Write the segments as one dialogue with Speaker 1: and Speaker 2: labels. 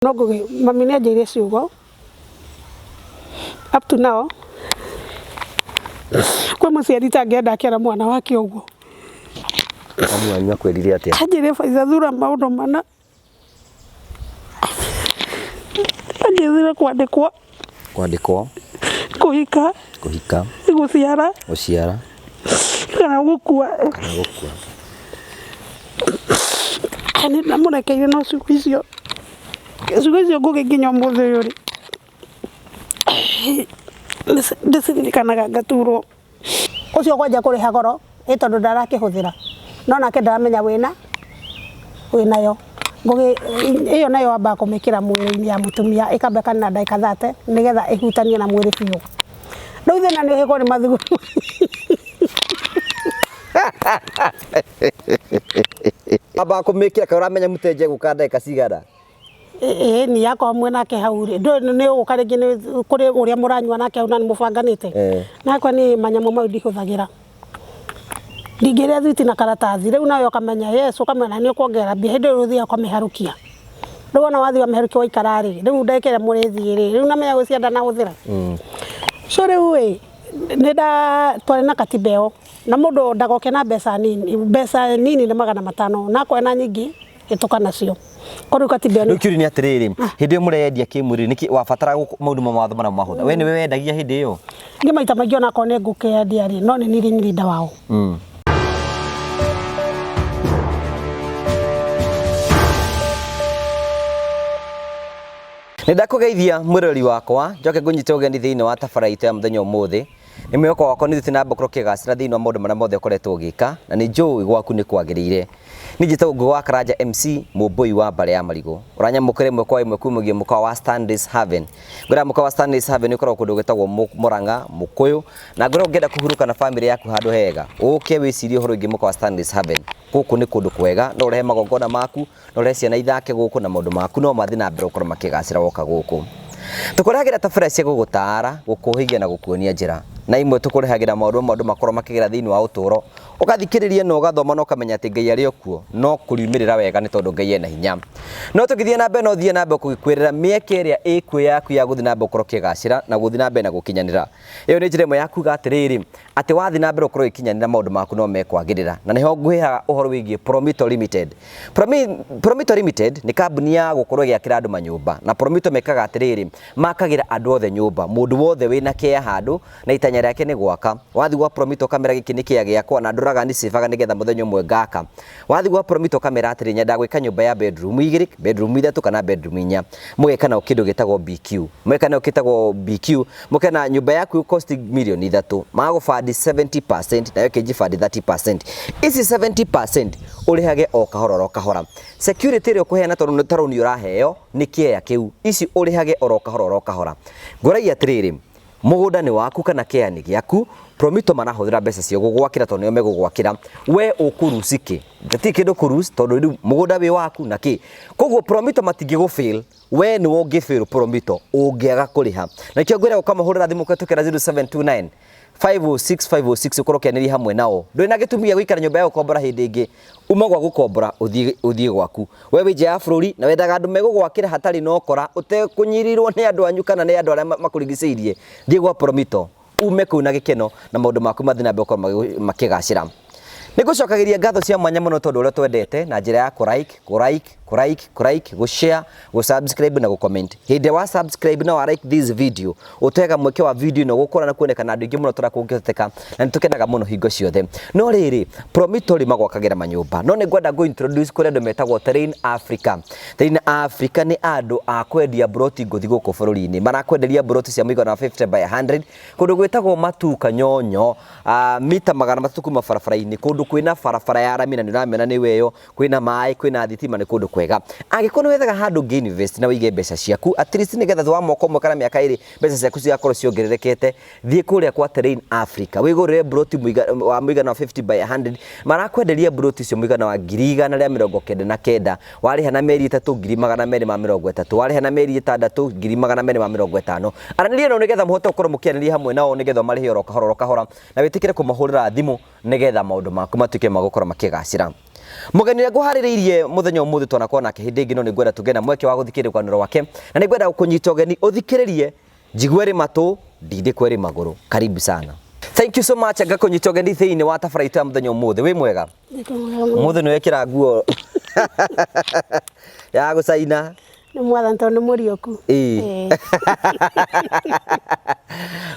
Speaker 1: No Ngugi, mami nĩ anjĩire ciugo up to now kwĩ mũciari itangĩenda akĩra mwana wake ũguo.
Speaker 2: Mami wanyu akwĩrire atĩa?
Speaker 1: Anjĩire Faiza thura maũndũ mana. Anjĩrire kwandĩkwo.
Speaker 2: Kwandĩkwo.
Speaker 1: Kũhika.
Speaker 2: Kũhika.
Speaker 1: Gũciara.
Speaker 2: Gũciara.
Speaker 1: Kana gũkua.
Speaker 2: Kana gũkua.
Speaker 1: Nĩ ndamũrekeire no ciugo icio, ciugo icio Ngũgĩ nginya ũmũthĩ ũyũ rĩ, ndĩciririkanaga ngaturwo. Ũcio kwanja kũrĩha goro ĩ tondũ ndarakĩhũthĩra no nake ndaramenya wĩna wĩnayo. Ngũgĩ ĩyo nayo wambaga kũmĩkĩra mwĩrĩ-inĩ ya mũtumia ĩkamba ĩkanina ndagĩka 30 nĩgetha ĩhutanie na mwĩrĩ biũ. Rĩu thĩna nĩ ũhĩgwo nĩ mathugumo.
Speaker 2: Wambaga kũmĩkĩra kaĩ ũramenya mũtenje gũka ndagĩka cigana?
Speaker 1: Ĩĩ ni akorwo mwĩ nake hau rĩ, ndũĩ nĩ ũgũka rĩngĩ nĩ kũrĩ ũrĩa mũranyua nake hau na nĩ mũbanganĩte. Nakwa niĩ manyamũ mau ndihũthagĩra. Ndingĩrĩa thwiti na karatathi, rĩu nawe ũkamenya yes, ũkamenya nĩ ũkuongerera mbia, hĩndĩ ĩyo ũthiaga ũkamĩharũkia. Rĩu wona wathiĩ wamĩharũkia waikara rĩ, rĩu ndagĩka ĩrĩa mũrĩthiĩ rĩ, rĩu namenya gwĩciria ndanahũthĩra. So rĩu ĩ, nĩ nda twarĩ na katiba ĩyo, na mũndũ ndagoke na mbeca nini, mbeca nini nĩ 500, na akorwo ena nyingĩ hĩtũka nacio. Koguo rĩu katiba ĩyo
Speaker 2: Rĩu kĩũria nĩ atĩrĩrĩ, hĩndĩ ĩyo mũreyendia kĩmwĩrĩ nĩkĩ wabataraga maũndũ ma mawatho marĩa mahũtha? We nĩwe wendagia hĩndĩ ĩyo?
Speaker 1: Niĩ maita maingĩ onakorwo nĩ ngũkĩendia rĩ, no nĩ niĩ ring leader wao.
Speaker 2: Nĩ ndakũgeithia mwĩroreri wakwa, njoke ngũnyite ũgeni thĩinĩ wa tabara itũ ya mũthenya ũmũthĩ. Nĩ mwĩhoko wakwa nĩ ũthiĩte na mbere gũkorwo ũkĩgacĩra thĩinĩ wa maũndũ marĩa mothe ũkoretwo ũgĩka, na nĩ njũĩ gwaku nĩ kwagĩrĩire. Niĩ njĩtagwo Ngũgĩ wa Karanja MC, Mũmbũi wa mbarĩ ya Marigũ. Ũranyamũkĩra ĩmwe kwa ĩmwe kumagia mũkawa wa Stanley's Haven. Ngwĩraga mũkawa wa Stanley's Haven ũkoragwo kũndũ gwĩtagwo Mũrang'a, Mũkũyũ, na ngwĩra ũngĩenda kũhurũka na bamĩrĩ yaku handũ hega, ũke wĩcirie ũhoro wĩgiĩ mũkawa wa Stanley's Haven. Gũkũ nĩ kũndũ kwega, no ũrehe magongona maku, no ũrehe ciana ithake gũkũ na maũndũ maku no mathiĩ na mbere gũkorwo makĩgacĩra woka gũkũ. Tũkũrehagĩra tabarĩra cia gũgũtaara, gũkũhĩgia na gũkuonia njĩra. Na imwe tũkũrehagĩra maũndũ mamwe andũ makoragwo makĩgera thĩinĩ wa ũtũũro, ũgathikĩrĩria na ũgathoma na ũkamenya atĩ Ngai arĩ o kuo, no kũriumĩrĩra wega nĩ tondũ Ngai ena hinya. No tũgĩthiĩ na mbere no thiĩ na mbere gũgĩkwĩrĩra mĩeke ĩrĩa ĩkuo yaku ya gũthiĩ na mbere gũkorwo ũkĩgacĩra na gũthiĩ na mbere na gũkinyanĩra. Ĩyo nĩ njĩra ĩmwe ya kuga atĩrĩrĩ, atĩ wathiĩ na mbere ũkorwo ũgĩkinyanĩra maũndũ maku no mekwagĩrĩra. Na nĩho ngwĩraga ũhoro wĩgiĩ Promito Limited. Promito Limited nĩ kambuni ya gũkorwo ĩgĩakĩra andũ manyũmba. Na Promito mekaga atĩrĩrĩ, makagĩra andũ othe nyũmba. Mũndũ wothe wĩna kĩea handũ na itanya rĩake nĩ gwaka. Wathiĩ gwa Promito ũkamera gĩkĩ nĩ kĩea gĩakwa na ndũraga nĩ nĩgetha mũthenya ũmwe ngaka. Wathiĩ gwa Promito ũkamera atĩrĩ, nyendaga gwĩka nyũmba ya bedroom igĩrĩ, bedroom ithatũ kana bedroom inya. Mũgeka nao kĩndũ gĩtagwo BQ. Mũgeka nao kĩtagwo BQ, mũkena nyũmba yaku ĩ cost mirioni 3, magũbandi 70% nayo ĩkĩnjibandi 30%. Ici 70% ũrĩhage o kahora oro kahora. Security ĩrĩa ũkũheana tondũ nĩ ta rũni ũraheo nĩ kĩea kĩu. Ici ũrĩhage oro kahora oro kahora. Ngũragia atĩrĩrĩ, mũgũnda nĩ waku kana kĩea nĩ gĩaku, Promito marahũthĩra mbeca ciao gũgwakĩra tondũ nĩo megũgwakĩra. We ũkũruci kĩ? Gũtirĩ kĩndũ ũkũruci tondũ rĩu mũgũnda wĩ waku na kĩ. Koguo Promito matingĩgũ fail, we nĩwe ũngĩ fail Promito ũngĩaga kũrĩha. Na nĩkĩo ngwĩra ũkamahũrĩra thimũ kũhetũkĩra 0729 506 506 ũkorwo ũkĩanĩria hamwe nao. Ndũrĩ na gĩtũmi gĩa gũikara nyũmba ya gũkombora hĩndĩ ĩngĩ. Uma gwa gũkombora ũthiĩ ũthiĩ gwaku. We wĩ nja ya bũrũri na wendaga andũ megũgwakĩra hatarĩ na ũkora, ũtekũnyirirwo nĩ andũ anyu kana nĩ andũ arĩa makũrigicĩirie, thiĩ gwa Promito ume kũu na gĩkeno na maũndũ maku mathiĩ na mbere gũkorwo makĩgacĩra. Nĩ ngũcokagĩria ngatho cia mwanya mũno tondũ ũrĩa twendete na njĩra ya kũ like, kũ like, kũ like, kũ like, gũ share, gũ subscribe na gũ comment. Hĩndĩ ĩrĩa wa subscribe na wa like this video, ũtũheaga mweke wa video ĩno gũkũra na kuonekana andũ aingĩ mũno tũrĩa kũngĩhoteka, na nĩ tũkenaga mũno hingo ciothe. No rĩrĩ, Promito rĩ magwakagĩra manyũmba, no nĩ ngwenda ngũ introduce kũrĩ andũ metagwo Terrain Africa. Terrain Africa nĩ andũ a kwendia mburoti ngũthi gũkũ bũrũri-inĩ. Marakwenderia mburoti cia mũigana wa 50 by 100 kũndũ gwĩtagwo Matuka Nyonyo, mita 300 kuma barabara-inĩ, kũndũ kwĩna barabara ya rami na nĩ ũramĩona nĩwe ĩyo, kwĩna maĩ, kwĩna thitima, nĩ kũndũ kwega. Angĩkorwo nĩ wethaga handũ ũngĩ invest na wĩige mbeca ciaku, at least nĩgetha thutha wa mwaka ũmwe kana mĩaka 2 mbeca ciaku cigakorwo ciongererekete, thiĩ kũrĩa kwa Terrain Africa, wĩgũrĩre mburoti wa mũigana wa 50 by 100, marakwenderia mburoti icio mũigana wa 199,000, warĩha na mĩeri 3 230,000, warĩha na mĩeri 6 250,000. Aranĩria nao nĩgetha mũhote gũkorwo mũkĩaranĩria hamwe nao nĩgetha ũmarĩhe oro kahora oro kahora, na wĩtĩkĩre kũmahũrĩra thimũ nĩgetha maũndũ maku matuĩke ma gũkorwo makĩgacĩra. Mũgeni ũrĩa ngũharĩrĩirie mũthenya ũmũthĩ twanakorwo nake hĩndĩ ĩngĩ, no nĩ ngwenda tũgĩe na mweke wa gũthikĩrĩria rũgano rwake, na nĩ ngwenda kũnyita ũgeni ũthikĩrĩrie njigue rĩ matũ ndindĩkwe rĩ magũrũ. Karibu sana. Thank you so much. Ngakũnyita ũgeni thĩinĩ wa tabara itũ ya mũthenya ũmũthĩ. Wĩ mwega? Ũmũthĩ nĩ wekĩra nguo ya gũcaina.
Speaker 1: Nĩ mwathani tondũ nĩ mũriũku.
Speaker 2: Ĩĩ.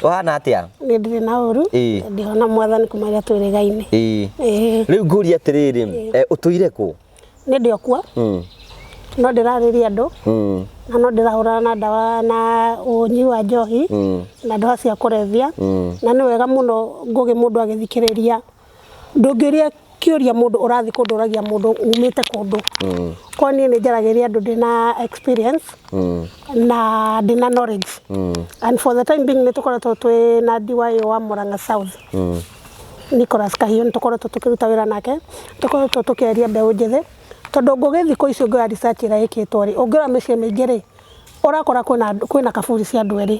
Speaker 2: Ũhana atĩa?
Speaker 1: Nĩ ndirĩ na ũru. Ndĩhona mwathani kuma rĩrĩa twĩrĩgaine.
Speaker 2: Ĩĩ. Rĩu ngũrie atĩrĩrĩ, ũtũire kũ?
Speaker 1: Nĩ ndĩ o kuo. No ndĩrarĩria andũ. Na no ndĩrahũrana na ndawa na ũnyui wa njohi na ndawa cia kũrebia. Na nĩ wega mũno Ngũgĩ mũndũ agĩthikĩrĩria. Ndũngĩũria kĩũria mũndũ ũrathiĩ kũndũ ũragia mũndũ umĩte kũndũ. Koguo niĩ nĩ njaragĩria andũ ndĩna experience na ndĩna knowledge. And for the time being nĩ tũkoretwo twĩ na DYO wa Murang'a South. Nicholas Kahiũ nĩ tũkoretwo tũkĩruta wĩra nake, tũkoretwo tũkĩaria mbeũ njĩthĩ, tondũ Ngũgĩ thikũ ici ũngĩoya research ĩrĩa ĩkĩtwo rĩ, ũngĩrora mĩciĩ mĩingĩ rĩ, ũrakora kwĩna kaburi cia andũ erĩ.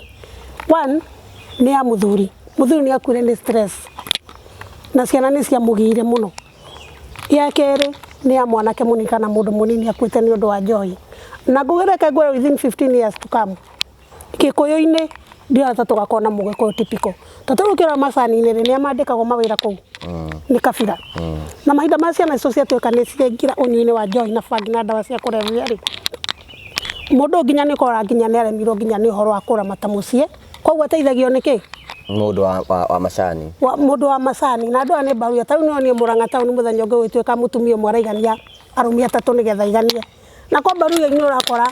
Speaker 1: One nĩ ya mũthuri, mũthuri nĩ akuire nĩ stress na ciana nĩ ciamũgiire mũno. Ya kerĩ nĩ ya mwanake mũnini kana mũndũ mũnini akuĩte nĩ ũndũ wa njohi. Na Ngũgĩ reke ngwĩre within 15 years to come, Gĩkũyũ-inĩ ndĩrona ta tũgakorwo na mũgĩkũyũ typical. Tondũ rĩu ũkĩrora macani-inĩ rĩ, nĩa mandĩkagwo mawĩra kũu? Nĩ kabira. Na mahinda ma ciana icio ciatuĩka nĩ ciaingĩra ũnyui-inĩ wa njohi na bangi na ndawa cia kũrebia rĩ, mũndũ ũyũ nginya nĩ ũkoraga nginya nĩ aremirwo nginya nĩ ũhoro wa kũramata mũciĩ, koguo ateithagio nĩ kĩ?
Speaker 2: Mũndũ wa macani.
Speaker 1: Mũndũ wa macani. Na andũ aya nĩ mbaruya. Ta rĩu nĩ wonire Mũrang'a taũni mũthenya ũngĩ gũgĩtuĩka mũtumia ũmwe araigania arũme atatũ nĩgetha aiganie. Na kwa mbaruya-inĩ ũrakora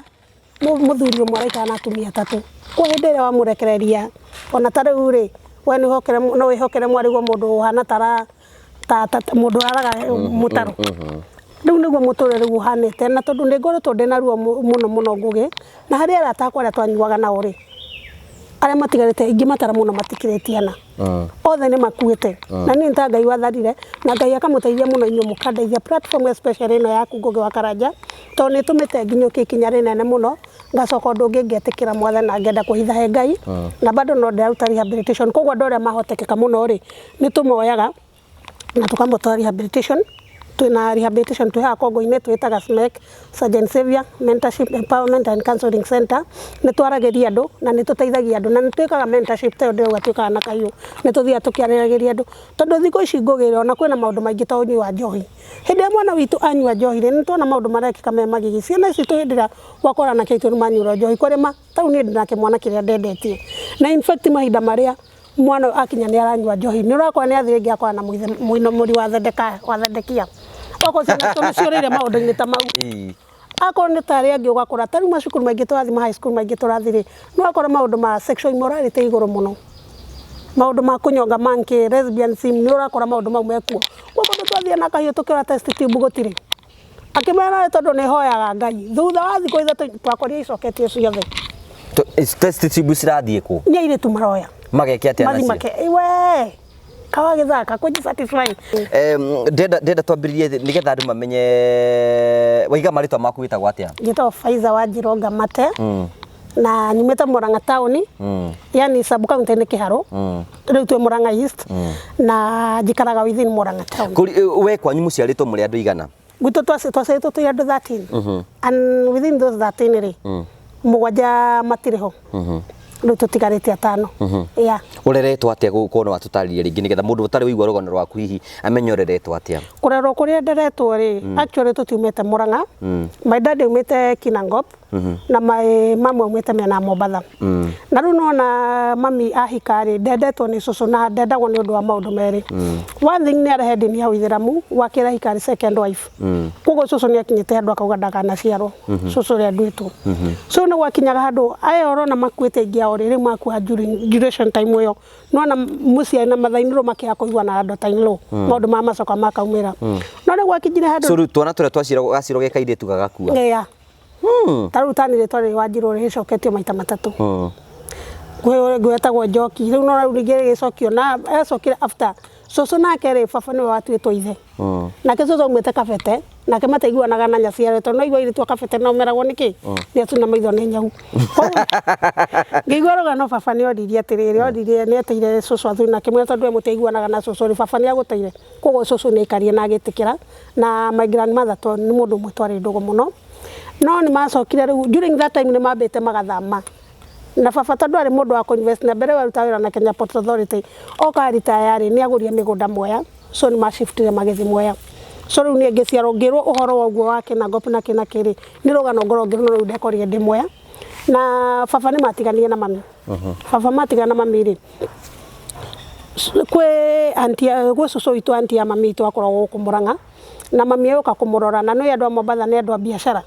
Speaker 1: Mũthuri ũmwe araikara na atumia atatũ. Kwa hĩndĩ ĩrĩa wamũrekereria, ona ta rĩu rĩ, we no wĩhokere mwarĩguo mũndũ ũhana ta mũndũ ũraraga mũtaro. Rĩu nĩguo mũtũrĩre rĩu ũhanĩte, na tondũ nĩ ngoretwo ndĩna ruo mũno mũno Ngũgĩ, na harĩ arata akwa arĩa twanyuaga nao rĩ, arĩa matigarĩte ingĩmatara mũno matikĩrĩtie ana. Othe nĩ makuĩte. Na niĩ nĩ ta Ngai watharire, na Ngai akamũteithia mũno inyuĩ mũkandeithia platform especially ĩno yaku Ngũgĩ wa Karanja, tondũ nĩ ĩtũmĩte nginyũkie ikinya rĩnene mũno, ngacoka ũndũ ũngĩ ngetĩkĩra Mwathani na ngenda kwĩhitha he Ngai, na bado no ndĩraruta rehabilitation. Koguo andũ arĩa mahotekeka mũno rĩ, nĩ tũmoyaga na tũkamũtwara rehabilitation. Twĩna rehabilitation twĩ haha Kongo-inĩ twĩtaga SMEC, Sergeant Saviour Mentorship Empowerment and Counseling Center. Nĩ twaragĩria andũ na nĩ tũteithagia andũ na nĩ twĩkaga mentorship ta ĩyo ndĩrauga twĩkaga na Kahiũ. Nĩ tũthiaga tũkĩaragĩria andũ tondũ thikũ ici ngũgĩra ona kwĩna maũndũ maingĩ ta ũnyui wa njohi. Hĩndĩ ĩrĩa mwana witũ anyua njohi rĩ, nĩ tuona maũndũ marekĩka me magigi. Ciana ici citũ hĩndĩ ĩrĩa wakora anake aitũ nĩ manyuĩrwo njohi kũrĩma, ta rĩu niĩ ndĩna kĩmwana kĩrĩa ndendetie. Na in fact mahinda marĩa mwana ũyũ akinya nĩ aranyua njohi nĩ ũrakora nĩ athiĩ rĩngĩ akora na mũinũmũri wa thendeka wa thendekia okorwo ciana citũ nĩ ciũrĩire maũndũ-inĩ ta mau. Akorwo nĩ ta arĩa angĩ ũgakora ta rĩu macukuru maingĩ tũrathiĩ ma high school maingĩ tũrathiĩ rĩ, nĩ ũrakora maũndũ ma sexual immorality igũrũ mũno, maũndũ ma kũnyonga monkey, lesbianism, nĩ ũrakora maũndũ mau mekuo. Koguo kũndũ twathiĩ na kahiũ tũkĩoya test tube gũtirĩ. Akĩmera nĩ tondũ nĩ hoyaga Ngai. Thutha wa thikũ 3 twakorire icoketio ciothe.
Speaker 2: Test tube cirathiĩ kũ?
Speaker 1: Nĩ airĩtu maroya.
Speaker 2: Mageke atĩa
Speaker 1: nacio? Make, we kawa gĩthaka kũji satisfy.
Speaker 2: Ndenda twambĩrĩrie nĩgetha andũ mamenye waiga marĩtwa maku wĩtagwo atĩa?
Speaker 1: Njĩtagwo Faiza Wanjirũ Ngamate. Na nyumĩte Murang'a taũni. Yani sub county nĩ Kĩharũ. Rĩu twĩ Murang'a East. Na njikaraga within Murang'a town.
Speaker 2: We kwanyu mũciarĩtwo mũrĩ andũ aigana?
Speaker 1: Gwitũ twaciarĩtwo twĩ andũ 13. And within those 13 rĩ, mũgwanja matirĩ ho. Rĩu tũtigarĩte atano. Yeah.
Speaker 2: Ũreretwo atĩa gũkorwo no watũtarĩria rĩngĩ nĩgetha mũndũ ũtarĩ ũigua rũgano rwaku hihi amenye ũreretwo atĩa?
Speaker 1: Kũrerwo kũrĩa nderetwo rĩ, actually tũtiumĩte Murang'a. My dad aumĩte Kinangop. Na my mum aumĩte mĩena ya Mombatha. Na rĩu nĩwona mami ahika rĩ, ndendetwo nĩ cũcũ na ndendagwo nĩ ũndũ wa maũndũ merĩ. One thing nĩ arehe ndini ya ũithĩramu, wa kerĩ ahika arĩ second wife. Koguo cũcũ nĩ akinyĩte handũ akauga ndakanaciarwo, cũcũ ũrĩa nduĩtwo. So nĩ gwakinyaga handũ aya ũrona makuĩte aingĩ ao rĩ, rĩu makua during duration time ĩyo, nĩwona mũciari na mother in law makĩaga kũiguana na daughter in law, maũndũ maya macoka makaumĩra. No rĩu gwakinyire handũ
Speaker 2: So rĩu twana tũrĩa twacirwo gacirwo ge kairĩtu gagakua?
Speaker 1: Yeah. Ta rĩu tani rĩtwa rĩrĩ Wanjirũ rĩcoketio maita matatũ. Kwĩ ũngĩ wetagwo Njoki, rĩu no rĩu rĩngĩ rĩgĩcokio na acokire after cũcũ nake rĩ, baba nĩwe watuĩtwo ithe. Nake cũcũ aumĩte Kabete. Nake mataiguanaga na nyaciare tondũ no igua airĩtu a kabete nao meragwo nĩkĩ nĩ acuna maitho nĩ nyau. Koguo ngĩigua rũgano baba nĩ oririe atĩrĩrĩ, oririe nĩ eteire cũcũ athuri na akĩmwĩra tondũ we mũtiaiguanaga na cũcũ rĩ, baba nĩ agũteire. Koguo cũcũ nĩ aikarire na agĩtĩkĩra na my grandmother tondũ nĩ mũndũ ũmwe twarĩ ndũgũ mũno. No nĩ macokire rĩu during that time nĩ mambĩte magathama. Na baba tondũ arĩ mũndũ wa kũ invest na mbere ĩyo arutaga wĩra na Kenya Ports Authority, oka retire rĩ, nĩ agũrire mĩgũnda Mwea, so nĩ ma shift ire magĩthiĩ Mwea. So rĩu niĩ ngĩciarwo ngĩrwo ũhoro wa ũguo wa Kinangop na kĩ na kĩ rĩ, nĩ rũgano ngoragwo ngĩrwo no rĩu ndekorire ndĩ Mwea. Na baba nĩ matiganire na mami. Baba matigana na mami rĩ, kwĩ auntie, gwĩ cũcũ witũ auntie ya mami witũ akoragwo gũkũ Mũrang'a, na mami agĩũka kũmũrora na nĩ ũĩ andũ a Mombatha nĩ andũ a biacara.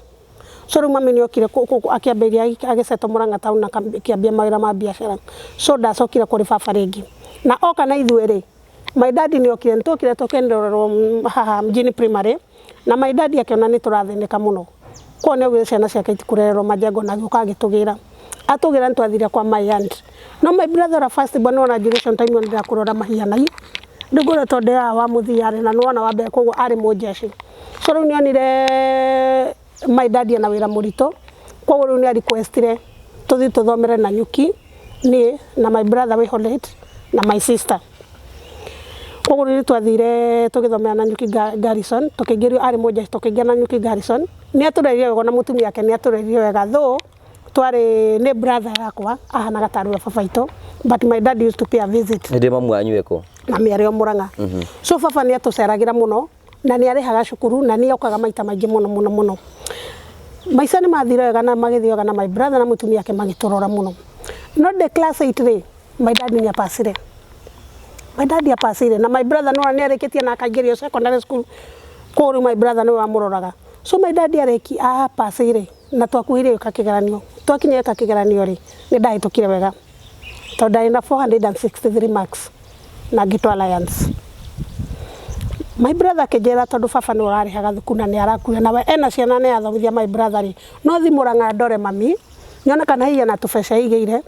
Speaker 1: So rĩu mami nĩ okire akĩambĩrĩria agĩsettle Mũrang'a town na akĩambia mawĩra ma biacara. So ndacokire kũrĩ baba rĩngĩ. Na oka na ithuĩ rĩ, my daddy nĩ okire, nĩ twokire tũkĩendererwo haha mjini primary, na my daddy akĩona nĩ tũrathĩnĩka mũno. Koguo nĩ augire ciana ciake itikũrererwo majengo na agĩũka agĩtũgĩra. Atũgĩra nĩ twathire kwa my aunt. No my brother ũrĩa first born nĩwona duration time ĩyo nĩ ndĩrakũrora mahianaine. Rĩu ngũrĩa tondũ ndĩ haha wa mũthia rĩ, na nĩwona wa mbere koguo arĩ mũnjeci. So rĩu nĩ onire my daddy ena wĩra mũritũ, koguo rĩu nĩ a request ire tũthiĩ tũthomere Nanyuki, niĩ na my brother wĩho late na my sister. Koguo rĩu nĩ twathire tũgĩthomera Nanyuki Garrison, tũkĩingĩrio arĩ mũnjeci tũkĩingĩra Nanyuki Garrison. Nĩ atũrerire wega na mũtumia wake nĩ atũrerire wega though twarĩ nĩ brother yakwa ahanaga tarĩ we baba witũ, but my dad used to pay a visit.
Speaker 2: Hĩndĩ mamu wanyu ĩkũ?
Speaker 1: Mami arĩ o Mũrang'a. So baba nĩ atũceragĩra mũno na nĩ arĩhaga cukuru na nĩ okaga maita maingĩ mũno mũno mũno. Maica nĩ mathire wega na magĩthiĩ wega na my brother na mũtumia wake magĩtũrora mũno. No ndĩ class 8 rĩ, my dad nĩ apacire. My dad apacire na my brother nĩ nĩ arĩkĩtie na akaingĩrio secondary school. Koguo rĩu my brother nĩwe wamũroraga. So my dad arĩki apacire na twakuhĩrĩria gwĩka kĩgeranio. Twakinya gwĩka kĩgeranio rĩ, nĩ ndahĩtũkire wega tondũ ndarĩ na 463 marks na ngĩtwo Alliance. My brother akĩnjĩra tondũ baba nĩwe ũrarĩhaga thukuru na nĩ arakuire na we ena ciana nĩ athomithia my brother rĩ, no thiĩ Mũrang'a ndore mami, nyone kana hihi ena tũbeca aigĩire,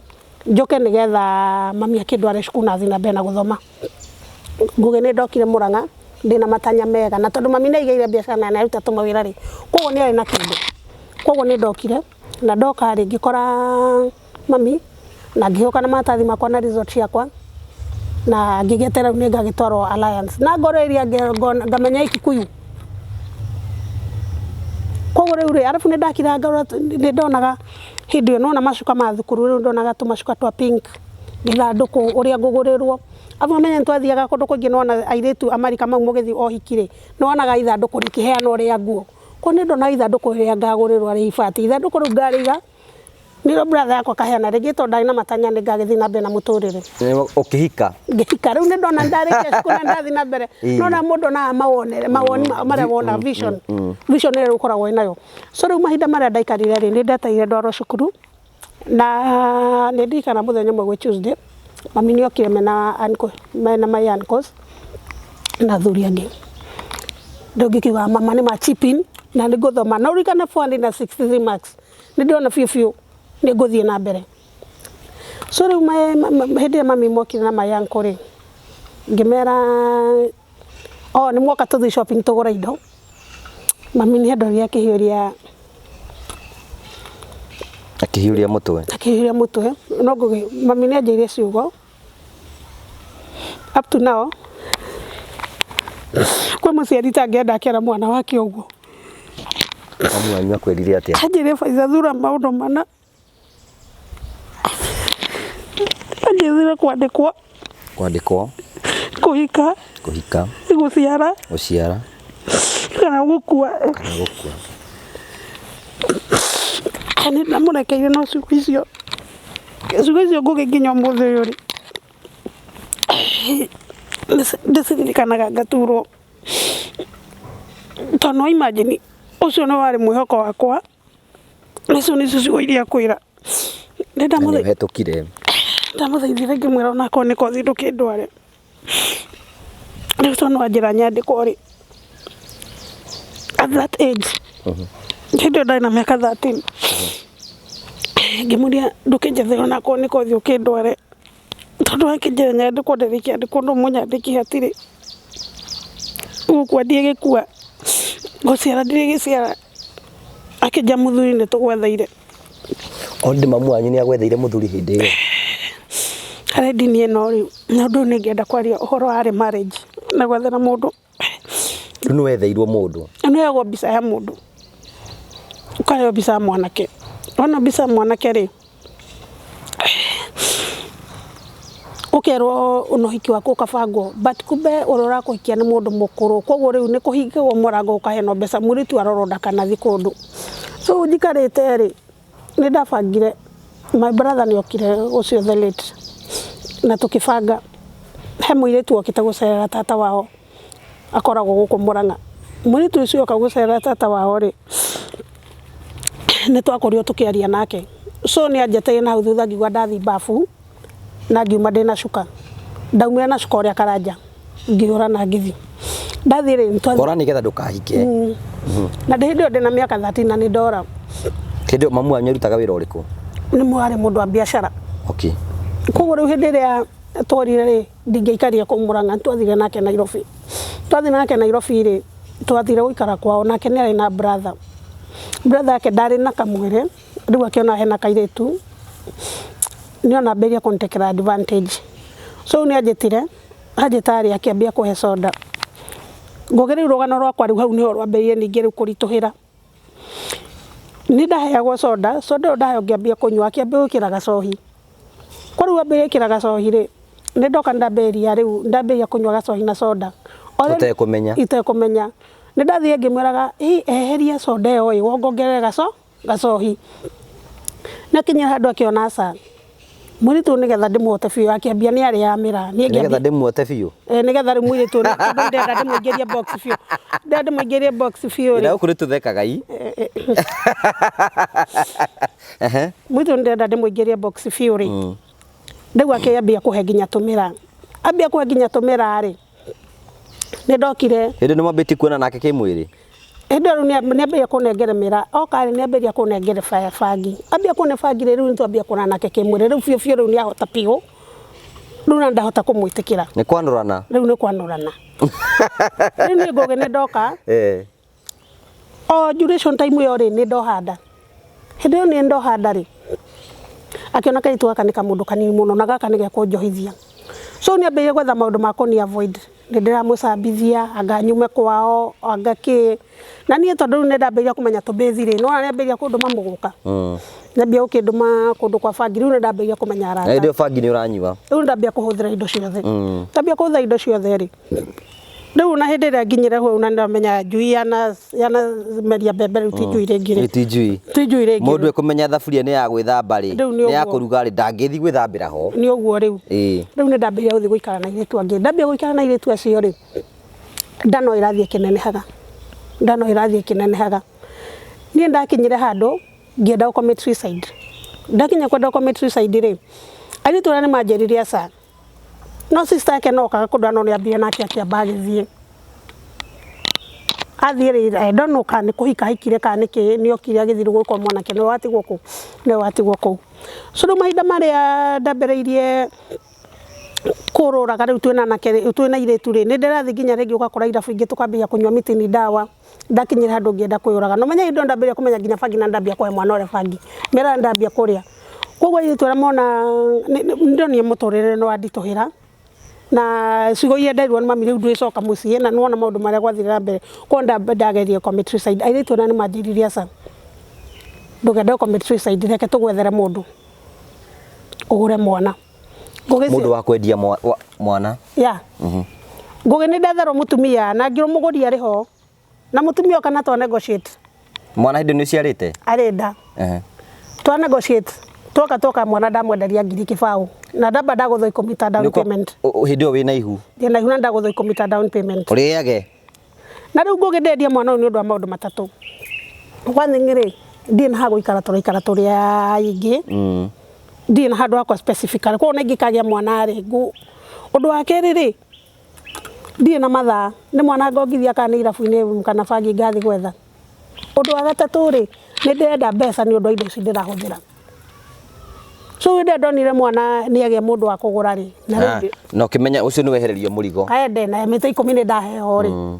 Speaker 1: njũke nĩgetha mami akĩndware cukuru na athiĩ na mbere na gũthoma. Nguge nĩ ndokire Mũrang'a ndĩna matanya mega na tondũ mami nĩ aigĩire biacara na nĩ aruta tũmawĩra rĩ, koguo nĩ arĩ na kĩndũ. Koguo nĩ ndokire na ndoka rĩ ngĩkora mami na ngĩũka na maratathi makwa na result ciakwa na ngĩgĩeterera rĩu nĩ ngagĩtwarwo Alliance. Na ngoro ĩrĩa ngamenya ĩ Kikuyu. Koguo rĩu rĩ, arabu nĩ ndakiraga ngarora nĩ ndonaga hĩndĩ ĩyo nĩwona macuka ma thukuru rĩu ndonaga tũmacuka twa pink, gĩthandũkũ ũrĩa ngũgũrĩrwo. Arabu ũmenye nĩ twathiaga kũndũ kũingĩ nĩwona airĩtu a marika mau mũgĩthiĩ o hiki rĩ, nĩwonaga ithandũkũ rĩkĩheanwo rĩa nguo. Koguo nĩ ndonaga ithandũkũ rĩrĩa ngagũrĩrwo rĩa ibati, ithandũkũ rĩu ngarĩiga nĩrĩo brother yakwa akaheana rĩngĩ tondũ ndarĩ na matanya nĩ ngagĩthiĩ na mbere na mũtũrĩre.
Speaker 2: Ũkĩhika?
Speaker 1: Ngĩhika rĩu nĩ ndona ndarĩkia cukuru na ndathiĩ na mbere. Nona mũndũ onaga mawonere, mawoni marĩa wona vision, vision ĩrĩa ũkoragwo wĩnayo. So rĩu mahinda marĩa ndaikarire rĩ, nĩ ndetereire ndwarwo cukuru na nĩ ndirikana mũthenya ũmwe gwĩ Tuesday, mami nĩ okire mena uncle, mena my uncles na athuri angĩ. Rĩu ngĩkiuga mama nĩ ma chip in na nĩ ngũthoma. Na ũririkane 463 marks, nĩ ndĩrona biũ biũ nĩ ngũthiĩ na mbere. So rĩu hĩndĩ ĩrĩa mami mokire na my uncle rĩ, ngĩmera o nĩ mwoka tũthiĩ shopping tũgũre indo. Mami nĩ andorire akĩhiũria
Speaker 2: Akĩhiũria mũtwe.
Speaker 1: Akĩhiũria mũtwe. No ngũgĩ mami nĩ anjĩrire ciugo up to now kwĩ mũciari itangĩenda akĩra mwana wake ũguo.
Speaker 2: Mami wanyu akwĩrire atĩa?
Speaker 1: Anjĩrire Faiza thura maũndũ mana. Anjĩrire kwandĩkwo.
Speaker 2: Kwandĩkwo.
Speaker 1: Kũhika.
Speaker 2: Kũhika.
Speaker 1: Gũciara.
Speaker 2: Gũciara.
Speaker 1: Kana gũkua.
Speaker 2: Kana gũkua.
Speaker 1: Nĩ ndamũrekeire no ciugo icio, ciugo icio ngũgĩ nginya ũmũthĩ ũyũ rĩ, ndĩciririkanaga ngaturwo. Tondũ no imagine ũcio nĩ warĩ mwĩhoko wakwa, na icio nĩcio ciugo iria akwĩra.
Speaker 2: Nĩ ũhetũkire.
Speaker 1: Ndamũthaithire ngĩmwĩra onakorwo nĩ kothi ndũkĩndware. Rĩu tondũ nĩ wanjĩra nyandĩkwo rĩ, at that age, hĩndĩ ĩyo ndarĩ na mĩaka 13, ngĩmũria ndũkĩnjethere onakorwo nĩ kothi ũkĩndware, tondũ wakĩnjĩra nyandĩkwo ndĩrĩkĩandĩkwo no mũnyandĩki hatirĩ, gũkua ndiĩgĩkua. Gũciara ndirĩgĩciara akĩnja mũthuri nĩ tũgwetheire.
Speaker 2: Already mamu wanyu nĩ agwetheire mũthuri hĩndĩ ĩyo.
Speaker 1: Harĩ ndini ĩno rĩ, na ũndũ ũyũ nĩ ngĩenda kwaria ũhoro wa marriage na gwethera mũndũ.
Speaker 2: Rĩu nĩ wetheirwo mũndũ.
Speaker 1: Nĩ ũheagwo mbica ya mũndũ, ũkaheo mbica ya mwanake. Wona mbica ya mwanake rĩ, ũkerwo ona ũhiki waku ũkabangwo but kumbe ũrĩa ũrakũhikia nĩ mũndũ mũkũrũ, koguo rĩu nĩ kũhingĩrwo mũrango ũkaheanwo mbeca mũirĩtu arorwo ndakanathiĩ kũndũ. So njikarĩte rĩ, nĩ ndabangire, my brother nĩ okire ũcio the late, na tũkĩbanga he mũirĩtu okĩte gũcerera tata wao akoragwo gũkũ Mũrang'a. Mũirĩtu ũcio oka gũcerera tata wao rĩ, nĩ twakorirwo tũkĩaria nake. So nĩ anjeteire na hau thutha ngiuga ndathiĩ bafu na ngiuma ndĩna cuka. Ndaumire na cuka ũrĩa Karanja ngĩũra na ngĩthiĩ. Ndathiĩ rĩ,
Speaker 2: Ora nĩgetha ndũkahike.
Speaker 1: Na ndĩ hĩndĩ ĩyo ndĩna mĩaka 13 na nĩ ndora.
Speaker 2: Hĩndĩ ĩyo mamu wanyu arutaga wĩra ũrĩkũ?
Speaker 1: Nĩ mwarĩ mũndũ wa biacara.
Speaker 2: Okay.
Speaker 1: Koguo rĩu hĩndĩ ĩrĩa tworire rĩ, ndingĩaikarire kũu Mũrang'a, nĩ twathire nake Nairobi. Twathiĩ nake Nairobi rĩ, twathire gũikara kwao, nake nĩ arĩ na brother. Brother yake ndarĩ na kamwĩrĩ, rĩu akĩona hena kairĩtu, nĩ ona ambĩrĩria kũnĩtekera advantage. So rĩu nĩ anjĩtire, anjĩta rĩ, akĩambia kũhe soda. Ngũgĩ rĩu rũgano rwakwa rĩu hau nĩho rwambĩrĩirie ningĩ rĩu kũritũhĩra. Nĩ ndaheagwo soda, soda ĩyo ndaheo ngĩambia kũnyua, akĩambia gwĩkĩra gacohi. Kwa rĩu ambĩrĩria gwĩkĩra gacohi rĩ, nĩ ndoka ndambĩrĩria rĩu ndambĩrĩria kũnyua gacohi na soda.
Speaker 2: Ũtekũmenya.
Speaker 1: Itekũmenya. Nĩ ndathiĩ ngĩmwĩraga, ĩ eheria soda ĩyo ĩ, wongongerere gacohi. Nĩ akinyire handũ akĩona aca. Mũirĩtu ũyũ nĩgetha ndĩmuote biũ, akĩambia nĩ arĩaga mĩraa.
Speaker 2: Nĩgetha ndĩmuote biũ.
Speaker 1: Nĩgetha rĩu mũirĩtu ũyũ, tondũ ndĩrenda ndĩmũingĩrie box biũ. Ndĩrenda ndĩmũingĩrie box biũ rĩ.
Speaker 2: Na gũkũ nĩ tũthekaga i.
Speaker 1: Mũirĩtu ũyũ ndĩrenda ndĩmũingĩrie box biũ rĩ. Rĩu akĩambia kũhe nginya tũmĩraa. Ambia kũhe nginya tũmĩraa rĩ, nĩ ndokire.
Speaker 2: Hĩndĩ nĩ mwambĩtie kuona nake kĩmwĩrĩ?
Speaker 1: Hĩndĩ ĩyo rĩu nĩ ambĩrĩria kũnengera mĩraa. Oka rĩ, nĩ ambĩrĩria kũnengera bangi. Ambia kũne bangi rĩ, rĩu nĩ twambia kuonana nake kĩmwĩrĩ. Rĩu biũ biũ rĩu nĩ ahota biũ. Rĩu na ndahota kũmwĩtĩkĩra.
Speaker 2: Nĩ kwanũrana?
Speaker 1: Rĩu nĩ kwanũrana. Rĩu niĩ Ngũgĩ nĩ ndoka. O duration time ĩyo rĩ, nĩ ndoha nda. Hĩndĩ ĩyo nĩ ndoha nda rĩ, akĩona kairĩtu gaka nĩ kamũndũ kanini mũno na gaka nĩ gekũnjohithia. So nĩ ambĩrĩirie gwetha maũndũ ma kũni avoid. Nĩ ndĩramũcambithia, anga nyume kwao, anga kĩ. Na niĩ tondũ rĩu nĩ ndambĩrĩria kũmenya tũbĩthi rĩ, nĩ wona nĩ ambĩrĩria kũndũma mũgũka. Nĩ ambia gũkĩndũma kũndũ kwa bangi, rĩu nĩ ndambĩrĩria kũmenya arata.
Speaker 2: Na hĩndĩ ĩyo bangi nĩ ũranyua?
Speaker 1: Rĩu nĩ ndambia kũhũthĩra indo ciothe. Ndambia kũhũthĩra indo ciothe rĩ, rĩu na hĩndĩ ĩrĩa nginyire hau na ndamenya njui yanameria mbembe rĩu ti njui rĩngĩ rĩ.
Speaker 2: Ti njui.
Speaker 1: Ti njui rĩngĩ.
Speaker 2: Mũndũ ekũmenya thaburia nĩ ya gwĩthamba rĩ,
Speaker 1: Rĩu nĩ
Speaker 2: nĩ ya
Speaker 1: ũguo.
Speaker 2: kũruga rĩ, ndangĩthiĩ gwĩthambĩra ho.
Speaker 1: Nĩ ũguo rĩu. Rĩu nĩ ndambĩrĩria gũthiĩ gũikara na airĩtu angĩ. Ndambia gũikara na airĩtu acio rĩ, nda no ĩrathiĩ ĩkĩnenehaga. Nda no ĩrathiĩ ĩkĩnenehaga. Niĩ ndakinyire handũ ngĩenda gũ commit suicide. Ndakinya kwenda gũ commit suicide rĩ, airĩtu arĩa nĩ manjĩrire aca. No sister yake no okaga kũndora no nĩ ambire nake akĩamba agĩthiĩ. Athiĩ rĩ, I don't know kana nĩ kũhika ahikire kana nĩ kĩ, nĩ okire agĩthiĩ rĩu gwĩkwo mwanake nĩwe watigwo kũ? Nĩwe watigwo kũu. So rĩu mahinda marĩa ndambĩrĩirie kũrũraga rĩu twĩna anake rĩ, twĩna airĩtu rĩ, nĩ ndĩrathiĩ nginya rĩngĩ ũgakora irabu ingĩ tũkambĩrĩria kũnyua mĩtĩ ni ndawa. Ndakinyire handũ ngĩenda kwĩyũraga. Na ũmenye hĩndĩ ĩyo ndambĩrĩria kũmenya nginya bangi na ndambia kũhe mwana ũrĩa bangi. Mĩraa ndambia kũrĩa. Koguo airĩtu arĩa mona nĩ ndonire mũtũrĩre nĩ wanditũhĩra. Na ciugo iria nderirwo nĩ mami rĩu ndwĩcoka mũciĩ na nĩwona maũndũ marĩa gwathire na mbere. Koguo ndageria commit suicide. Airĩtu arĩa nĩ manjĩrire aca, ndũkende gũ commit suicide, reke tũgwethere mũndũ ũgũre mwana.
Speaker 2: Mũndũ wa kwendia mwana.
Speaker 1: Yeah. Ngũgĩ nĩ ndetherwo mũtumia na ngĩrwo mũgũri arĩ ho. Na mũtumia oka na twa negotiate.
Speaker 2: Mwana hĩndĩ nĩ ũciarĩte?
Speaker 1: Arĩ nda. Twa negotiate. Twoka twoka mwana ndamwenderia ngiri kĩbaũ. Na ndamba ndagũthwo ikũmi ta down payment.
Speaker 2: Hĩndĩ ĩyo wĩna ihu?
Speaker 1: Ndĩna ihu na ndagũthwo ikũmi ta down payment.
Speaker 2: Ũrĩage?
Speaker 1: Na rĩu Ngũgĩ ndendia mwana ũyũ nĩ ũndũ wa maũndũ matatũ. One thing rĩ, ndirĩ na ha gũikara tũraikara tũrĩ aingĩ. Ndirĩ na handũ hakwa specifically. Koguo ona ingĩkagĩa mwana rĩ, ũndũ wa kerĩ rĩ, ndirĩ na mathaa, nĩ mwana ngongithia kana nĩ irabu-inĩ kana bangi ngathiĩ gwetha. Ũndũ wa gatatũ rĩ, nĩ ndĩrenda mbeca nĩ ũndũ wa indo ici ndĩrahũthĩra. So hĩndĩ ĩrĩa ndonire mwana nĩ agĩa mũndũ wa kũgũra rĩ, na rĩu
Speaker 2: Na ũkĩmenya ũcio nĩ wehererio mũrigo.
Speaker 1: Kaende na mĩtĩ ikũmi nĩ ndaheo rĩ.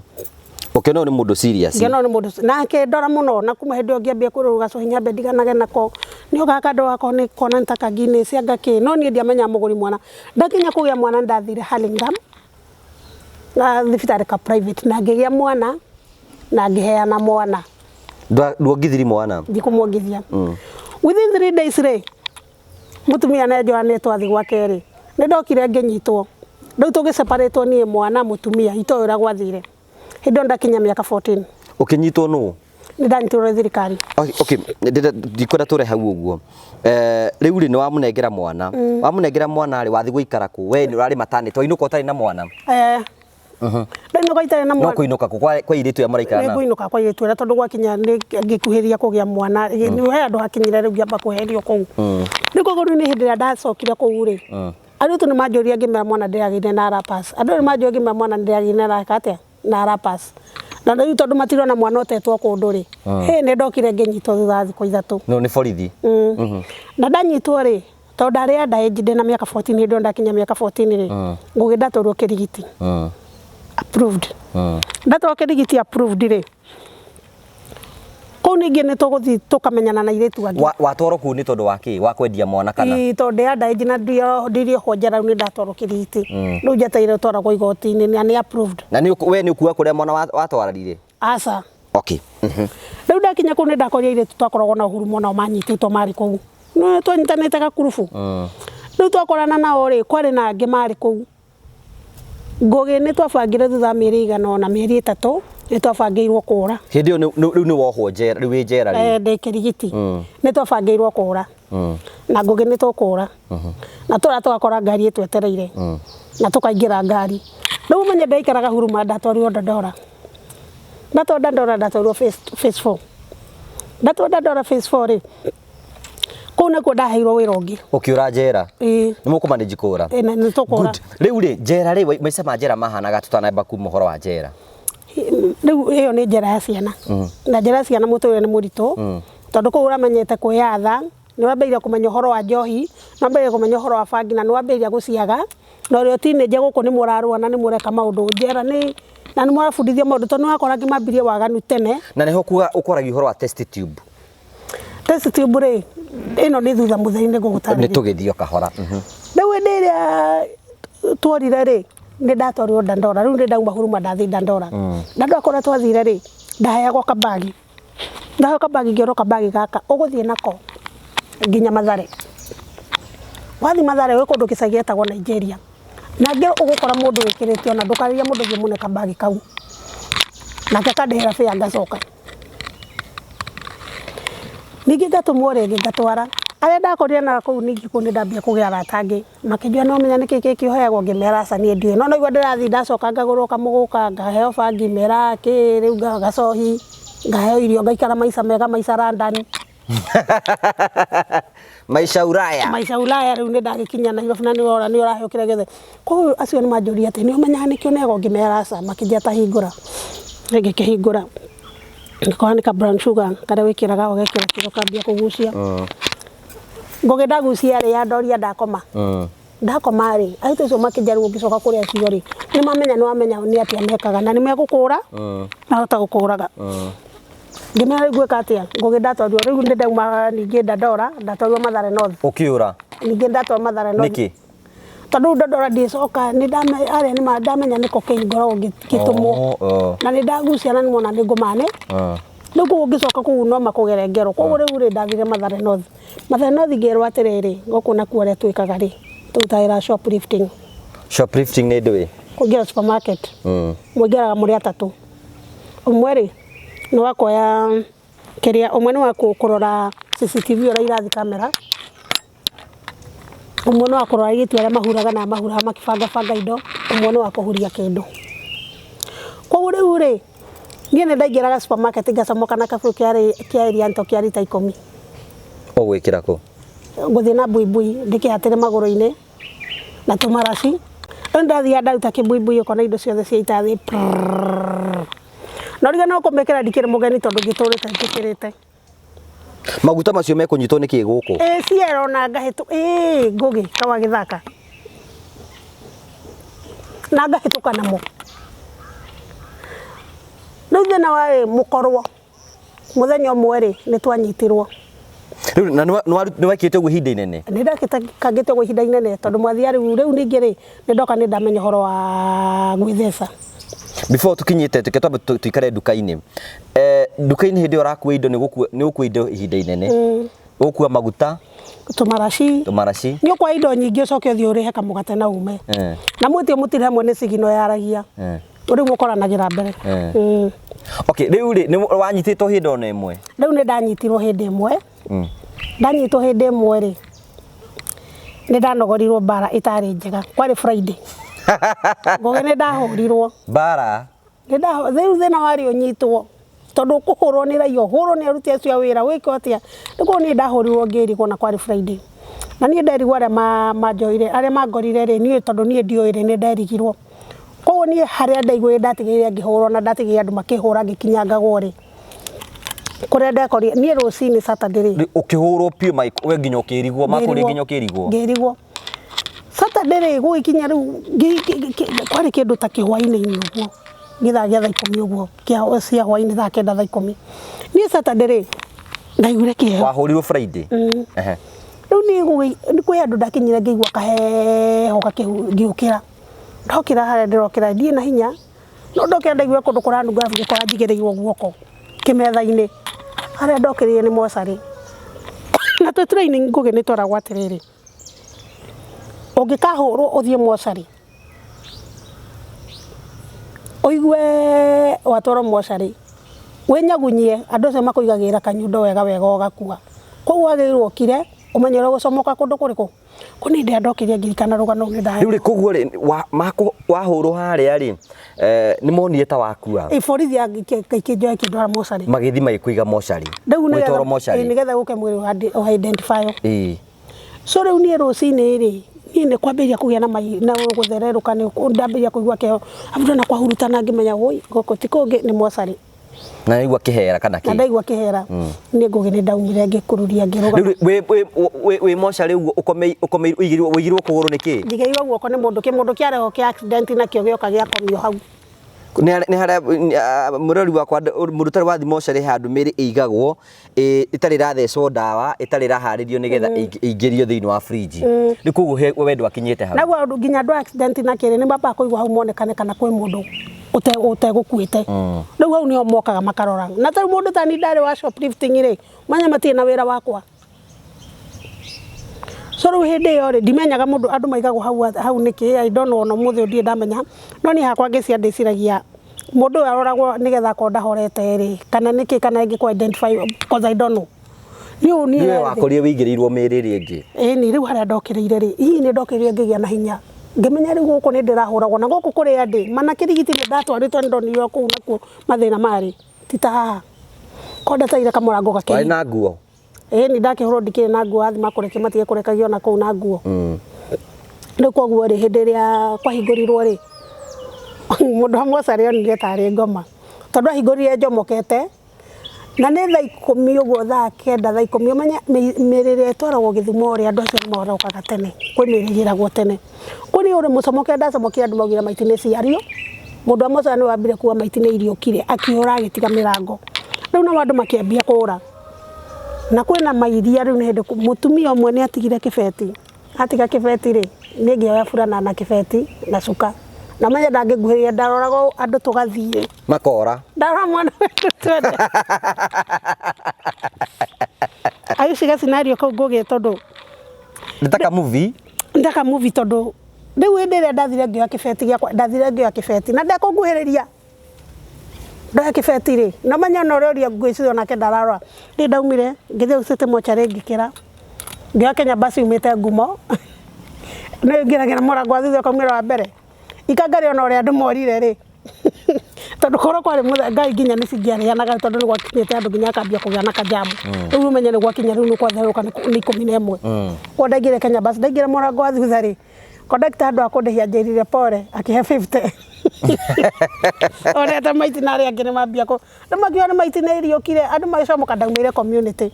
Speaker 2: Ũkĩona ũyũ nĩ mũndũ serious.
Speaker 1: Ngĩona nĩ mũndũ nake ndora mũno na kuma hĩndĩ ĩyo ngĩambia kwĩrwo gacohi nyambe ndiganage nako nĩ gaka ndwako nĩ kona nĩ ta kagini cia kĩ no niĩ ndiamenya mũgũri mwana. Ndakinya kũgĩa mwana ndathire Hurlingham na thibitarĩ ka private na ngĩgĩa mwana na ngĩheana mwana.
Speaker 2: Nduongithiri mwana?
Speaker 1: Ndikũmuongithia. Within 3 days rĩ, mũtumia nĩ nĩ twathi gwake rĩ, nĩ ndokire ngĩnyitwo. Rĩu tũgĩseparatwo niĩ mwana mũtumia itoĩ ũrĩa gwathire. Hĩndĩ ĩyo ndakinya mĩaka 14.
Speaker 2: Ũkĩnyitwo nũ?
Speaker 1: Nĩ ndanyitirwo nĩ thirikari.
Speaker 2: Okay, ndikwenda tũre hau ũguo. Rĩu rĩ, nĩ wamũnengera mwana. Wamũnengera mwana rĩ, wathi gũikara kũ? We nĩ ũrarĩ maternity, wainũka ũtarĩ na mwana?
Speaker 1: Eh. Ndainũka itarĩ na
Speaker 2: No
Speaker 1: mwana.
Speaker 2: kũinũka kũ kwa airĩtu aya mũraikara
Speaker 1: Nĩ
Speaker 2: nao?
Speaker 1: ngũinũka kwa airĩtu arĩa tondũ gwakinya nĩ ngĩkuhĩrĩria kũgĩa mwana nĩ he handũ hakinyire rĩu ngĩamba kweherio kũu. Rĩu koguo rĩu nĩ hĩndĩ ĩrĩa ndacokire kũu rĩ, airĩtu nĩ manjũrire ngĩmera mwana ndĩragĩire na arapas. Andũ nĩ manjũrire ngĩmera mwana ndĩragĩire na atĩa na arapas. Na rĩu tondũ matirona mwana ũtetwo kũndũ rĩ, hĩ nĩ ndokire ngĩnyitwo thutha wa thikũ 3.
Speaker 2: No nĩ borithi?
Speaker 1: Na ndanyitwo rĩ, tondũ ndarĩ underage ndĩna mĩaka 14, hĩndĩ ĩyo ndakinya mĩaka 14 rĩ, ngũgĩ ndatwarwo Kĩrigiti approved. Ndatwarwo Kĩrigiti approved rĩ, kũu ningĩ nĩ tũgũthiĩ tũkamenyana na airĩtu angĩ.
Speaker 2: Watwarwo kũu nĩ tondũ wa kĩ? Wa kwendia mwana kana?
Speaker 1: Ĩĩ, tondũ ndĩ underage na ndiriohwo njera, rĩu nĩ ndatwarwo Kĩrigiti. Rĩu njetereire gũtwaragwo igoti-inĩ na nĩ approved.
Speaker 2: Na nĩ we nĩ ũkuga kũrĩa mwana watwararire?
Speaker 1: Aca.
Speaker 2: Okay.
Speaker 1: Rĩu ndakinya kũu nĩ ndakorire airĩtu twakoragwo na ũhuru mũno manyitĩtwo marĩ kũu. No twanyitanĩte gakurubu. Rĩu twakorana nao rĩ, kwarĩ na angĩ marĩ kũu. Ngũgĩ nĩ twabangire thutha wa mĩeri ĩigana ũna, mĩeri 3, nĩ twabangĩirwo kũra.
Speaker 2: Hĩndĩ ĩyo rĩu nĩ wohwo njera, rĩu wĩ njera rĩu.
Speaker 1: Eh, ndĩ Kĩrigiti. Nĩ twabangĩirwo kũra. Na Ngũgĩ nĩ tũkũra. Na tũra tũgakora ngari ĩtwetereire. Na tũkaingĩra ngari. Rĩu ũmenye ndaikaraga Huruma, ndatwarirwo Dandora. Ndatwarwo Dandora, ndatwarirwo phase 4. Ndatwarwo Dandora phase 4 rĩ, kũu nĩkuo ndaheirwo wĩra ũngĩ.
Speaker 2: Ũkĩũra njera?
Speaker 1: Ĩĩ.
Speaker 2: Nĩ mũkũmanĩji kũra?
Speaker 1: Ĩĩ, na nĩ tũkũra.
Speaker 2: Good. Rĩu rĩ, njera rĩ, maica ma njera mahanaga tũtanamba kuma ũhoro wa njera?
Speaker 1: Rĩu ĩyo nĩ njera ya ciana. Na njera ya ciana mũtũrĩre nĩ mũritũ tondũ kũu ũramenyete kwĩyatha, nĩ wambĩrĩria kũmenya ũhoro wa njohi, nĩ wambĩrĩria kũmenya ũhoro wa bangi na nĩ wambĩrĩria gũciaga. Na ũrĩa teenager gũkũ nĩ mũrarũa na nĩ mũreka maũndũ njera nĩ na nĩ mũrabundithio maũndũ tondũ nĩ wakora angĩ mambirie waganu tene.
Speaker 2: Na nĩho kuga ũkwaragia ũhoro wa test tube.
Speaker 1: Test tube rĩ, ĩno nĩ thutha mũtheri nĩ
Speaker 2: Nĩ
Speaker 1: ngũgũtarĩria.
Speaker 2: tũgĩthiĩ o kahora.
Speaker 1: Rĩu hĩndĩ ĩrĩa tuorire rĩ, nĩ ndatwarirwo Dandora. Rĩu nĩ ndauma Huruma ndathiĩ Dandora. Dandora kũrĩa twathire rĩ, ndaheagwo kabagi. Ndaheo kabagi ngĩrwo kabagi gaka ũgũthiĩ nako nginya Mathare. Wathiĩ Mathare gwĩ kũndũ gĩcagi gĩtagwo Nigeria. Na ngĩrwo ũgũkora mũndũ wĩkĩrĩte ona ndũkarĩrie mũndũ ũngĩ mũne kabagi kau. Nake akandĩhĩra fare ngacoka. Ningĩ ngatũmwo rĩngĩ ngatwara. Arĩa ndakorire nao kũu ningĩ kũu nĩ ndambia kũgĩa arata angĩ. Makĩnjũria no ũmenya nĩkĩ gĩkĩ ũheagwo, ngĩmera aca niĩ ndiũĩ. No naigua ndĩrathiĩ ndacoka ngagũrwo kamũgũka, ngaheo bangi, mĩraa, kĩ rĩu gacohi, ngaheo irio ngaikara maica mega maica London.
Speaker 2: Maisha Ulaya.
Speaker 1: Maica Ulaya rĩu nĩ ndagĩkinya Nairobi na nĩ ũrora nĩ ũraheo kĩrĩa gĩothe. Koguo acio nĩ manjũria atĩ nĩ ũmenyaga nĩkĩ ũneagwo, ngĩmera aca, makĩnjĩra ta hingũra. Ngĩkĩhingũra. Ngĩkora nĩ ka brown sugar karĩa wĩkĩraga ũgekĩra kĩro kambia kũgucia. Ngũgĩ ndagucia rĩ, yandoria ndakoma. Ndakoma rĩ, airĩtu acio makĩnjĩra rĩu ũngĩcoka kũrĩa acio rĩ, nĩ mamenya nĩ wamenya nĩ atĩa mekaga na nĩ megũkũra mahota gũkũraga. Ngĩmera rĩu ngwĩka atĩa? Ngũgĩ ndatwarirwo rĩu nĩ ndauma ningĩ Dandora ndatwarirwo Mathare North.
Speaker 2: Ũkĩũra?
Speaker 1: Ningĩ ndatwarwo Mathare North.
Speaker 2: Nĩkĩ?
Speaker 1: Tondũ rĩu Dandora ndicoka nĩ arĩa nĩ ndamenya nĩ cocaine ngoragwo ngĩtũmwo. Na nĩ ndagucia na nĩmona nĩ ngũmane. Rĩu koguo ngĩcoka kũu no makũgere ngero. Koguo rĩu rĩ ndathire Mathare North. Mathare North ngĩrwo atĩrĩrĩ, gũkũ nakuo ũrĩa twĩkaga rĩ, tũrutagĩra shoplifting.
Speaker 2: Shoplifting nĩ ndũĩ?
Speaker 1: Kũingĩra supermarket. Mũingĩraga mũrĩ atatũ. Ũmwe rĩ, nĩ wa kuoya kĩrĩa, ũmwe nĩ wa kũrora CCTV ũrĩa irathi kamera. Ũmwe nĩ wa kũrora airĩtu arĩa mahuraga na mahuraga makĩbangabanga indo, ũmwe nĩ wa kũhuria kĩndũ. Koguo rĩu rĩ, niĩ nĩ ndaingĩraga supermarket ngacomoka na kabũyũ kĩa Elianto kĩa rita 10.
Speaker 2: Ũgwĩkĩra kũ?
Speaker 1: Ngũthiĩ na buibui ndĩkĩhatĩre magũrũ-inĩ na tũmaraci. Rĩu ndathiaga ndaruta kĩbuibui ũkona indo ciothe ciaita thĩ. Na ũrigano kũmĩkĩra ndikĩrĩ mũgeni tondũ ngĩtũrĩte njĩkĩrĩte.
Speaker 2: Maguta macio mekũnyitwo nĩkĩ gũkũ?
Speaker 1: Ĩĩ ciero na ngahĩtũ ĩĩ ngũgĩ kawa gĩthaka. Na ngahĩtũka namo. Rĩu thĩna warĩ mũkorwo mũthenya ũmwe rĩ nĩ twanyitirwo.
Speaker 2: Rĩu na nĩ wekĩte ũguo ihinda inene?
Speaker 1: Nĩ ndakĩte ũguo ihinda inene tondũ mwathia rĩu rĩu ningĩ rĩ nĩ ndoka nĩ ndamenya ũhoro wa gwĩtheca.
Speaker 2: Before tukinyĩte tuke twambe tuikare nduka-inĩ. Nduka-inĩ hĩndĩ ĩyo ũrakua indo nĩ gũkua nĩ ũgũkua indo ihinda inene. Ũgũkua maguta,
Speaker 1: Tũmaraci.
Speaker 2: Tũmaraci.
Speaker 1: Nĩ ũkwa indo nyingĩ ũcoke ũthiĩ ũrĩhe kamũgate na ume. Na mwĩtio mũtirĩ hamwe nĩ cigino yaragia. Rĩu mũkoranagĩra mbere.
Speaker 2: Okay, rĩu rĩ nĩ wanyitĩtwo hĩndĩ ona ĩmwe?
Speaker 1: Rĩu nĩ ndanyitirwo hĩndĩ ĩmwe. Ndanyitwo hĩndĩ ĩmwe rĩ, nĩ ndanogorirwo mbara ĩtarĩ njega. Kwarĩ Friday. Ngũgĩ nĩ ndahũrirwo.
Speaker 2: Mbara?
Speaker 1: Rĩu thĩna warĩ ũnyitwo. Tondũ ũkũhũrwo nĩ raia, ũhũrwo nĩ aruti acio a wĩra, wĩke atĩa. Rĩu koguo niĩ ndahũrirwo ngĩrigwo na kwarĩ Friday. Na niĩ nderigwo arĩa manjoire, arĩa mangorire rĩ, niĩ tondũ niĩ ndiũĩ rĩ, nĩ nderigirwo. Koguo niĩ harĩa ndaiguire ndatigĩire ngĩhũrwo na ndatigĩire andũ makĩhũra ngĩkinyangagwo rĩ, kũrĩa ndekorire, niĩ rũcinĩ Saturday rĩ.
Speaker 2: Ũkĩhũrwo biũ we nginya ũkĩrigwo, makũrire nginya ũkĩrigwo?
Speaker 1: Ngĩrigwo. Saturday rĩ, gũgĩkinya rĩu kwarĩ kĩndũ ta kĩhwainĩ-inĩ ũguo, gĩthaa gĩa thaa ikũmi ũguo, cia hwainĩ thaa kenda thaa ikũmi. Niĩ Saturday rĩ, ndaiguire kĩheho.
Speaker 2: Wahũrirwo Friday?
Speaker 1: Rĩu niĩ kwĩ handũ ndakinyire ngĩigua kaheho ngĩũkĩra. Ndokĩra harĩa ndĩrokĩra ndirĩ na hinya, no ndokĩra ndaigua kũndũ kũranunga arabu ngĩkora njigĩrĩirwo guoko kĩmetha-inĩ. Harĩa ndokĩrire nĩ mocarĩ. Na twĩ training Ngũgĩ nĩ tweragwo atĩrĩrĩ, ũngĩkahũrwo ũthiĩ mocarĩ, ũigue watwarwo mocarĩ, wĩnyagunyie andũ acio makũigagĩrĩra kanyundo wega wega ũgakua. Koguo wagĩrĩirwo ũkire ũmenye ũrĩa ũgũcomoka kũndũ kũrĩkũ. Ko niĩ ndĩrĩa ndokĩrire ngĩririkana rũgano rũu nĩ nda.
Speaker 2: Rĩu rĩ koguo rĩ wahũrwo harĩa rĩ nĩ monire ta wakua?
Speaker 1: Ĩ borithi ikĩnjoya ikĩndwara mocarĩ.
Speaker 2: Magĩthiĩ magĩkũiga mocarĩ.
Speaker 1: Rĩu
Speaker 2: Ũgĩtwarwo mocarĩ.
Speaker 1: nĩgetha gũke mwĩrĩ ũ identify. So rĩu niĩ rũcinĩ rĩ, niĩ nĩ kwambĩrĩria kũgĩa na gũthererũka nĩ ndambĩrĩria kũigua kĩheho. Arabu ndona kwahurutana ngĩmenya woi gũkũ ti kũngĩ nĩ mocarĩ.
Speaker 2: Na ndaigua kĩhera kana
Speaker 1: kĩ? Na ndaigua kĩhera. Niĩ Ngũgĩ nĩ ndaumire ngĩkururia ngĩrũgama.
Speaker 2: Rĩu wĩ mocarĩ ũguo ũkomeirwo ũigĩrĩirwo kũgũrũ nĩ kĩ?
Speaker 1: Njigĩrĩirwo guoko nĩ mũndũ, kĩmũndũ kĩarehwo kĩa accident nakĩo gĩoka gĩakomio hau.
Speaker 2: Nĩ harĩa mũrori wakwa mũndũ ũtarĩ wathiĩ mocarĩ handũ mĩĩrĩ ĩigagwo ĩtarĩ ĩrathecwo ndawa, ĩtarĩ ĩraharĩrio nĩgetha ĩingĩrio thĩinĩ wa fridge. Rĩu koguo we ndwakinyĩte hau.
Speaker 1: Naguo nginya andũ a accident na kĩrĩ nĩ mambaga kũigwo hau monekane kana kwĩ mũndũ ũtegũkuĩte. Rĩu hau nĩho mokaga makarora. Na tarĩu mũndũ ta niĩ ndarĩ wa shoplifting rĩ, manya matirĩ na wĩra wakwa. So rĩu hĩndĩ ĩyo rĩ, ndimenyaga mũndũ andũ maigagwo hau hau nĩkĩ, I don't know ona ũmũthĩ ũyũ ndirĩ ndamenya. No niĩ hakwa ngĩciria ndĩciragia mũndũ ũyũ aroragwo nĩgetha akorwo ndahorete rĩ, kana nĩkĩ kana ĩngĩ identify because I don't know. Niĩ ũũ niĩ
Speaker 2: Nĩwe wakorire wĩigĩrĩirwo mĩĩrĩ ĩrĩa ĩngĩ.
Speaker 1: Ĩni rĩu harĩa ndokĩrĩire rĩ, hihi nĩ ndokĩrire ngĩgĩa na hinya. Ngĩmenya rĩu gũkũ nĩ ndĩrahũragwo na gũkũ kũrĩa ndĩ, mana kĩrigiti nĩ ndatwarĩtwo nĩ ndonire o kũu nakuo mathĩna marĩ, ti ta haha. Korwo ndetereire kamũrango
Speaker 2: Warĩ
Speaker 1: gakĩhingwo.
Speaker 2: na nguo?
Speaker 1: Ĩni ndakĩhũrwo ndikĩrĩ na nguo wathiĩ makũrekia matige kũrekagia ona kũu na nguo. Rĩu koguo rĩ, hĩndĩ ĩrĩa kwahingũrirwo rĩ, mũndũ wa mocarĩ onire tarĩ ngoma. Tondũ ahingũrire njomokete, na nĩ thaa ikũmi ũguo thaa kenda thaa ikũmi ũmenye mĩĩrĩ ĩrĩa ĩtwaragwo Gĩthumo rĩ, andũ acio nĩ marokaga tene, kwĩ mĩĩrĩ ĩgĩragwo tene. Koguo niĩ ũrĩ mũcomoke ndacomokire andũ maugire maiti nĩ ciario, mũndũ wa mocarĩ nĩwe wambire kuga maiti nĩ iriũkire, akĩũra agĩtiga mĩrango. Rĩu nao andũ makĩambia kũra. Na kwĩna mairia rĩu nĩ hĩndĩ mũtumia ũmwe nĩ atigire kĩbeti, atiga kĩbeti rĩ, niĩ ngĩoya burana na kĩbeti na cuka. Na ũmenye ndangĩnguhĩrĩria ndaroraga andũ tũgathiĩ.
Speaker 2: Makora.
Speaker 1: Ndarora mwana witũ twende. Aici ga scenario kau Ngũgĩ tondũ
Speaker 2: Nĩ ta ka movie.
Speaker 1: Nĩ ta ka movie tondũ rĩu hĩndĩ ĩrĩa ndathire ngĩoya kĩbeti gĩakwa, ndathire ngĩoya kĩbeti na ndekũnguhĩrĩria. Ndoya kĩbeti rĩ, na ũmenye ona ũrĩa ũria ngwĩciria onake ndararora. Niĩ ndaumire ngĩthiĩ City Mortuary ngĩkĩra, ngĩoya Kenya bus yumĩte Ngumo, nĩyo ĩingĩragĩra mũrango wa thutha ĩkaumĩra wa mbere. Ikanga rĩ ona ũrĩa andũ morire rĩ, tondũ korwo kwarĩ mũthenya ngari nginya nĩ cingĩarĩanaga tondũ nĩ gwakinyĩte andũ nginya akambia kũgĩa na kajamu. Rĩu ũmenye nĩ gwakinya rĩu nĩ kwatherũka nĩ 11. Koguo ndaingĩrire Kenya bus, ndaingĩra mũrango wa thutha rĩ, Kondakta handũ ha kũndĩhia anjĩrire pole, akĩhe 50. Onete maiti na arĩa angĩ nĩ mambia kũ, rĩu makiuga nĩ maiti nĩ iriũkire, andũ magĩcomoka ndaumĩire community.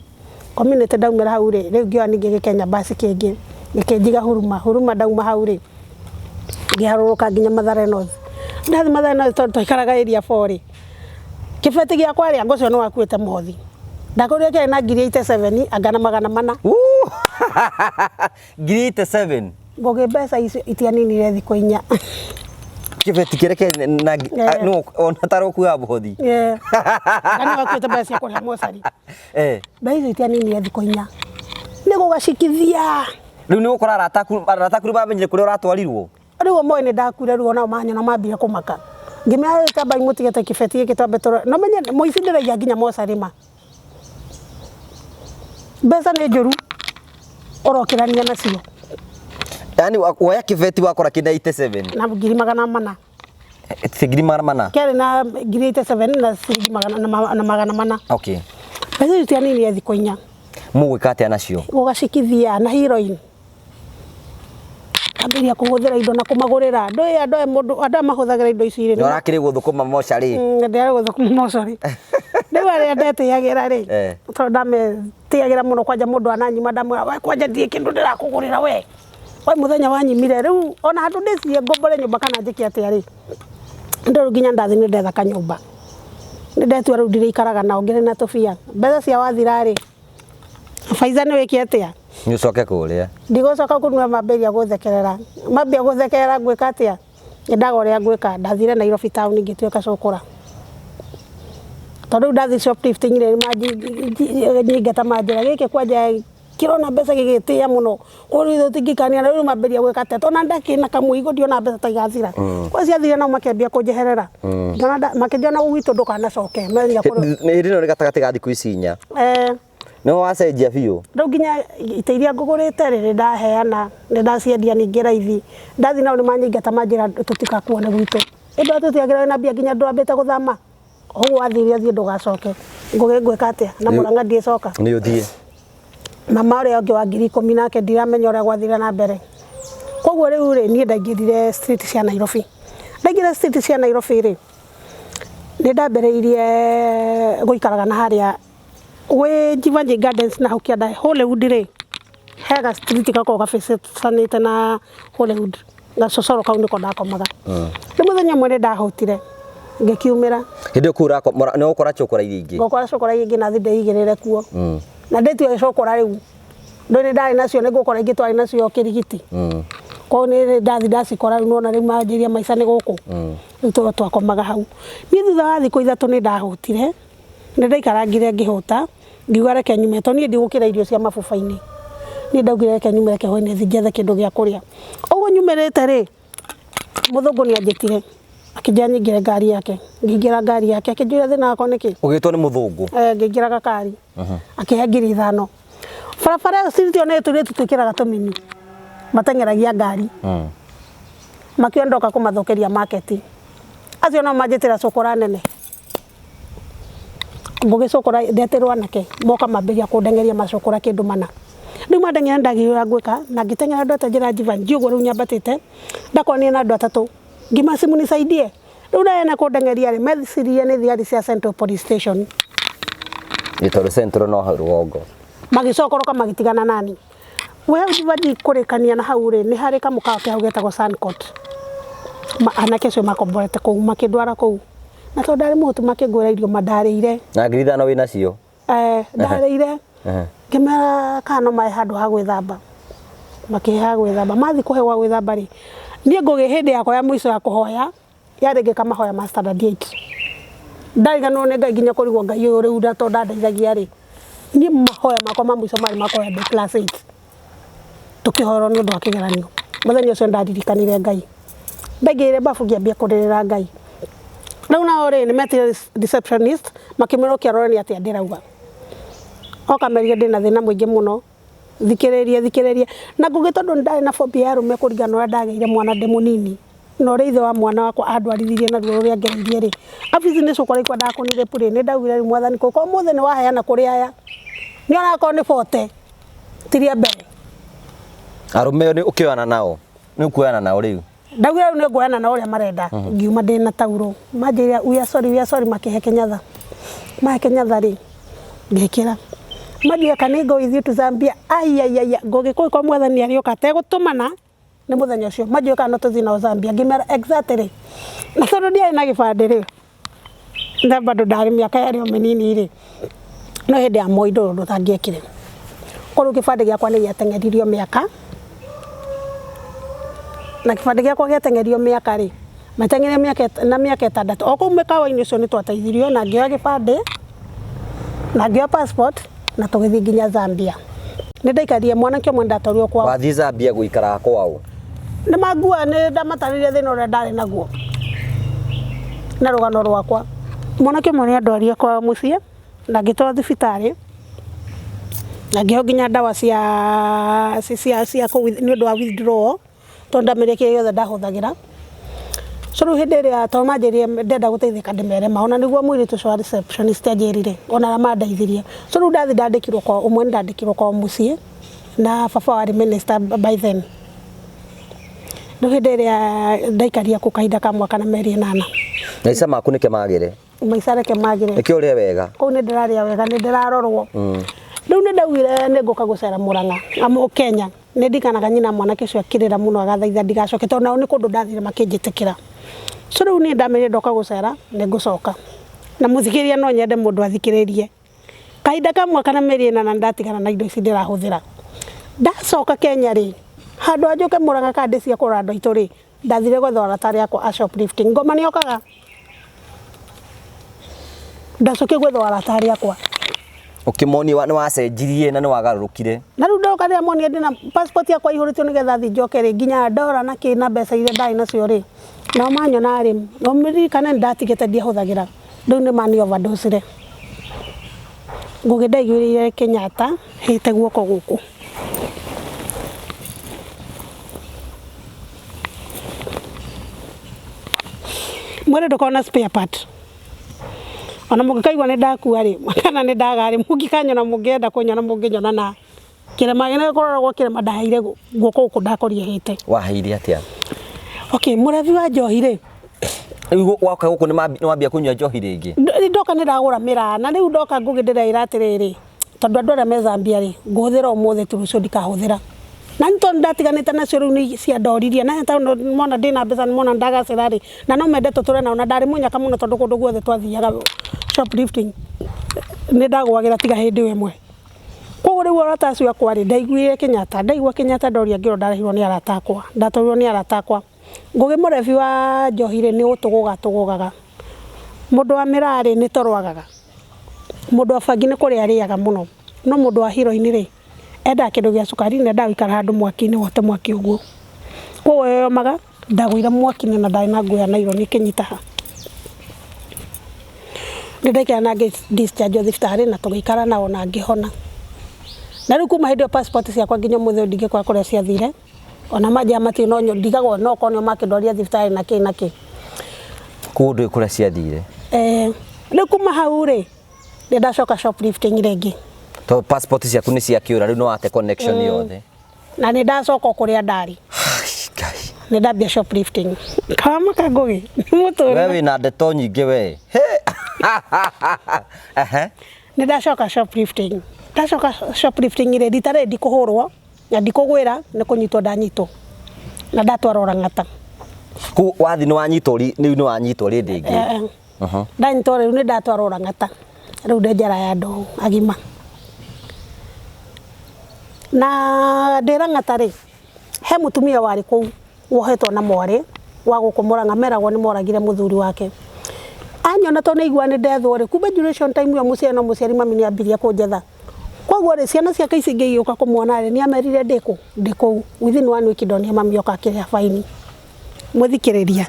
Speaker 1: Community ndaumĩra hau rĩ, rĩu ngĩoya ningĩ gĩkenya bus kĩngĩ, gĩkĩnjiga Huruma, Huruma ndauma hau rĩ, ngĩharũrũka nginya Mathare North. Ndathiĩ Mathare North tondũ twaikaraga area 4 rĩ, Kĩbeti gĩakwa rĩ, anga ũcio nĩ wakuĩte mũhothi. Ndakũrire kĩarĩ na ngiri 87 anga na 400.
Speaker 2: Woo! Ngiri 87.
Speaker 1: Ngũgĩ mbeca icio itianinire thikũ 4.
Speaker 2: Kĩbeti kĩrĩa kĩarĩ na no ona tarokuaga mũhothi.
Speaker 1: Eh. Anga nĩ wakuĩte mbeca cia kũrĩha mocarĩ. Mbeca icio itianinire thikũ 4. Nĩ gũgacikithia.
Speaker 2: Rĩu nĩ gũkora arata aku nĩ mamenyire kũrĩa ũratwarirwo.
Speaker 1: Rĩu moĩ nĩ ndakuire rĩu onao manyona mambire kũmaka. Ngĩmera rĩu tambai mũtigete kĩbeti gĩkĩ twambe tũrore. Na ũmenye mũici ndĩraiya nginya mocarĩ ma. Mbeca nĩ njũru ũrokĩrania nacio.
Speaker 2: Yaani woya kĩbeti wakora kĩna 87.
Speaker 1: Na ngiri 400.
Speaker 2: Ti ngiri 400?
Speaker 1: Kĩarĩ na ngiri 87 na ciringi magana na 400.
Speaker 2: Okay.
Speaker 1: Mbeca icio itianinire thikũ 4.
Speaker 2: Mũgwĩka atĩa nacio?
Speaker 1: Gũgacikithia na heroin. Ambĩrĩria kũhũthĩra indo na kũmagũrĩra. Ndũĩ andũ aya mũndũ andũ aya mahũthagĩra indo ici rĩ.
Speaker 2: Nĩ ũrakĩrĩ gũthũkũma mocarĩ.
Speaker 1: Ndĩrarĩ gũthũkũma mocarĩ. Rĩu arĩa ndetĩagĩra rĩ, tondũ ndametĩagĩra mũno kwanja mũndũ ananyima ndamwĩra we kwanja ndirĩ kĩndũ ndĩrakũgũrĩra we. We mũthenya wanyimire rĩu ona handũ ndĩcirie ngombore nyũmba kana njĩke atĩa rĩ. Ndĩrũ nginya ndathi nĩ ndetha kanyũmba. Nĩ ndetua rĩu ndirĩikaraga nao ngĩrĩ na tũbia. Mbeca cia wathira rĩ, Faiza nĩ wĩke atĩa?
Speaker 2: Nĩ ũcoke kũrĩa.
Speaker 1: Ndigũcoka kũnua mambĩrĩria gũthekerera. Mambia gũthekerera ngwĩka atĩa? Nyendaga ũrĩa ngwĩka. Ndathire Nairobi town ngĩtuĩka cũkũra. Tondũ rĩu ndathi shoplifting rĩ, nyingata manjĩra gĩkĩ kwanja kĩrona mbeca gĩgĩtĩa mũno. Koguo rĩu tũtingĩikania rĩu mambĩrĩria gwĩka atĩa? Tondũ ndakĩrĩ na kamũigo ndiona mbeca ta igathira. Kwa ciathira nao makĩambia kũnjeherera. Makĩnjĩra gwitũ ndũkanacoke.
Speaker 2: Hĩndĩ ĩno nĩ gatagatĩ ga thikũ ici 4. Nĩ wacenjia biũ.
Speaker 1: Rĩu nginya ite iria ngũgũrĩte rĩ, nĩ ndaheana, nĩ ndaciendia ningĩ raithi. Ndathi nao nĩ manyingata manjĩra tũtigakuone gwitũ. Ĩndĩ tũtiagĩrĩirwo na mbia nginya ndwambĩte gũthama. Ũguo wathire ũthiĩ ndũgacoke. Ngũgĩ ngwĩka atĩa? Na Mũrang'a ndiĩcoka.
Speaker 2: Nĩ ũthiĩ.
Speaker 1: Mama ũrĩa ũngĩ wa ngiri 10 nake ndiramenya ũrĩa gwathire na mbere. Koguo rĩu rĩ, niĩ ndaingĩrire street cia Nairobi. Ndaingĩra street cia Nairobi rĩ, nĩ ndambĩrĩirie gũikaraga na harĩa gwĩ Jeevanjee Gardens na hau kĩanda Hollywood rĩ, he ga street gakoragwo gabacanĩte na Hollywood. Gacocoro kau nĩko ndakomaga. Rĩu mũthenya ũmwe nĩ ndahũtire ngĩkiumĩra.
Speaker 2: Hĩndĩ ĩyo kũu nĩ ũgũkora cũkũra iria ingĩ.
Speaker 1: Ngũkora cũkũra iria ingĩ na thiĩ ndĩigĩrĩre kuo. Na ndĩtue cũkũra rĩu. Ndũĩ nĩ ndarĩ nacio nĩ ngũkora ingĩ twarĩ nacio kĩrigiti. Koguo nĩ ndathi ndacikora rĩu nĩwona rĩu manjĩria maica nĩ gũkũ. Rĩu twakomaga hau. Niĩ thutha wa thikũ 3 nĩ ndahũtire. Nĩ ndaikarangire ngĩhũta. Ngiuga reke nyume tondũ niĩ ndigũkĩra irio cia mabuba-inĩ. Niĩ ndaugire reke nyume reke hwainĩ thiĩ njethe kĩndũ gĩa kũrĩa. Ũguo nyumĩrĩte rĩ, mũthũngũ nĩ anjĩtire. Akĩnjĩra nyingĩre ngari yake. Ngĩingĩra ngari yake akĩnjũria thĩna wakwa nĩkĩ.
Speaker 2: Ũgĩtwo nĩ mũthũngũ?
Speaker 1: Ngĩingĩra gakari. Akĩhe ngiri 5. Barabara ĩyo street ĩyo nĩ tũirĩtu twĩkĩraga tũmini. Mateng'eragia ngari. Makiuga ndoka kũmathũkĩria market. Acio nao manjĩtĩra cũkũra nene. Ngũgĩcũkũra ndetĩrwo anake moka mambĩrĩria kũndeng'eria macũkũra kĩndũ mana. Rĩu mandeng'eria ndagĩire ũrĩa ngwĩka na ngĩteng'era ndwete njĩra Jeevanjee ũguo rĩu nyambatĩte ndakonire na andũ 3. Ngĩmera si munisaidie. Rĩu ndaheana kũndeng'eria rĩ, mecirie nĩ thigari cia Central Police Station.
Speaker 2: Nĩ tondũ Central no hau rũgongo.
Speaker 1: Magĩcokoroka magĩtigana nani. We hau Jeevanjee kũrĩkania na hau rĩ, nĩ harĩ kamũkawa ke hau getagwo Suncourt. Anake acio makomborete kũu makĩndwara kũu. Na tondũ ndarĩ mũhũtu makĩngũrĩra irio mandarĩire.
Speaker 2: Na ngiri 5 wĩ nacio?
Speaker 1: Ndarĩire. Ngĩmera kana no mahe handũ ha gwĩthamba. Makĩhe ha gwĩthamba. Mathiĩ kũhe gwa gwĩthamba rĩ, niĩ ngũgĩ hĩndĩ yakwa ya mũico ya kũhoya, yarĩ ngĩka mahoya ma standard 8. Ndariganĩrwo nĩ Ngai nginya kũrigwo Ngai ũyũ rĩu tondũ ndandeithagia rĩ, niĩ mahoya makwa ma mũico marĩ ma kũhoya ndĩ class 8. Tũkĩhoerwo nĩ ũndũ wa kĩgeranio. Mũthenya ũcio ndaririkanire Ngai. Ndaingĩrire bafu ngĩambia kũrĩrĩra Ngai. Rĩu nao rĩ, nĩ metire receptionist makĩmwĩra ũke arore nĩ atĩa ndĩrauga. Oka amerire ndĩna thĩna mũingĩ mũno. Thikĩrĩria, thikĩrĩria. Na ngũgĩ tondũ nĩ ndarĩ na phobia ya arũme kũringana na ũrĩa ndagĩire mwana ndĩ mũnini. Na ũrĩa ithe wa mwana wakwa andwarithirie na ruo rũrĩa ngereirie rĩ. Abici nĩ cũkũra ikwendaga kũnirĩpu rĩ, nĩ ndaugire rĩu mwathani kũkũ ũmũthĩ nĩ waheana kũrĩ aya. Nĩ onakorwo nĩ 40. Tiria mbere.
Speaker 2: Arũme nĩ ũkĩoyana nao. Nĩ ũkuoyana nao rĩu.
Speaker 1: Ndaugire rĩu nĩ nguoyana nao ũrĩa marenda. Ngiuma ndĩ na taurũ. Manjĩrire we are sorry, we are sorry makĩhe Kenyatta. Mahe Kenyatta rĩ, ngĩkĩra. Manjĩrire can I go with you to Zambia? Ai ai ai, ngũgĩ kũu kwa mwathani arĩũka ategũtũmana nĩ mũthenya ũcio. Manjĩrire kana no tũthiĩ nao Zambia. Ngĩmera exactly. Na tondũ ndiarĩ na gĩbandĩ rĩ, Na bado ndarĩ mĩaka yarĩ o mĩnini rĩ, no hĩndĩ ya Moi ndũrĩ ũndũ ũtangĩekire. Koguo kĩbandĩ gĩakwa nĩ gĩateng'eririo mĩaka, na kĩbandĩ gĩakwa gĩateng'erio mĩaka rĩ, mateng'erie mĩaka na mĩaka 6 o kũu mĩkawa-inĩ ũcio nĩ twateithirio na ngĩoya kĩbandĩ na ngĩoya passport na tũgĩthiĩ nginya Zambia. Nĩ ndaikarire mwanake ũmwe ndatwarirwo kwao.
Speaker 2: Wathiĩ Zambia gũikaraga kwao?
Speaker 1: Nĩ mangua, nĩ ndamatarĩria thĩna ũrĩa ndarĩ naguo na rũgano rwakwa. Mwanake ũmwe nĩ andwarire kwao mũciĩ na ngĩtwarwo thibitarĩ na ngĩheo nginya ndawa cia cia cia nĩ ũndũ wa withdrawal tondũ ndamĩrĩa kĩrĩa gĩothe ndahũthagĩra. So rĩu hĩndĩ ĩrĩa tondũ manjĩrire ndenda gũteithĩka ndĩmere ma, ona nĩguo mũirĩtu ũcio wa receptionist anjĩrire ona arĩa mandeithirie. So rĩu ndathiĩ ndandĩkirwo kwao, ũmwe nĩ ndandĩkirwo kwao mũciĩ na baba warĩ minister by then. Rĩu hĩndĩ ĩrĩa ndaikarire kũu kahinda ka mwaka na mĩeri 8.
Speaker 2: Maica maku nĩkĩ magĩre?
Speaker 1: Maica reke magĩre.
Speaker 2: Nĩkĩ ũrĩe wega?
Speaker 1: Kũu nĩ ndĩrarĩa wega, nĩ ndĩrarorwo. Rĩu nĩ ndaugire nĩ ngũka gũcera Murang'a, Kenya. Nĩ ndirikanaga nyina mwanake ũcio akĩrĩra mũno agathaitha ndigacoke tondũ nao nĩ kũndũ ndathire makĩnjĩtĩkĩra. So rĩu niĩ ndamĩrire ndoka gũcera nĩ ngũcoka. Na mũthikĩrĩria no nyende mũndũ athikĩrĩrie. Kahinda ka mwaka na mĩeri 8 ndatigana na indo ici ndĩrahũthĩra. Ndacoka Kenya rĩ, handũ ha njũke Murang'a kana ndĩcie kũrora andũ aitũ rĩ, ndathire gwetha arata arĩa akwa a shoplifting. Ngoma nĩ yokaga. Ndacokire gwetha arata arĩa akwa.
Speaker 2: Ũkĩmonia nĩ wacenjirie na nĩ wagarũrũkire.
Speaker 1: Na rĩu ndoka rĩrĩa monire ndĩna passport yakwa ihũrĩtio nĩgetha thiĩ njoke rĩ, nginya ndora na kĩ na mbeca iria ndarĩ nacio rĩ, nao manyona rĩ, no ririkane nĩ ndatigĩte ndiahũthagĩra. Rĩu nĩ mani overdose. Ngũgĩ ndaiguĩrĩire Kenyatta hĩte guoko gũkũ. Mwĩrĩ ndũkoragwo na spare part. Ona mũngĩkaigua nĩ ndakua rĩ, kana nĩ ndaga rĩ, mũngĩkanyona mũngĩenda kũnyona mũngĩnyona na kĩrema gĩnene kũroragwo kĩrema ndaheire guoko gũkũ ndakorire hĩte.
Speaker 2: Waheire atĩa?
Speaker 1: Okay, mũrebi wa njohi rĩ.
Speaker 2: Rĩu woka gũkũ nĩ wambia kũnyua njohi rĩngĩ?
Speaker 1: Ndoka nĩ ndagũra mĩraa na rĩu ndoka ngũgĩ ndĩreĩra atĩrĩrĩ, tondũ andũ arĩa me Zambia rĩ, ngũhũthĩra ũmũthĩ tu rũciũ ndikahũthĩra. Na nĩ tondũ ndatiganĩte nacio rĩu nĩ ciandoririe na tondũ mona ndĩna mbeca nĩ mona ndagacĩra rĩ, na no mende tũtũre nao na ndarĩ mũnyaka mũno tondũ kũndũ guothe twathiaga shoplifting nĩ ndagũagĩra tiga hĩndĩ ĩyo ĩmwe. Koguo rĩu arata acio akwa rĩ, ndaiguire Kenyatta, ndaigua Kenyatta ndoria ngĩrwo ndarĩhirwo nĩ arata akwa, ndatwarirwo nĩ arata akwa. Ngũgĩ mũrebi wa njohi rĩ, nĩ gũtũgũga tũgũgaga. Mũndũ wa mĩraa rĩ, nĩ toro agaga. Mũndũ wa bangi nĩ kũrĩa arĩaga mũno. No mũndũ wa heroin rĩ, endaga kĩndũ gĩa cukari na endaga gũikara handũ mwaki-inĩ wote mwaki ũguo. Koguo yoyomaga, ndagũire mwaki-inĩ na ndarĩ na nguo ya nylon ĩkĩnyita ha. Nĩ ndaikara na ngĩ discharge thibitarĩ na tũgĩikara nao na ngĩhona. Na rĩu kuma hĩndĩ ĩyo passport ciakwa nginya ũmũthĩ ũyũ ndingĩkora kũrĩa ciathire. Ona manjĩra matirĩ no ndigagwo no korwo nĩo makĩndwarire thibitarĩ na kĩ na kĩ.
Speaker 2: Koguo ndũĩ kũrĩa ciathire?
Speaker 1: Rĩu kuma hau rĩ, nĩ ndacoka shoplifting rĩngĩ.
Speaker 2: Tondũ passport ciaku nĩ ciakĩũra rĩu nĩ wate connection yothe.
Speaker 1: Na nĩ ndacoka kũrĩa ndarĩ.
Speaker 2: Ngai.
Speaker 1: Nĩ ndambia shoplifting. Kawamaka Ngũgĩ, nĩ mũtũrĩre.
Speaker 2: We wĩna ndeto nyingĩ we. Ehe.
Speaker 1: Nĩ ndacoka shoplifting. Ndacoka shoplifting rĩ, rita rĩrĩ ndikũhũrwo na ndikũgwĩra, nĩ kũnyitwo ndanyitwo. Na ndatwarwo Lang'ata.
Speaker 2: Kũu wathi nĩ wanyitwo rĩu nĩ wanyitwo rĩndĩ ĩngĩ.
Speaker 1: Ndanyitwo rĩu nĩ ndatwarwo Lang'ata. Rĩu ndĩ njera ya andũ agima. Na ndĩ Lang'ata rĩ, he mũtumia warĩ kũu wohetwo na mwarĩ wa gũkũ Murang'a, meragwo nĩ moragire mũthuri wake. Anyona tondũ nĩ aigua nĩ ndethwo rĩ, kumbe duration time ĩyo mũciari no mũciari mami nĩ ambirie kũnjetha. Koguo rĩ, ciana ciake ici ingĩ igĩũka kũmuona rĩ, nĩ amerire ndĩ kũ? Ndĩ kũu. Within 1 week ndonire mami oka akĩrĩha baini. Mũthikĩrĩria,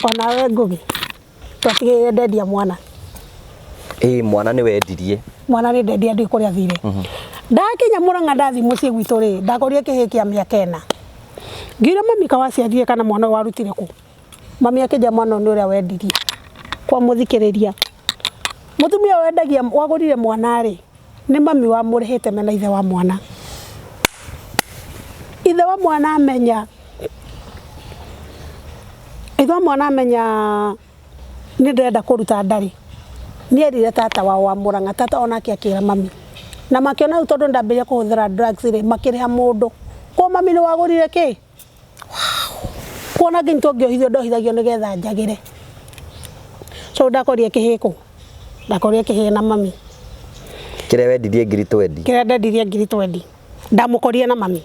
Speaker 1: onawe Ngũgĩ, twatigĩrĩire ndendia mwana.
Speaker 2: Ĩĩ mwana nĩ wendirie.
Speaker 1: Mwana nĩ ndendia ndĩ kũrĩa athire. Ndakinya Murang'a ndathi mũciĩ gwitũ rĩ, ndakorire kĩhĩĩ kĩa mĩaka 4. Ngĩũria mami ka waciarire kana mwana ũyũ warutire kũ? Mami akĩnjĩra mwana ũyũ nĩ ũrĩa wendirie. Kwa mũthikĩrĩria, mũtumia ũyũ wendagia wagũrire mwana rĩ, nĩ mami wamũrĩhĩte mena ithe wa mwana. Ithe wa mwana amenya, ithe wa mwana amenya nĩ ndĩrenda kũruta ndarĩ. Nĩ erire tata wao wa Murang'a, tata onake akĩra mami. Na makĩona rĩu tondũ ndambĩrĩria kũhũthĩra drugs rĩ, makĩrĩha mũndũ. Kwa mami nĩ wagũrire kĩ? Kuona nginya tũngĩohithio ndohithagio nĩgetha njagĩre. So ndakorire kĩhĩ kũ? Ndakorire kĩhĩ na mami.
Speaker 2: Kĩrĩa wendirie ngiri twendi.
Speaker 1: Kĩrĩa ndendirie ngiri twendi. Ndamũkorire na mami.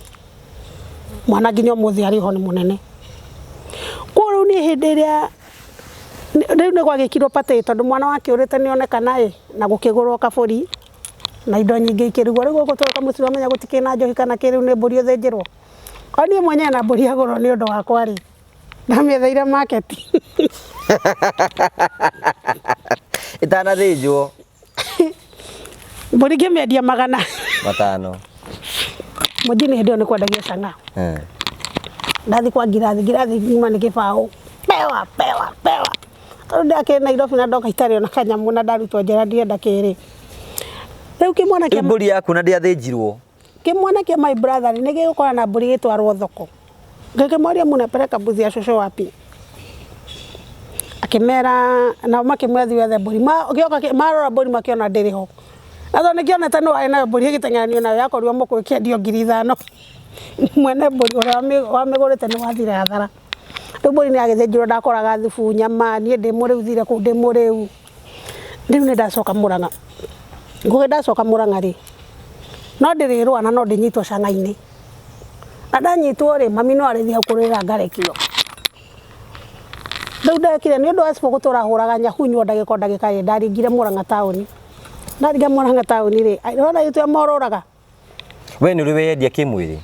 Speaker 1: Mwana nginya ũmũthĩ arĩ ho nĩ mũnene. Koguo rĩu niĩ hĩndĩ ĩrĩa rĩu nĩ gwagĩkirwo party tondũ mwana wakĩũrĩte nĩ onekana ĩ, na gũkĩgũrwo kabũri na indo nyingĩ ikĩrugwo. Rĩu gũkũ tũroka mũciĩ wamenya gũtikĩrĩ na njohi kana kĩ, rĩu nĩ mbũri ĩthĩnjĩrwo. O niĩ mwenyewe na mbũri yagũrwo nĩ ũndũ wakwa rĩ, ndamĩetheire market.
Speaker 2: Ĩtanathĩnjwo.
Speaker 1: Mbũri ngĩmĩendia magana
Speaker 2: 500.
Speaker 1: Mũjini hĩndĩ ĩyo nĩ kwendagio cang'aa. Ndathiĩ kwa ngirathi, ngirathi ngima nĩ kĩbaũ. Pewa, pewa, pewa. Tondũ ndakĩrĩ Nairobi na ndoka itarĩ ona kanyamũ na ndarutwo njera ndirenda kĩrĩ. Rĩu kĩmwana kĩa
Speaker 2: Mbũri yaku na ndĩathĩnjirwo.
Speaker 1: Kĩmwana kĩa my brother nĩ gĩgũkora na mbũri ĩgĩtwarwo thoko. Ngĩkĩmoria mũnapeleka mbuzi ya shosho wapi? Akĩmera nao makĩmwĩra thiĩ wethe mbũri. Gĩoka marora mbũri makĩona ndĩrĩ ho. Na tondũ nĩkĩonete nĩ warĩ nayo mbũri ĩgĩteng'eranio nayo yakorirwo mũkũ ĩkĩendio 5,000. Mwene mbũri ũrĩa wamĩgũrĩte nĩ wathire hathara. Rĩu mbũri nĩ yagĩthĩnjirwo ndakoraga thubu nyama niĩ ndĩ mũrĩu thire kũu ndĩ mũrĩu. Rĩu nĩ ndacoka Mũrang'a. Ngũgĩ ndacoka Mũrang'a rĩ, no ndĩrĩrũa na no ndĩnyitwo cang'a-inĩ. Na ndanyitwo rĩ, mami no arĩthiĩ hau kũrĩra ngarekio. Rĩu ndekire nĩ ũndũ wa cibũ gũtũra hũraga nyahunywo ndagĩka o ndagĩka rĩ, ndaringire Mũrang'a taũni. Ndaringa Mũrang'a taũni rĩ, ũrona ithuĩ morũraga.
Speaker 2: We nĩ ũrĩ weyendia kĩmwĩrĩ?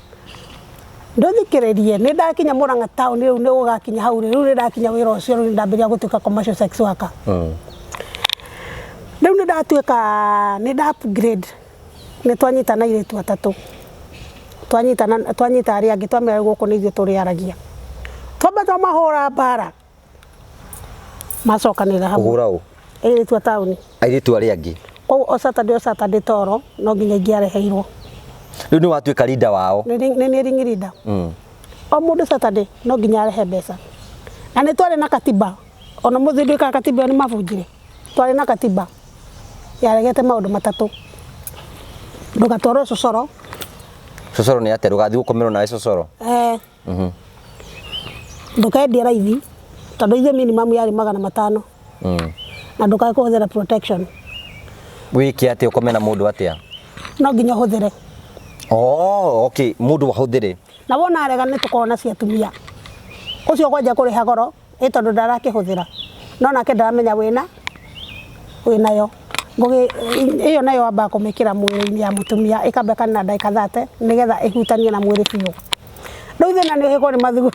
Speaker 1: Ndũthikĩrĩrie, nĩ ndakinya Mũrang'a taũni rĩu nĩ gũgakinya hau rĩ, rĩu nĩ ndakinya wĩra ũcio rĩu nĩ ndambĩrĩria gũtuĩka commercial sex worker. Rĩu nĩ ndatuĩka nĩ nda upgrade, nĩ twanyitana airĩtu atatũ. Twanyitana twanyita arĩa angĩ twamera rĩu gũkũ nĩ ithuĩ tũrĩaragia. Twamba twamahũra mbara macokanĩrĩra hamwe.
Speaker 2: Kũhũra ũ?
Speaker 1: Airĩtu a taũni.
Speaker 2: Airĩtu arĩa angĩ.
Speaker 1: Koguo o Saturday o Saturday toro no nginya ingĩareheirwo.
Speaker 2: Rĩu nĩ watuĩka leader wao.
Speaker 1: Nĩ niĩ ring leader. O mũndũ Saturday no nginya arehe mbeca. Na nĩ twarĩ na katiba. Ona mũthĩ ndũĩ kana katiba ĩyo nĩ mabunjire. Twarĩ na katiba yaregete maũndũ matatũ. Ndũgatwarwo cocoro.
Speaker 2: Cocoro nĩ atĩa? Ndũgathiĩ gũkomerwo nawe cocoro?
Speaker 1: Eh. Ndũkendie raithi tondũ ithuĩ minimum yarĩ 500. Na ndũkae kũhũthĩra protection.
Speaker 2: Wĩke atĩa ũkome na mũndũ atĩa?
Speaker 1: No nginya ũhũthĩre.
Speaker 2: Oh, okay, mũndũ ahũthĩre.
Speaker 1: Na wona arega nĩ tũkoragwo na cia atumia. Ũcio kwanja kũrĩha goro ĩ tondũ ndarakĩhũthĩra. No nake ndaramenya wĩna wĩnayo. Ngũgĩ ĩyo nayo wambaga kũmĩkĩra mwĩrĩ-inĩ ya mũtumia ĩkamba ĩkanina ndagĩka 30 nĩgetha ĩhutanie na mwĩrĩ biũ. Rĩu thĩna nĩ ũhĩkwo nĩ mathugumo.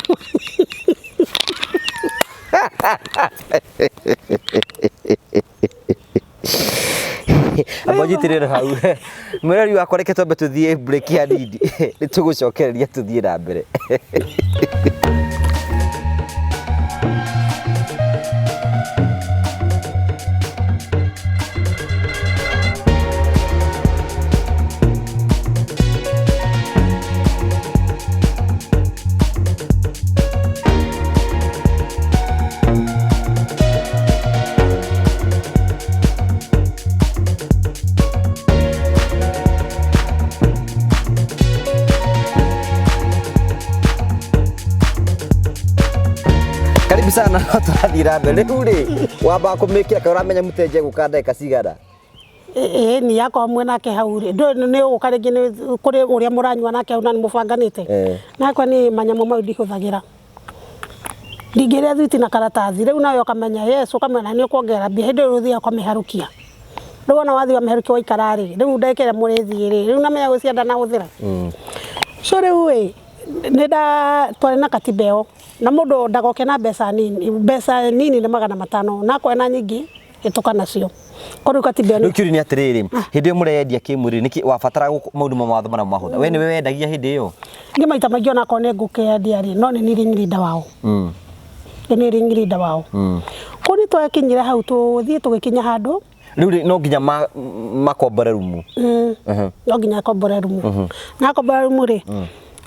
Speaker 2: Amba ũnyitĩrĩre hau. Mwĩrori wakwa reke twambe tũthiĩ break hanini. Nĩ tũgũcokereria tũthiĩ na mbere. Karibu sana no tũrathiĩ na mbere. Rĩu rĩ, wambaga kũmĩkĩra kana ũramenya mũtenja egũka ndagĩka cigana?
Speaker 1: Ĩĩ ni akorwo mwĩ nake hau rĩ, ndũĩ nĩ ũgũka rĩngĩ nĩ kũrĩ ũrĩa mũranyua nake hau na nĩ mũbanganĩte. Nakwa niĩ manyamũ mau ndihũthagĩra. Ndingĩrĩa thwiti na karatathi, rĩu nawe ũkamenya yes, ũkamenya nĩ ũkuongerera mbia, hĩndĩ ĩyo ũthiaga ũkamĩharũkia. Rĩu wona wathiĩ wamĩharũkia waikara rĩ, rĩu ndagĩka ĩrĩa mũrĩthiĩ rĩ, rĩu namenya gũcia ndanahũthĩra. So rĩu ĩ, nĩ nda twarĩ na katiba ĩyo, na mũndũ ndagoke na mbeca nini, mbeca nini nĩ 500, na akorwo ena nyingĩ hĩtũka nacio. Koguo rĩu katiba ĩyo
Speaker 2: Rĩu kĩũria nĩ atĩrĩrĩ, hĩndĩ ĩyo mũreyendia kĩmwĩrĩ nĩkĩ wabatara maũndũ ma mawatho marĩa mahũtha? We nĩwe wendagia hĩndĩ ĩyo?
Speaker 1: Niĩ maita maingĩ ona akorwo nĩ ngũkĩendia rĩ, no nĩ niĩ ring leader wao. Nĩ niĩ ring leader wao. Koguo nĩ twakinyire hau tũthiĩ tũgĩkinya handũ.
Speaker 2: Rĩu rĩ, no nginya makombore rumu?
Speaker 1: No nginya akombore rumu. Na akombora rumu rĩ,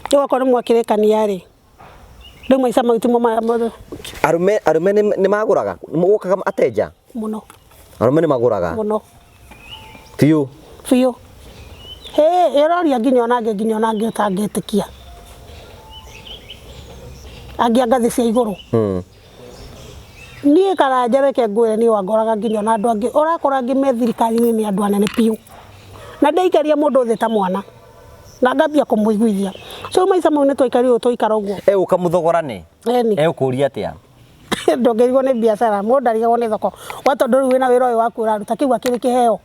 Speaker 1: rĩu akorwo nĩ mwakĩrĩkania rĩ, rĩu maica mau timo
Speaker 2: Arũme arũme nĩ magũraga? Gũkaga atenja?
Speaker 1: Mũno.
Speaker 2: Arũme nĩ magũraga?
Speaker 1: Mũno.
Speaker 2: Biũ?
Speaker 1: Biũ. Hĩ, ĩroria nginya ona angĩ nginya ona angĩ ũtangĩtĩkia. Angĩ a ngathĩ cia igũrũ. Niĩ Karanja reke ngwĩre niĩ wangoraga nginya ona andũ angĩ ũrakora angĩ me thirikari-inĩ nĩ andũ anene biũ na ndaikaria mũndũ thĩ ta mwana na ngambia kũmũiguithia. So maica mau nĩ twaikarire ũũ twaikara ũguo.
Speaker 2: Egũka mũthogorane?
Speaker 1: Ĩni.
Speaker 2: Egũkũria atĩa?
Speaker 1: Ndũngĩrigwo nĩ biacara, mũndũ ndarigagwo nĩ thoko. We tondũ rĩu wĩna wĩra ũyũ waku ũraruta kĩu akĩrĩ kĩheo.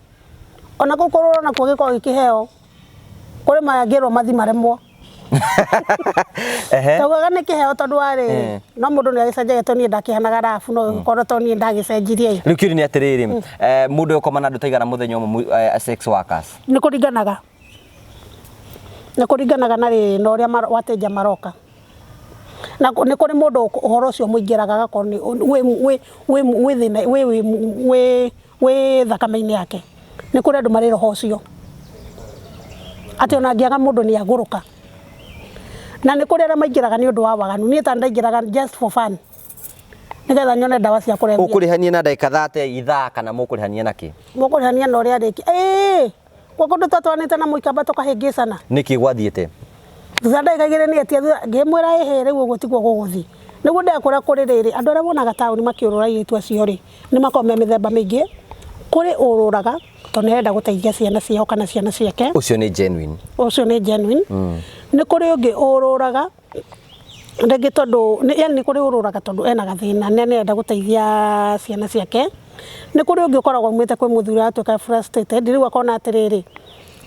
Speaker 1: Ona kũu kũrũra nakuo gĩkoragwo gĩ kĩheo. Kũrĩ mangĩrwo mathi maremwo. Taugaga nĩ kĩheo tondũ wa rĩrĩ, no mũndũ nĩ agĩcenjagia tondũ niĩ ndakĩhanaga rabu no gĩkorwo tondũ niĩ ndagĩcenjirie ĩ.
Speaker 2: Rĩu kĩũria nĩ atĩrĩrĩ, mũndũ egũkoma na andũ ta aigana mũthenya ũmwe sex workers?
Speaker 1: Nĩ kũringanaga. Nĩ kũringanaga na rĩrĩ na ũrĩa wateja maroka. Na nĩ kũrĩ mũndũ ũhoro ũcio ũmũingĩraga agakorwo nĩ wĩ wĩ wĩ wĩ thĩna wĩ wĩ wĩ wĩ thakame-inĩ yake. Nĩ kũrĩ andũ marĩ roho ũcio. Atĩ ona angĩaga mũndũ nĩ agũrũka. Na nĩ kũrĩ arĩa maingĩraga nĩ ũndũ wa waganu. Niĩ ta ndaingĩraga just for fun. Nĩgetha nyone ndawa cia kũrebia.
Speaker 2: Ũkũrĩhania na ndagĩka 30 ithaa kana mũkũrĩhania na kĩ?
Speaker 1: Mũkũrĩhania na ũrĩa arĩkia. Ĩĩ! Kwa kũndũ twatwaranĩte na mũikamba tũkahĩngĩcana.
Speaker 2: Nĩkĩ gwathiĩte?
Speaker 1: Thutha ndagĩka igĩrĩ nĩ etia thutha ngĩmwĩra ĩhĩ rĩu ũguo tiguo gũgũthiĩ. Nĩguo ndĩrakwĩra kũrĩ rĩrĩ andũ arĩa wonaga taũni makĩũrũra airĩtu acio rĩ, nĩ makoragwo me mĩthemba mĩingĩ. Kũrĩ ũrũraga tondũ nĩ arenda gũteithia ciana ciao kana ciana ciake.
Speaker 2: Ũcio nĩ genuine.
Speaker 1: Ũcio nĩ genuine. Nĩ kũrĩ ũngĩ ũrũraga rĩngĩ tondũ yani nĩ kũrĩ ũrũraga tondũ ena gathĩna na nĩ arenda gũteithia ciana ciake. Nĩ kũrĩ ũngĩ ũkoragwo aumĩte kwĩ mũthuri aratuĩka frustrated rĩu akona atĩrĩrĩ,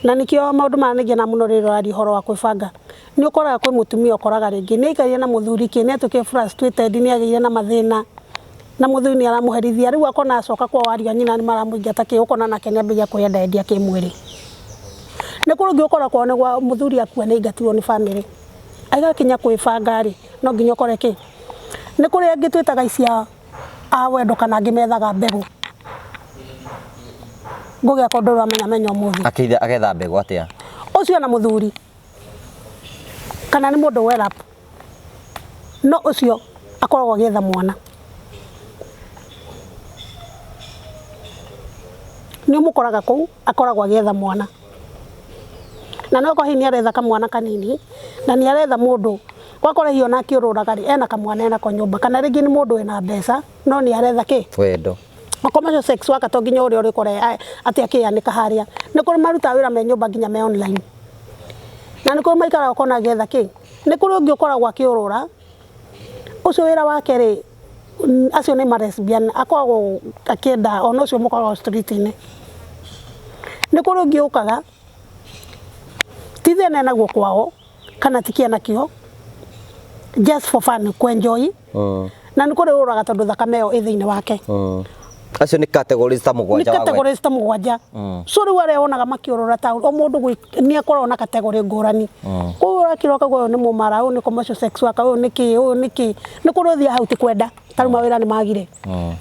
Speaker 1: na nĩkĩo maũndũ maya nĩngenaga mũno rĩrĩa ũraria ũhoro wa kwĩbanga. Nĩ ũkoraga kwĩ mũtumia ũkoraga rĩngĩ nĩ aikarire na mũthuri kĩ, nĩ atuĩkire frustrated nĩ agĩire na mathĩna na mũthuri nĩ aramũherithia rĩu akona acoka kwao ariũ a nyina nĩ maramũingata kĩ, ũkona nake nĩ ambĩrĩria kwĩyendayendia kĩmwĩrĩ. Nĩ kũrĩ ũngĩ ũkora kwao nĩ gwa mũthuri akua nĩ aingatirwo nĩ bamĩrĩ. Agakinya kwĩbanga rĩ, no nginya ũkore kĩ, nĩ kũrĩ angĩ twĩtaga ici a wendo kana angĩ methaga mbegũ. Ngũgĩ akwa ndũrĩ wamenya menya ũmũthĩ.
Speaker 2: Akĩitha agetha mbegũ atĩa?
Speaker 1: Ũcio ena mũthuri kana nĩ mũndũ well up, no ũcio akoragwo agĩetha mwana. Nĩ ũmũkoraga kũu akoragwo agĩetha mwana. Na no hihi nĩ aretha kamwana kanini na nĩ aretha mũndũ wakora hihi ona akĩũrũraga rĩ ena kamwana enako nyũmba kana rĩngĩ nĩ mũndũ wĩna mbeca no nĩ aretha kĩ
Speaker 2: Wendo.
Speaker 1: commercial sex worker to nginya ũrĩa ũrĩkore atĩ akĩyanĩka harĩa. Nĩ kũrĩ marutaga wĩra me nyũmba nginya me online. Na nĩ kũrĩ maikaraga ũkona agĩetha kĩ. Nĩ kũrĩ ũngĩ ũkoragwo akĩũrũra ũcio wĩra wake rĩ acio nĩ ma lesbian akoragwo akĩenda ona ũcio mũkoragwo street-inĩ. Nĩ kũrĩ ũngĩ ũkaga ti thĩna enaguo kwao kana ti kĩana kĩo just for fun kũ enjoy. Na nĩ kũrĩ ũrũraga tondũ thakame ĩyo ĩ thĩinĩ wake.
Speaker 2: Acio nĩ categories ta
Speaker 1: Nĩ
Speaker 2: mũgwanja wagweta.
Speaker 1: categories ta mũgwanja. So rĩu arĩa wonaga makĩũrũra taũni o mũndũ nĩ akoragwo na category ngũrani. Koguo ũrakĩrwo akauga ũyũ nĩ mũmara, ũyũ nĩ commercial sex worker, ũyũ nĩ kĩ, ũyũ nĩ kĩ. Nĩ kũrĩ ũthiaga hau ti kwenda ta rĩu mawĩra nĩ magire.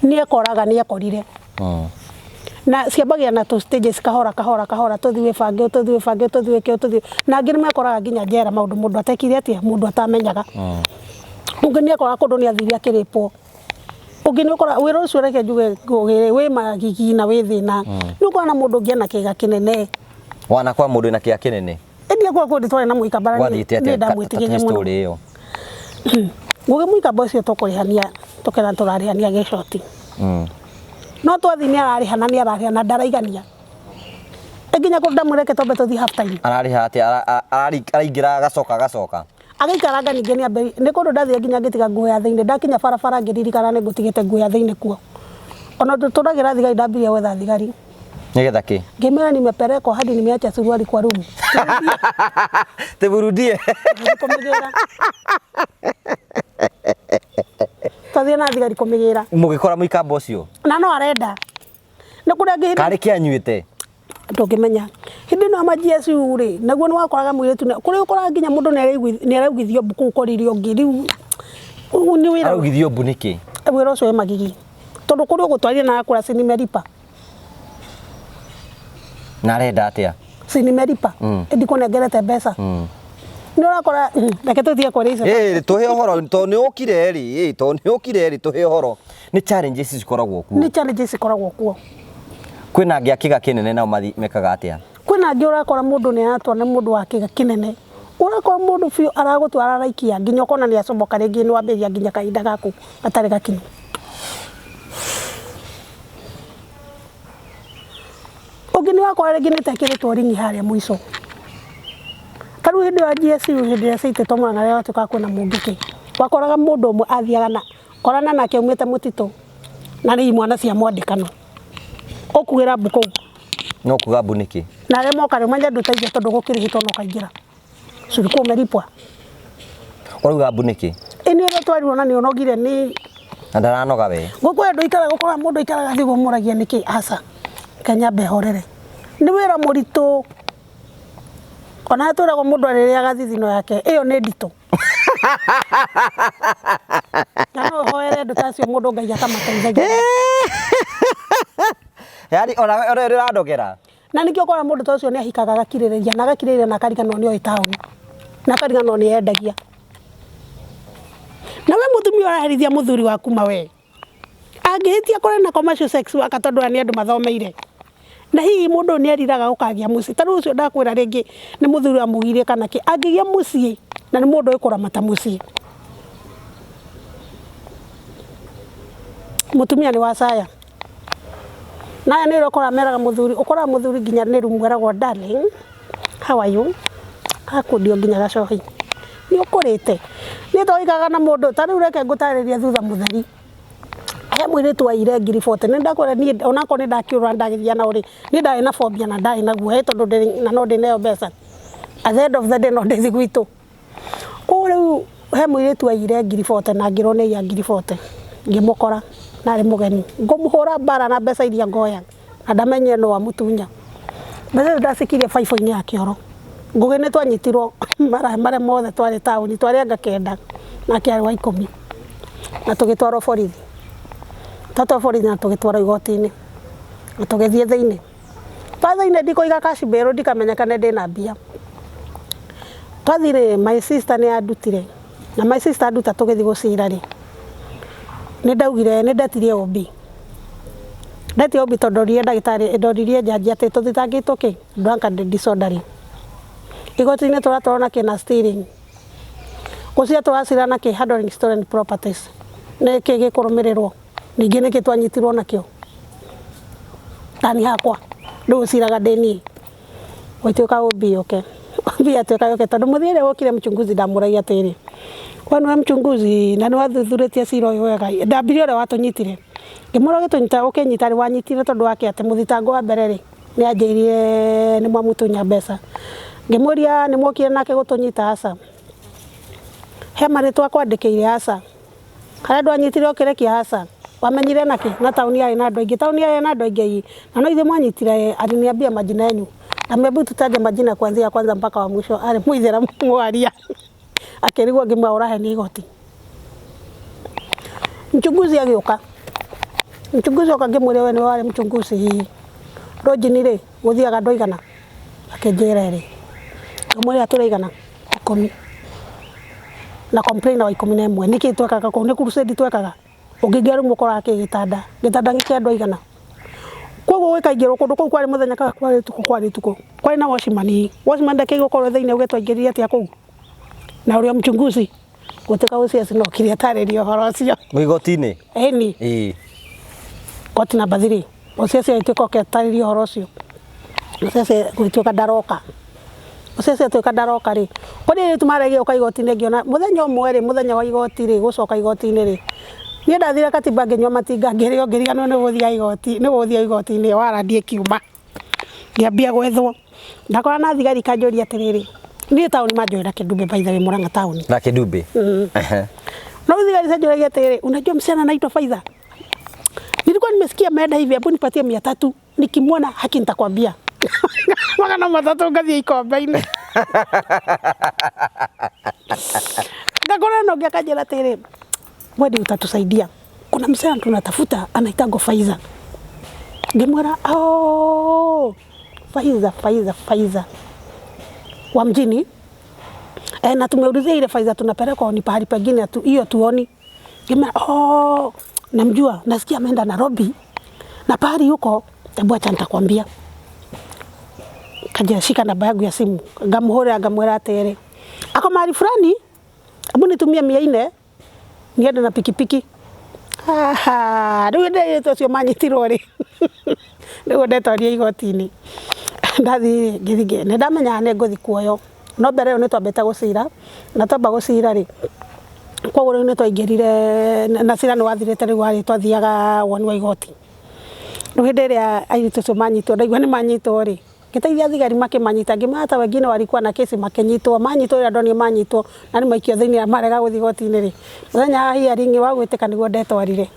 Speaker 1: Nĩ ekoraga nĩ ekorire. Na ciambagia na tũ stages kahora kahora kahora tũthiĩ wĩbange tũthiĩ wĩbange tũthiĩ wĩke tũthiĩ na angĩ nĩ mekoraga nginya njera maũndũ mũndũ atekire atĩa mũndũ atamenyaga. Ũngĩ nĩ ekoraga kũndũ nĩ athire akĩrĩpwo. Ũngĩ nĩ ũkora wĩra ũcio reke njuge wĩ magigi na wĩ thĩna. Nĩ ũkora na mũndũ ũngĩ ena kĩga kĩnene.
Speaker 2: Wanakora mũndũ wĩna kĩga kĩnene?
Speaker 1: Ĩndĩ akwa kũndũ twarĩ na mũikamba
Speaker 2: Gwathiĩte
Speaker 1: nĩ
Speaker 2: atĩa?
Speaker 1: ndamwĩtigĩrire mũno.
Speaker 2: Story ĩyo.
Speaker 1: Ngũgĩ mũikamba ũcio tũkũrĩhania tũkera tũrarĩhania gĩcoti. No twathiĩ nĩ ararĩha na nĩ ararĩha na ndaraigania. Nginya kũndũ ndamwĩra reke twambe tũthiĩ half time.
Speaker 2: Ararĩha atĩa? Araingĩra agacoka agacoka.
Speaker 1: Agĩikaranga ningĩ nĩ ambĩrĩria nĩ kũndũ ndathire nginya ngĩtiga nguo ya thĩinĩ ndakinya barabara ngĩririkana nĩ ngũtigĩte nguo ya thĩinĩ kuo. Ona tũtũragĩra thigari ndambirie gwetha thigari.
Speaker 2: Nĩgetha kĩ?
Speaker 1: Ngĩmera nimepelekwa hadi nimeacha suruali kwa room.
Speaker 2: Tũburudie.
Speaker 1: Kũmĩgĩra. Twathiĩ na thigari kũmĩgĩra.
Speaker 2: Mũgĩkora mũikamba ũcio?
Speaker 1: Na no arenda. Nĩ kũrĩ angĩ hĩndĩ
Speaker 2: Karĩ kĩanyuĩte?
Speaker 1: Ndũngĩmenya. Hĩndĩ ĩno ya ma GSU rĩ, naguo nĩ wakoraga mũirĩtu kũrĩa ũkoraga nginya mũndũ nĩ araugithio mbu kũu ũkorire ũngĩ rĩu nĩ wĩra.
Speaker 2: Araugithio mbu nĩkĩ?
Speaker 1: Wĩra ũcio wĩ magigi. Tondũ kũrĩa ũgũtwarire na arakũra si nimelipa.
Speaker 2: Na arenda atĩa?
Speaker 1: Si nimelipa. Ndikũnengerete mbeca. Nĩ ũrakora reke tũthiĩ kũrĩ icio.
Speaker 2: Ĩĩ tũhe ũhoro tondũ nĩ ũkire rĩ, tondũ nĩ ũkire rĩ tũhe ũhoro. Nĩ challenges cikoragwo kuo.
Speaker 1: Nĩ challenges cikoragwo kuo.
Speaker 2: Kwĩna angĩ a kĩga kĩnene nao mekaga atĩa?
Speaker 1: Kwĩna angĩ ũrakora mũndũ nĩ aratwara nĩ mũndũ wa kĩga kĩnene. Ũrakora mũndũ biũ aragũtwara araikia nginya ũkona nĩ acomoka rĩngĩ nĩ wambĩrĩria nginya kahinda gaku gatarĩ gakinyu. Wakora rĩngĩ nĩ tekĩrĩtwo ringi harĩa mũico. Ta rĩu hĩndĩ ĩyo GSU, hĩndĩ ĩrĩa ciaitĩtwo Murang'a, rĩrĩa gwatuĩkaga kwĩna mũngĩkĩ, wakoraga mũndũ ũmwe athiaga na korana nake aumĩte mũtitũ na nĩ imwana cia mwandĩkano ũkugĩra mbu kũu.
Speaker 2: No kuga mbu nĩkĩ?
Speaker 1: Na arĩa moka rĩ, ũmenye ndũteithia tondũ gũkĩrĩhĩtwo na ũkaingĩra curikũ umelipwa.
Speaker 2: Ũrauga mbu nĩkĩ?
Speaker 1: Ĩ nĩ ũrĩa twarirwo na nĩ ũnogire nĩ
Speaker 2: Na ndaranoga we.
Speaker 1: Gũkũ andũ ikaraga, ũkoraga mũndũ aikaraga thĩ ũguo, mũragia nĩkĩ, aca Kenya mbe horere, nĩ wĩra mũritũ. Ona twĩragwo mũndũ arĩrĩaga thithino yake, ĩyo nĩ nditũ, na no ũhoere andũ ta acio mũndũ Ngai akamateithagia.
Speaker 2: Yaani ona ona ũrandogera.
Speaker 1: Na nĩkĩo ũkora mũndũ ta ũcio nĩ ahikaga agakirĩrĩria na agakirĩrĩria na akariganĩrwo nĩ oĩ taũni na akariganĩrwo nĩ endagia. Na we mũtumia ũraherithia mũthuri waku, ma we angĩhĩtia kũrĩ na commercial sex worker, tondũ aya nĩ andũ mathomeire, na hihi mũndũ ũyũ nĩ eriraga gũkagĩa mũciĩ. Ta rĩu ũcio ndakwĩra rĩngĩ nĩ mũthuri wamũgirie kana kĩ, angĩgĩa mũciĩ na nĩ mũndũ ũĩ kũramata mũciĩ, mũtumia nĩ wacaya. Na aya nĩ ũrĩa ũkoraga meraga mũthuri, ũkoraga mũthuri nginya nĩ rumu eragwo, "Darling, how are you?" Akundio nginya gacohi nĩ ũkũrĩte nĩ twaikaga na mũndũ. Ta rĩu reke ngũtarĩrie thutha mũtheri, he mũirĩtu waire ngiri 40. Nĩ ndakwĩra niĩ onakorwo nĩ ndakĩũrũra ndagĩthia nao rĩ, niĩ ndarĩ na phobia na ndarĩ na guoya tondũ ndĩrĩ na no ndĩneo mbeca, at the end of the day no ndĩthi gwitũ. Koguo rĩu he mũirĩtu waiyire ngiri 40 na ngĩrwo nĩ aiya ngiri 40, ngĩmũkora na arĩ mũgeni, ngũmũhũra mbara na mbeca iria ngoya na ndamenyire nũ wamũtunya. Mbeca icio ndacikirie baibũ-inĩ ya kĩoro. Ngũgĩ nĩ twanyitirwo mara marĩa mothe twarĩ taũni, twarĩ anga 9 nake arĩ wa 10, na tũgĩtwarwo borithi. Twatwarwo borithi na tũgĩtwarwo igoti-inĩ na tũgĩthiĩ thĩinĩ. Twa thĩinĩ ndikũiga cash bail ndikamenyekane ndĩna mbia. Twathiĩ rĩ, my sister nĩ andutire, na my sister anduta tũgĩthiĩ gũcira rĩ, nĩ ndaugire nĩ ndetirie OB. Ndetia OB tondũ ndorire ndagĩtarĩ, ndoririe jaji atĩ tũthitangĩtwo kĩ drunk and disorderly. Igoti-inĩ tũratwarwo na kĩ na stealing. Gũcira tũracira na kĩ handling stolen properties. Nĩ kĩ gĩkũrũmĩrĩrwo? Ningĩ nĩkĩ twanyitirwo nakĩo? Tani hakwa rĩu ũciraga ndĩ niĩ. Gũtuĩka OB yũke, OB atuĩka yũke, tondũ mũthenya ũrĩa wokire mchunguzi ndamũragia atĩrĩrĩ, we nĩwe mchunguzi na nĩ wathuthurĩtie cira ũyũ wega? Ndambirie ũrĩa watũnyitire, ngĩmwĩra ũgĩtũnyita, ũkĩnyita rĩ, wanyitire tondũ wa kĩ? Atĩ mũthitango wa mbere rĩ, nĩ anjĩrire nĩ mwamũtunya mbeca. Ngĩmũria, nĩ mwokire nake gũtũnyita? Aca. He marĩtwa akwandĩkĩire? Aca. Harĩa ndwanyitire ũkĩrekia? Aca. Wamenyire nakĩ? Na taũni yarĩ na andũ aingĩ, taũni yarĩ na andũ aingĩ, na no ithuĩ mwanyitire. Aliniambia majina yenyu na hebu tutaje majina kuanzia kwanza mpaka wa mwisho. Arĩ mũithĩramu mwaria akĩrigwo, ngĩmwĩra ũrahe nĩ igoti. Mchunguzi agĩũka, mchunguzi oka ngĩmwĩra, we nĩwe warĩ mchunguzi? Hihi rũnjini rĩ gũthiaga andũ aigana? Akĩnjĩra ĩrĩ. Ngĩmwĩra tũraigana 10 na complainer wa 11. Nĩkĩ twekaga kũu? Nĩ crusade twekaga? Ũngĩingĩra rumu ũkoraga kĩ gĩtanda, gĩtanda nĩ kĩa andũ aigana. Koguo gũkaingĩrwo kũndũ kũu kwarĩ mũthenya kana kwarĩ ũtukũ? Kwarĩ ũtukũ. Kwarĩ na watchman, watchman ndakĩigua gũkorwo thĩinĩ auge twaingĩrire atĩa kũu na ũrĩa mchunguzi gũtuĩka OCS no kire atarĩrie ũhoro ũcio.
Speaker 2: Mwĩ igoti-inĩ?
Speaker 1: Ĩni. Court number 3, OCS agĩtuĩka oke atarĩrie ũhoro ũcio. OCS gũgĩtuĩka ndaroka. OCS atuĩka ndaroka rĩ, kũrĩ airĩtu marĩ gĩũka igoti-inĩ. Ngĩona mũthenya ũmwe rĩ, mũthenya wa igoti rĩ, gũcoka igoti-inĩ rĩ, niĩ ndathire Katiba ngĩnyua matinga, ngĩrĩo, ngĩriganĩrwo nĩ gũthiĩ igoti, nĩ gũthiĩ igoti-inĩ. Warrant ĩkiuma, ngĩambia gwethwo, ndakora na thigari ikanjũria atĩrĩrĩ, niĩ taũni manjũĩ na Kĩndumbe, by the way, Murang'a taũni.
Speaker 2: Na Kĩndumbe.
Speaker 1: No thigari cianjũragia atĩrĩrĩ, "Unajua msichana anaitwa Faitha? Nilikuwa nimesikia ameenda hivi, hebu nipatie 300, nikimwona haki nitakwambia." 300 ngathiĩ ikombe-inĩ, ngakora na ũngĩ akanjĩra atĩrĩ, "Wewe utatusaidia, kuna msichana tunatafuta anaitagwo Faiza." Ngĩmwĩra, "Oh, Faiza, Faiza, Faiza wa mjini e, na tumeulizia ile Faiza tunapelekwa ni pahali pengine hiyo tuoni." Ngĩmwĩra, "Oh, namjua, nasikia ameenda Nairobi na pahali yuko, hebu acha nitakwambia." Kaja, "Shika namba yangu ya simu." Ngamuhũrĩra, ngamwĩra atĩrĩ, ako mahali fulani, hebu nitumie 400 niende na pikipiki. Rĩu ndĩrĩtwo acio manyitirwo rĩ, nĩguo ndetwaria igoti-inĩ. Ndathiĩ ngĩthiĩ nĩ ndamenyaga nĩ ngũthiĩ kuoywo, no mbere ĩyo nĩ twambĩte gũcira, na twamba gũcira rĩ, koguo rĩu nĩ twaingĩrire na cira nĩ wathirĩte rĩu warĩ twathiaga woni wa igoti. Rĩu hĩndĩ ĩrĩa airĩtu acio manyitwo ndaigua nĩ manyitwo rĩ, ngĩteithia thigari makĩmanyita, ngĩmera hata wengine walikuwa na kesi makĩnyitwo, manyitwo rĩrĩa ndonire manyitwo na nĩ maikio thĩinĩ marega gũthiĩ igoti-inĩ rĩ, mũthenya wa hearing wa gwĩtĩka nĩguo ndetwarire.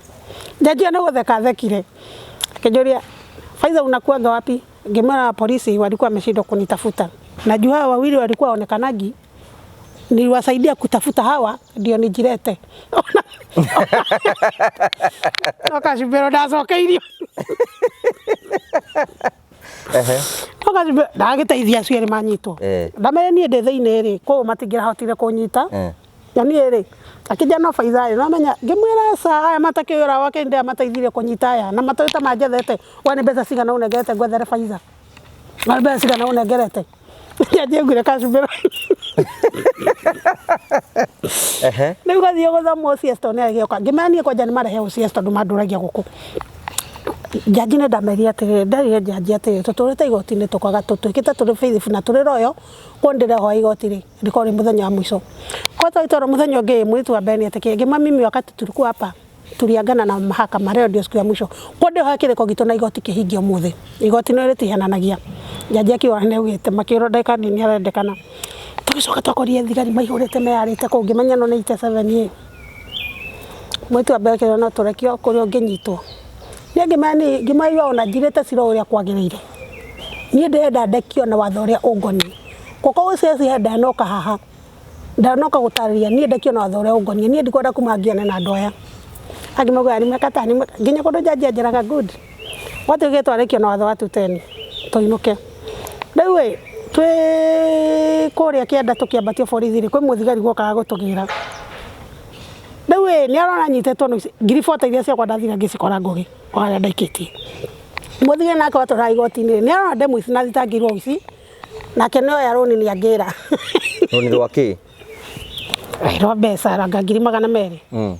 Speaker 1: Jaji nĩ gũtheka athekire, akĩnjũria Faiza unakuanga wapi? Ngĩmwĩra polisi walikuwa wameshindwa kunitafuta. Najua hawa wawili walikuwa waonekanagi, niliwasaidia kutafuta hawa ndio nijilete. No kacumbĩrwo ndacokeirio. No kacumbĩrwo ndagĩteithia acio erĩ manyitwo. Ndamere niĩ ndĩ thĩinĩ rĩ, koguo matingĩrahotire kũnyita. Na niĩ rĩ, akĩnjĩra no Faiza rĩ, nomenya ngĩmwĩra aca aya matakĩũĩ ũrĩa wake ndĩamateithirie kũnyita aya na matũĩ ta manjethete, we nĩ mbeca cigana ũnengerete ngwethere Faiza? Na nĩ mbeca cigana ũnengerete? Nĩanjiguire kacumbĩrwo. Rĩu gathiĩ gũthoma OCS tondũ nĩ agĩũka. Ngĩmera niĩ kwanja nĩ marehe OCS tondũ mandũragia gũkũ. Jaji nĩ ndamerire atĩrĩrĩ, nderire jaji atĩrĩrĩ, tũtũrĩte igoti-inĩ tũkaga tũtuĩkĩte tũrĩ faithful na tũrĩ loyal, koguo ndĩrehoya igoti rĩ, rĩkorwo rĩ mũthenya wa mũico. Kwa twagĩtwarwo mũthenya ũngĩ mũirĩtu wa mbere nĩetĩkĩrire, ngĩmwĩra mimi wakati tulikuwa hapa tuliagana na mahakama leo ndio siku ya mwisho. Kwa ndĩhoya kĩrĩko gitũ na igoti kĩhingie ũmũthĩ. Igoti nĩ rĩtihananagia. Jaji akiuga nĩ augĩte makĩrwo ndagĩka nini arendekana. Tũgĩcoka twakorire thigari maihũrĩte meyarĩte kũu ngĩmenya ĩno nĩ 87 ĩ. Mũirĩtu wa mbere akĩrwo no tũrekio kũrĩa ũngĩnyitwo. Niĩ ngĩmera niĩ ngĩmaigua ona njirĩte cira ũrĩa kwagĩrĩire. Niĩ ndĩrenda ndekio na watho ũrĩa ũngoniĩ. Guoko gũcio ndanoka haha. Ndanoka gũtarĩria niĩ ndekio na watho ũrĩa ũngoniĩ. Niĩ ndikwenda kuma ngiane na andũ aya. Angĩ maugaga nĩ mekata nĩ nginya kũndũ jaji anjĩraga good. Gwatuĩkire twarekio na watho wa 210 tũinũke. Rĩu ĩ twĩ kũrĩa kĩanda tũkĩambatio borithi rĩ, kwĩ mũthigari guokaga gũtũgĩra. Rĩu ĩ nĩ arona nyitĩtwo nĩ ngiri 40 iria ciakwa ndathire ngĩcikora Ngũgĩ o harĩa ndaikĩtie. Mũthigari nake watwaraga igoti-inĩ nĩ arona ndĩ mũici na thitangĩirwo ũici, nake nĩ oya rũni nĩ angĩra.
Speaker 2: Rũni rwa kĩ?
Speaker 1: Rwa mbeca anga 200,000.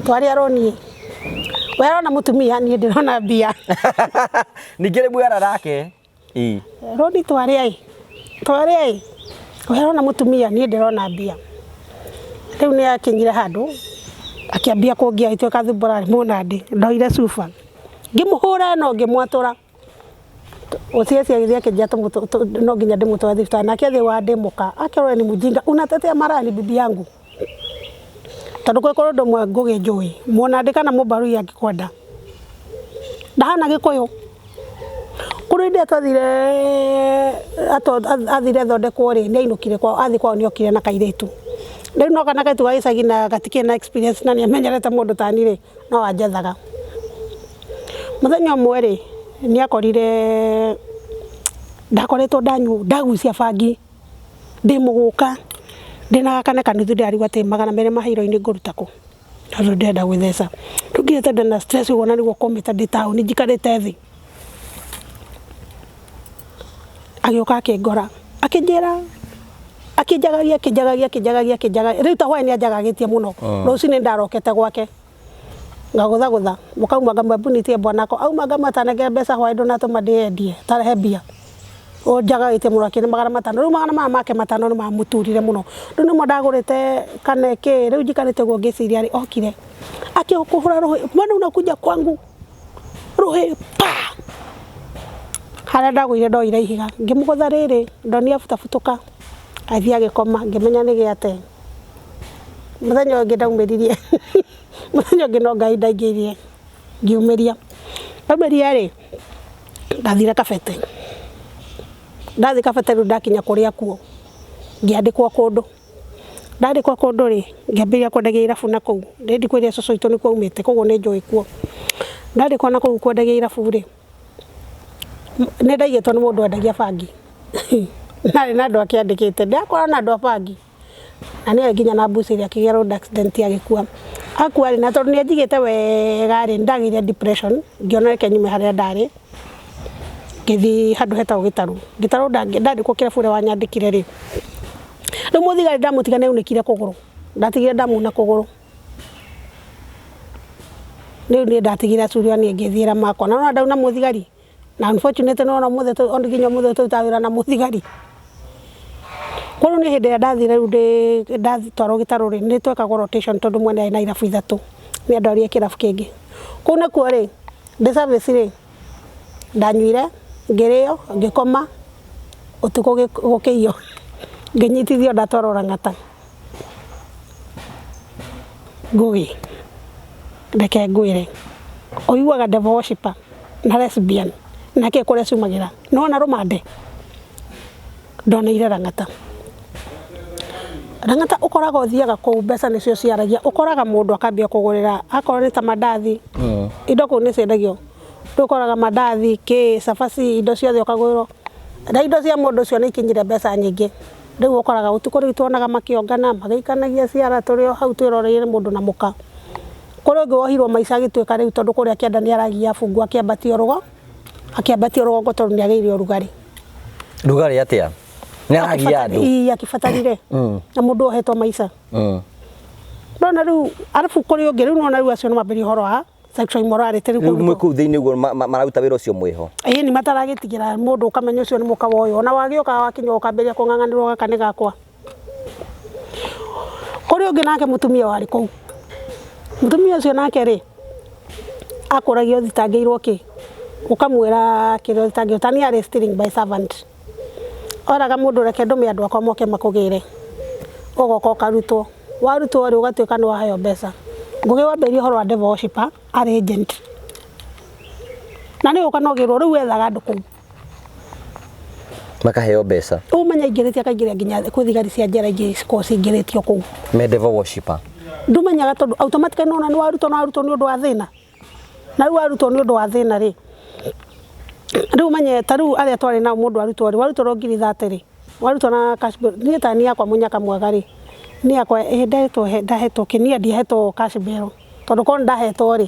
Speaker 1: Twarĩa rũni we arona mũtumia niĩ ndĩrona mbia.
Speaker 2: Ningĩ rĩ mwĩara nake. Ĩ.
Speaker 1: Rũni twarĩa ĩ, twarĩa ĩ, we arona mũtumia niĩ ndĩrona mbia. Rĩu nĩ akinyire handũ akĩambia kũngia agĩtuĩka thumbũra arĩ mũnandĩ, ndoire cuba ngĩmũhũra ĩno ngĩmwatũra. OCS agĩthiĩ akĩnjĩra no nginya ndĩmũtware thibitarĩ nake athiĩ wa ndĩ mũka akĩrwo ni mjinga unatetea maraya ni bibi yangu. Tondũ kwĩ kũrĩ ũndũ ũmwe Ngũgĩ njũĩ mũnandĩ kana mũmbarui angĩkwenda ndahana Gĩkũyũ. Kũrĩ hĩndĩ ĩrĩa twathire athire athondekwo rĩ, nĩ ainũkire kwao, athiĩ kwao nĩ okire na kairĩtu. Rĩu no kana kairĩtu ga gĩcagi na gatikĩrĩ na experience na nĩ amenyerete mũndũ ta niĩ rĩ, no anjethaga. Mũthenya ũmwe rĩ, nĩ akorire ndakoretwo ndanyua ndagucia bangi ndĩ mũgũka ndĩna gakane kanuthu ndĩrarigwo atĩ 200 ma heroin ngũruta kũ tondũ ndĩrenda gwĩtheca. Rĩu nginyĩte ndĩna stress ũguo na nĩguo kũmĩte ndĩ taũni njikarĩte thĩ. Agĩũka akĩngora akĩnjĩra akĩnjagagia akĩnjagagia akĩnjagagia akĩnjagagia rĩu ta hwaĩ nĩ anjagagĩtie mũno. Rũcinĩ ndarokete gwake ngagũthagũtha mũkauma ngamwĩra hebu nitie bwanako auma ngamwĩra tanengere mbeca hwaĩ ndũnatũma ndĩyendie tarehe mbia. Ũnjagagĩtie mũno akĩne 500 rĩu magana maya make 5 nĩ mamũturire mũno. Rĩu nĩmo ndagũrĩte kana kĩ rĩu njikarĩte ũguo ngĩciria rĩ okire akĩkũhũra rũhĩ mbona unakuja kwangu rũhĩ pa harĩa ndagũire ndoire ihiga ngĩmũgũtha rĩrĩ ndonire abutabutũka agĩthiĩ agĩkoma ngĩmenya nĩ gĩate. Mũthenya ũngĩ ndaumĩririe mũthenya ũngĩ no Ngai ndaingĩirie ngiumĩria. Ndaumĩria rĩ ndathire Kabete, ndathiĩ Kabete rĩu ndakinya kũrĩa kuo ngĩandĩkwo kũndũ, ndandĩkwo kũndũ rĩ ngĩambĩrĩria kwendagia irabu na kũu, nĩ ndikwĩrire cũcũ witũ nĩkuo aumĩte koguo nĩ njũĩ kuo. Ndandĩkwo na kũu kwendagia irabu rĩ, nĩ ndaigĩtwo nĩ mũndũ wendagia bangi narĩ na andũ ake andĩkĩte, ndĩrakorana na andũ a bangi na nĩarĩ nginya na mbuci ĩrĩa akĩgĩa road accident agĩkua. Akua rĩ, na tondũ nĩ anjigĩte wega rĩ, nĩ ndagĩire depression ngĩona reke nyume harĩa ndarĩ, ngĩthiĩ handũ hetagwo Gĩtarũ. Gĩtarũ ndandĩkwo kĩrabu ũrĩa wanyandĩkire rĩ, rĩu mũthigari ndamũtiga nĩ aunĩkire kũgũrũ, ndatigire ndamuna kũgũrũ. Rĩu niĩ ndatigire acuria niĩ ngĩthiĩra makwa, na nĩwona ndauna mũthigari Na unfortunately nĩ wona ũmũthĩ ona nginya ũmũthĩ tũrutaga wĩra na mũthigari. Koguo nĩ hĩndĩ ĩrĩa ndathire rĩu ndĩ ndatwarwo gĩtarũ rĩ, nĩ twekagwo rotation tondũ mwene arĩ na irabu ithatũ, nĩ andwarire kĩrabu kĩngĩ. Kũu nakuo rĩ, ndĩ service rĩ, ndanyuire, ngĩrĩo, ngĩkoma, ũtukũ gũkĩiywo, ngĩnyitithio ndatwarwo Lang'ata. Ngũgĩ, reke ngwĩre, ũiguaga devil worshipper na lesbian na kĩ kũrĩa ciumagĩra, nĩ wona rũmande? Ndoneire Lang'ata. Lang'ata ũkoraga ũthiaga kũu mbeca nĩcio ciaragia, ũkoraga mũndũ akambia kũgũrĩra akorwo nĩ ta mandathi, indo kũu nĩ ciendagio, rĩu ũkoraga mandathi, kĩ, cabaci, indo ciothe ũkagũrĩrwo, na indo cia mũndũ ũcio nĩ ikinyire mbeca nyingĩ. Rĩu ũkoraga ũtukũ rĩu tuonaga makĩongana, magĩikanagia ciara tũrĩ o hau twĩroreire mũndũ na mũka. Kũrĩ ũngĩ wohirwo maica agĩtuĩka rĩu tondũ kũrĩa kĩanda nĩ aragia bungu akĩambatio rũgo, akĩambatio rũgongo tondũ nĩ agĩire ũrugarĩ.
Speaker 2: Rugarĩ atĩa? Nĩ aragia andũ.
Speaker 1: Ii akĩbatarire na mũndũ ohetwo maica. Ndona rĩu arabu kũrĩ ũngĩ rĩu nona rĩu acio nĩ mambĩrĩria ũhoro wa sexual immorality rĩu
Speaker 2: Rĩu
Speaker 1: kũu
Speaker 2: mwĩ kũu thĩinĩ ũguo mararuta wĩra ũcio mwĩho.
Speaker 1: Ĩĩ nĩ mataragĩtigĩra mũndũ ũkamenya ũcio nĩ mũka wa ũyũ ona wagĩũka wakinya ũkambĩrĩria kũng'ang'anĩrwo gaka nĩ gakwa. Kũrĩ ũngĩ nake mũtumia warĩ kũu, mũtumia ũcio nake rĩ akũragia ũthitangĩirwo kĩ, ũkamwĩra kĩrĩa ũthitangĩirwo ta niĩ arĩ stealing by servant, oraga mũndũ reke ndũme andũ akwa moke makũgĩre, ũgoka ũkarutwo, warutwo rĩ ũgatuĩka nĩ waheo mbeca. Ngũgĩ wambĩrĩria ũhoro wa devil worshipper arĩ agent, na nĩ ũka no ũgĩrwo rĩu wethaga andũ kũu.
Speaker 2: Makaheo mbeca.
Speaker 1: Ũmenya aingĩrĩte akaingĩria nginya kwĩ thigari cia njera ingĩ cikoragwo cingĩrĩtio kũu.
Speaker 2: Me devil worshipper.
Speaker 1: Ndũmenyaga tondũ automatically nĩwona nĩ warutwo na warutwo nĩ ũndũ wa thĩna. Na rĩu warutwo nĩ ũndũ wa thĩna rĩ, rĩu ũmenye ta rĩu arĩa twarĩ nao mũndũ arutwo rĩ, warutwo ngiri 30 rĩ, warutwo na cash bail, niĩ ta niĩ yakwa mũnyaka mwega rĩ, niĩ yakwa ĩ ndahetwo ndahetwo kĩ, niĩ ndiahetwo cash bail tondũ korwo nĩ ndahetwo rĩ,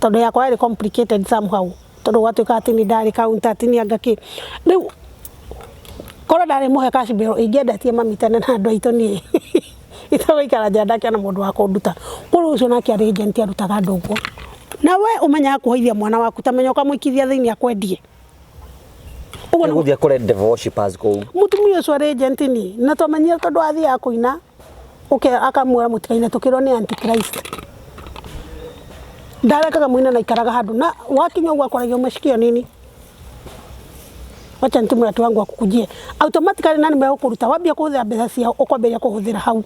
Speaker 1: tondũ yakwa yarĩ complicated somehow, tondũ gwatuĩkaga atĩ nĩ ndarĩ counter atĩ nĩ anga kĩ, rĩu korwo ndarĩ mũhe cash bail ingĩendetie mami tene na andũ aitũ niĩ itagũikara nja ndakĩona mũndũ wa kũnduta. Koguo ũcio nake arĩ agent arutaga andũ ũguo. Na we ũmenyaga kuohithia mwana waku ta menya ũkamũikithia thĩinĩ akwendie.
Speaker 2: Ũguo nĩguo Gũthiĩ akore devil worshippers kũu.
Speaker 1: Mũtumia ũcio arĩ agent ni na twamenyire tondũ athiaga kũina akamwĩra mũtikaine tũkĩrwo nĩ antichrist. Ndarekaga mũine na aikaraga handũ na wakinya ũguo akoragia umesikia nini? Wacha nitume watu wangu wakukujie. Automatically nani megũkũruta wambia kũhũthĩra mbeca ciao ũkwambĩrĩria kũhũthĩra hau.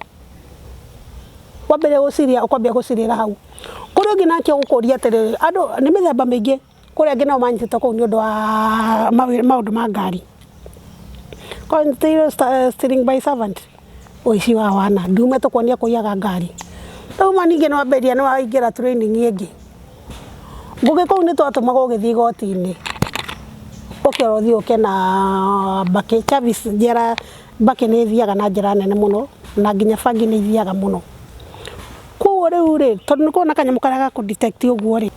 Speaker 1: Wambĩrĩria gũciria ũkwambia gũcirĩra hau. Kũrĩ ũngĩ nake ũgũkũria atĩrĩrĩ, andũ nĩ mĩthemba mĩingĩ, kũrĩ angĩ nao manyitĩtwo kũu nĩ ũndũ wa maũndũ ma ngari. Korwo stealing by servant, ũici wa wana, ndume tũkuonia kũiyaga ngari. Rĩu ma ningĩ nĩ wambĩrĩria nĩ waingĩra training ĩngĩ. Ngũgĩ kũu nĩ twatũmagwo ũgĩthiĩ igoti-inĩ, ũkerwo ũthiĩ ũke na mbakĩ, Chavis njera mbakĩ nĩ ĩthiaga na njĩra nene mũno, na nginya bangi nĩ ithiaga mũno. Koguo rĩu rĩ, tondũ nĩ kũrĩ na kanyamũ karĩa ga kũ detect ũguo rĩ,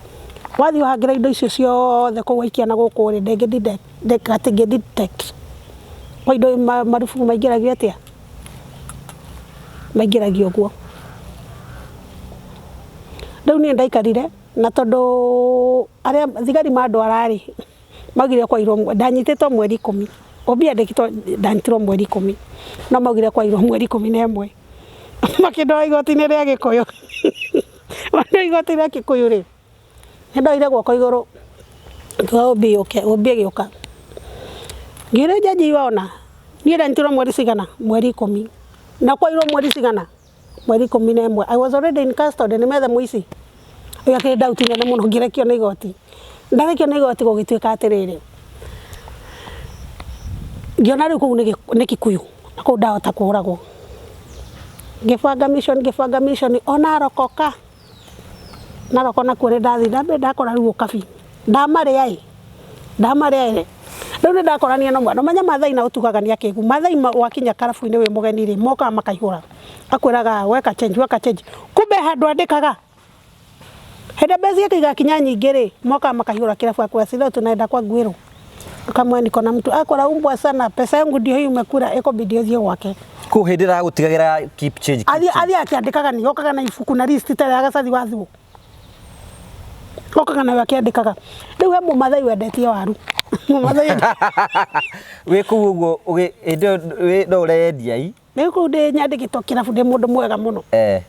Speaker 1: wathiĩ wahangĩra indo icio ciothe kũu waikia na gũkũ rĩ, ndĩngĩ gatingĩ detect. Kwa indo marubuku maingĩragio atĩa? Maingĩragio ũguo. Rĩu niĩ ndaikarire na tondũ arĩa thigari mandwara rĩ, maugire kwairwo ndanyitĩtwo mweri 10, OB andĩkĩtwo ndanyitirwo mweri 10, no maugire kwairwo mweri 11. Makĩndwara igoti-inĩ rĩa Gĩkũyũ. Mandwara igoti rĩa Kikuyu rĩ, nĩ ndoire guoko igũrũ ngiuga OB yũke, OB ĩgĩũka. Ngĩũria njanji waona, niĩ ndanyitirwo mweri cigana? Mweri 10. Na kwairwo mweri cigana? Mweri 11. I was already in custody, nĩ methe mũici. Ĩyo akĩrĩ doubt nene mũno ngĩrekio nĩ igoti. Ndarekio nĩ igoti gũgĩtuĩka atĩrĩrĩ, ngĩona rĩu kũu nĩ Kikuyu na kũu ndahota kũragwo. Ngĩbanga mission, ngĩbanga mission ona rokoka. Naroko nakuo nĩ ndathiĩ ndambire ndakora rĩu ũkabi. Ndamarĩa ĩ, ndamarĩa ĩ, rĩu nĩ ndakorania na ũmwe. Na ũmenye Maathai nao tugaga nĩ akĩgu. Maathai wakinya karabu-inĩ wĩ mũgeni rĩ, mokaga makaihũra. Akwĩraga weka change, weka change. Kumbe handũ andĩkaga. Hĩndĩ mbeca ciake igakinya nyingĩ rĩ, mokaga makaihũra kĩrabu akwĩra si leo tunaenda kwa Ngwĩrũ. Ukamwambia niko na mtu akwĩra umbwa sana, pesa yangu ndio hii umekula, ĩkũbidi ũthiĩ gwake.
Speaker 2: Kũu hĩndĩ ĩragũtigagĩra keep change. Keep
Speaker 1: Athiĩ
Speaker 2: change.
Speaker 1: Athiĩ akĩandĩkaga nĩ okaga na ibuku na list ta ya gacathi wa thuo. Okaga nawe akĩandĩkaga. Rĩu he mũmathai wendetie waru. Mũmathai
Speaker 2: Wĩ kũu ũguo hĩndĩ ĩyo no ũreyendia i.
Speaker 1: Rĩu kũu ndĩ nyandĩkĩtwo kĩrabu ndĩ mũndũ mwega mũno.
Speaker 2: Eh.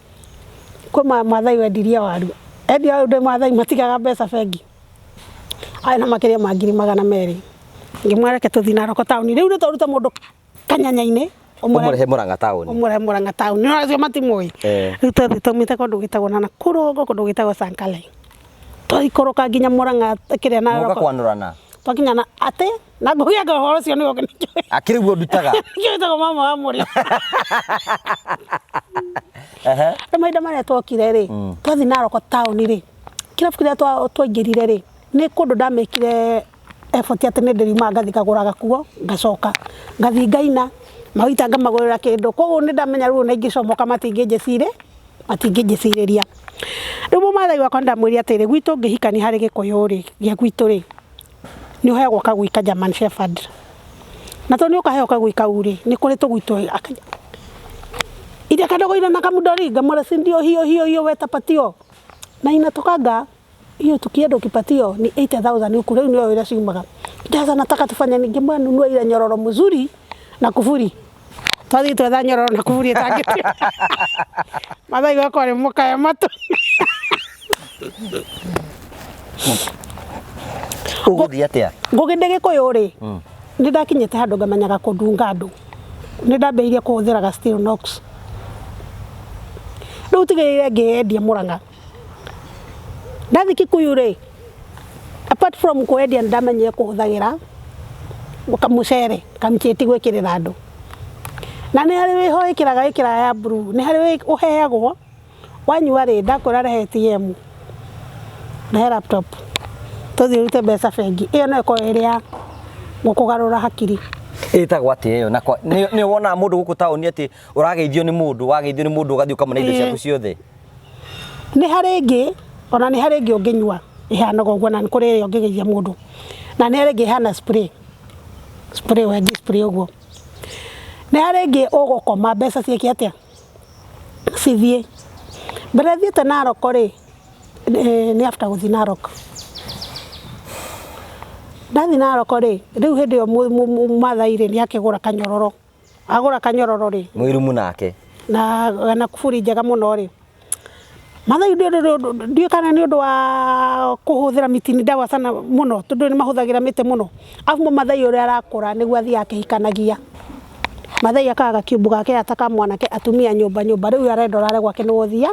Speaker 1: Kwĩ mathai wendirie waru. Endia waru ndĩ mathai matigaga mbeca bengi. Arĩ na makĩria ma 200,000. Ngĩmwĩra reke tũthiĩ Narok taũni. Rĩu nĩ twarute mũndũ kanyanya-inĩ
Speaker 2: Ũmũrehe Murang'a taũni.
Speaker 1: Ũmũrehe Murang'a taũni. No acio matimũĩ.
Speaker 2: Eh.
Speaker 1: Rĩu twathiĩ twaumĩte kũndũ gwĩtagwo na Nakuru kũndũ gwĩtagwo Sankale. Twaikũrũka nginya Murang'a kĩrĩa
Speaker 2: Mũgoka
Speaker 1: Narok.
Speaker 2: kwanũrana.
Speaker 1: Twakinya na atĩ na ngũgĩ anga ũhoro ũcio nĩguo nĩkĩo.
Speaker 2: Akĩrĩ guo ndutaga.
Speaker 1: Nĩkĩo wĩtagwo mama wa mũrĩo.
Speaker 2: Ehe.
Speaker 1: Rĩu mahinda marĩa twokire rĩ, twathiĩ Narok taũni rĩ, kĩrabu kĩrĩa twaingĩrire rĩ, nĩ kũndũ ndamĩkire effort atĩ nĩ ndĩriumaga ngathiĩ ngagũraga kuo, ngacoka ngathiĩ ngaina, mawaita ngamagũrĩra kĩndũ, koguo nĩ ndamenya rĩu ona ingĩcomoka matingĩnjĩcirĩria. Rĩu mũmathai wakwa nĩ ndamwĩrire atĩrĩrĩ, gwitũ ngĩhikania harĩ gĩkũyũ rĩ, gĩa gwitũ rĩ, nĩ ũheagwo kagui ka German Shepherd. Na tondũ nĩ ũkaheo kagui kau rĩ, nĩ kũrĩ tũgui tũ iria kadogo ile na kamudori, ngamwĩra si ndio hiyo hiyo hiyo wetapatio. Na inatokanga hiyo tukienda ukipatio ni 80,000 huku rĩu nĩyo ĩrĩa ciumaga. Sasa nataka tufanye nini? Ngĩmwĩra nunua ile nyororo mzuri na kufuri. Twathiĩ twetha nyororo na kufuri ĩtangĩtua. Mathai gwakwa nĩ mũkaya matũ.
Speaker 2: Ũgũthiĩ atĩa?
Speaker 1: Ngũgĩ ndĩ gĩkũyũ rĩ, nĩ ndakinyĩte handũ ngamenyaga kũndunga andũ. Nĩ ndambĩrĩirie kũhũthĩraga steel knocks. Rĩu tigĩrĩire ngĩendia Murang'a. Ndathiĩ Kikuyu rĩ, apart from kwendia nĩ ndamenyire kũhũthagĩra kamũcere kamcheti gwĩkĩrĩra andũ. Na nĩ harĩ wĩho wĩkĩraga ya blue, nĩ harĩ ũheagwo wanyua rĩ, ndakwĩra rehe ATM, rehe laptop, tũthiĩ ũrute mbeca bengi. Ĩyo no ĩkorwo ĩrĩ ya gũkũgarũra hakiri.
Speaker 2: Ĩtagwo atĩa ĩyo? Na nĩ wonaga mũndũ gũkũ taũni atĩ ũrageithio nĩ mũndũ, wageithio nĩ mũndũ ũgathiĩ ũkamũne indo ciaku ciothe.
Speaker 1: Nĩ harĩ ĩngĩ, ona nĩ harĩ ĩngĩ ũngĩnyua ĩhanaga ũguo, na nĩ kũrĩ ĩrĩa ũngĩgeithia mũndũ. Na nĩ harĩ ĩngĩ ĩhana spray, spray wengi spray ũguo. Nĩ harĩ ĩngĩ ũgũkoma mbeca ciĩke atĩa? Cithiĩ. Mbere thiĩte Narok rĩ, nĩ after gũthiĩ Narok. Ndathiĩ Narok rĩ, rĩu hĩndĩ ĩyo Mathai rĩ, nĩ akĩgũra kanyororo. Agũra kanyororo rĩ.
Speaker 2: Mwĩrumu nake.
Speaker 1: Na kuburi njega mũno rĩ. Mathai ndiũĩ kana nĩ ũndũ wa kũhũthĩra miti ni dawa sana mũno, tondũ nĩ mahũthagĩra mĩtĩ mũno. Arabu Mathai ũrĩa arakũra nĩguo athiaga akĩhikanagia. Mathai akaga gakiumbu gake ata ka mwanake atumia nyũmba nyũmba, rĩu arenda ũrare gwake nĩwe ũthia.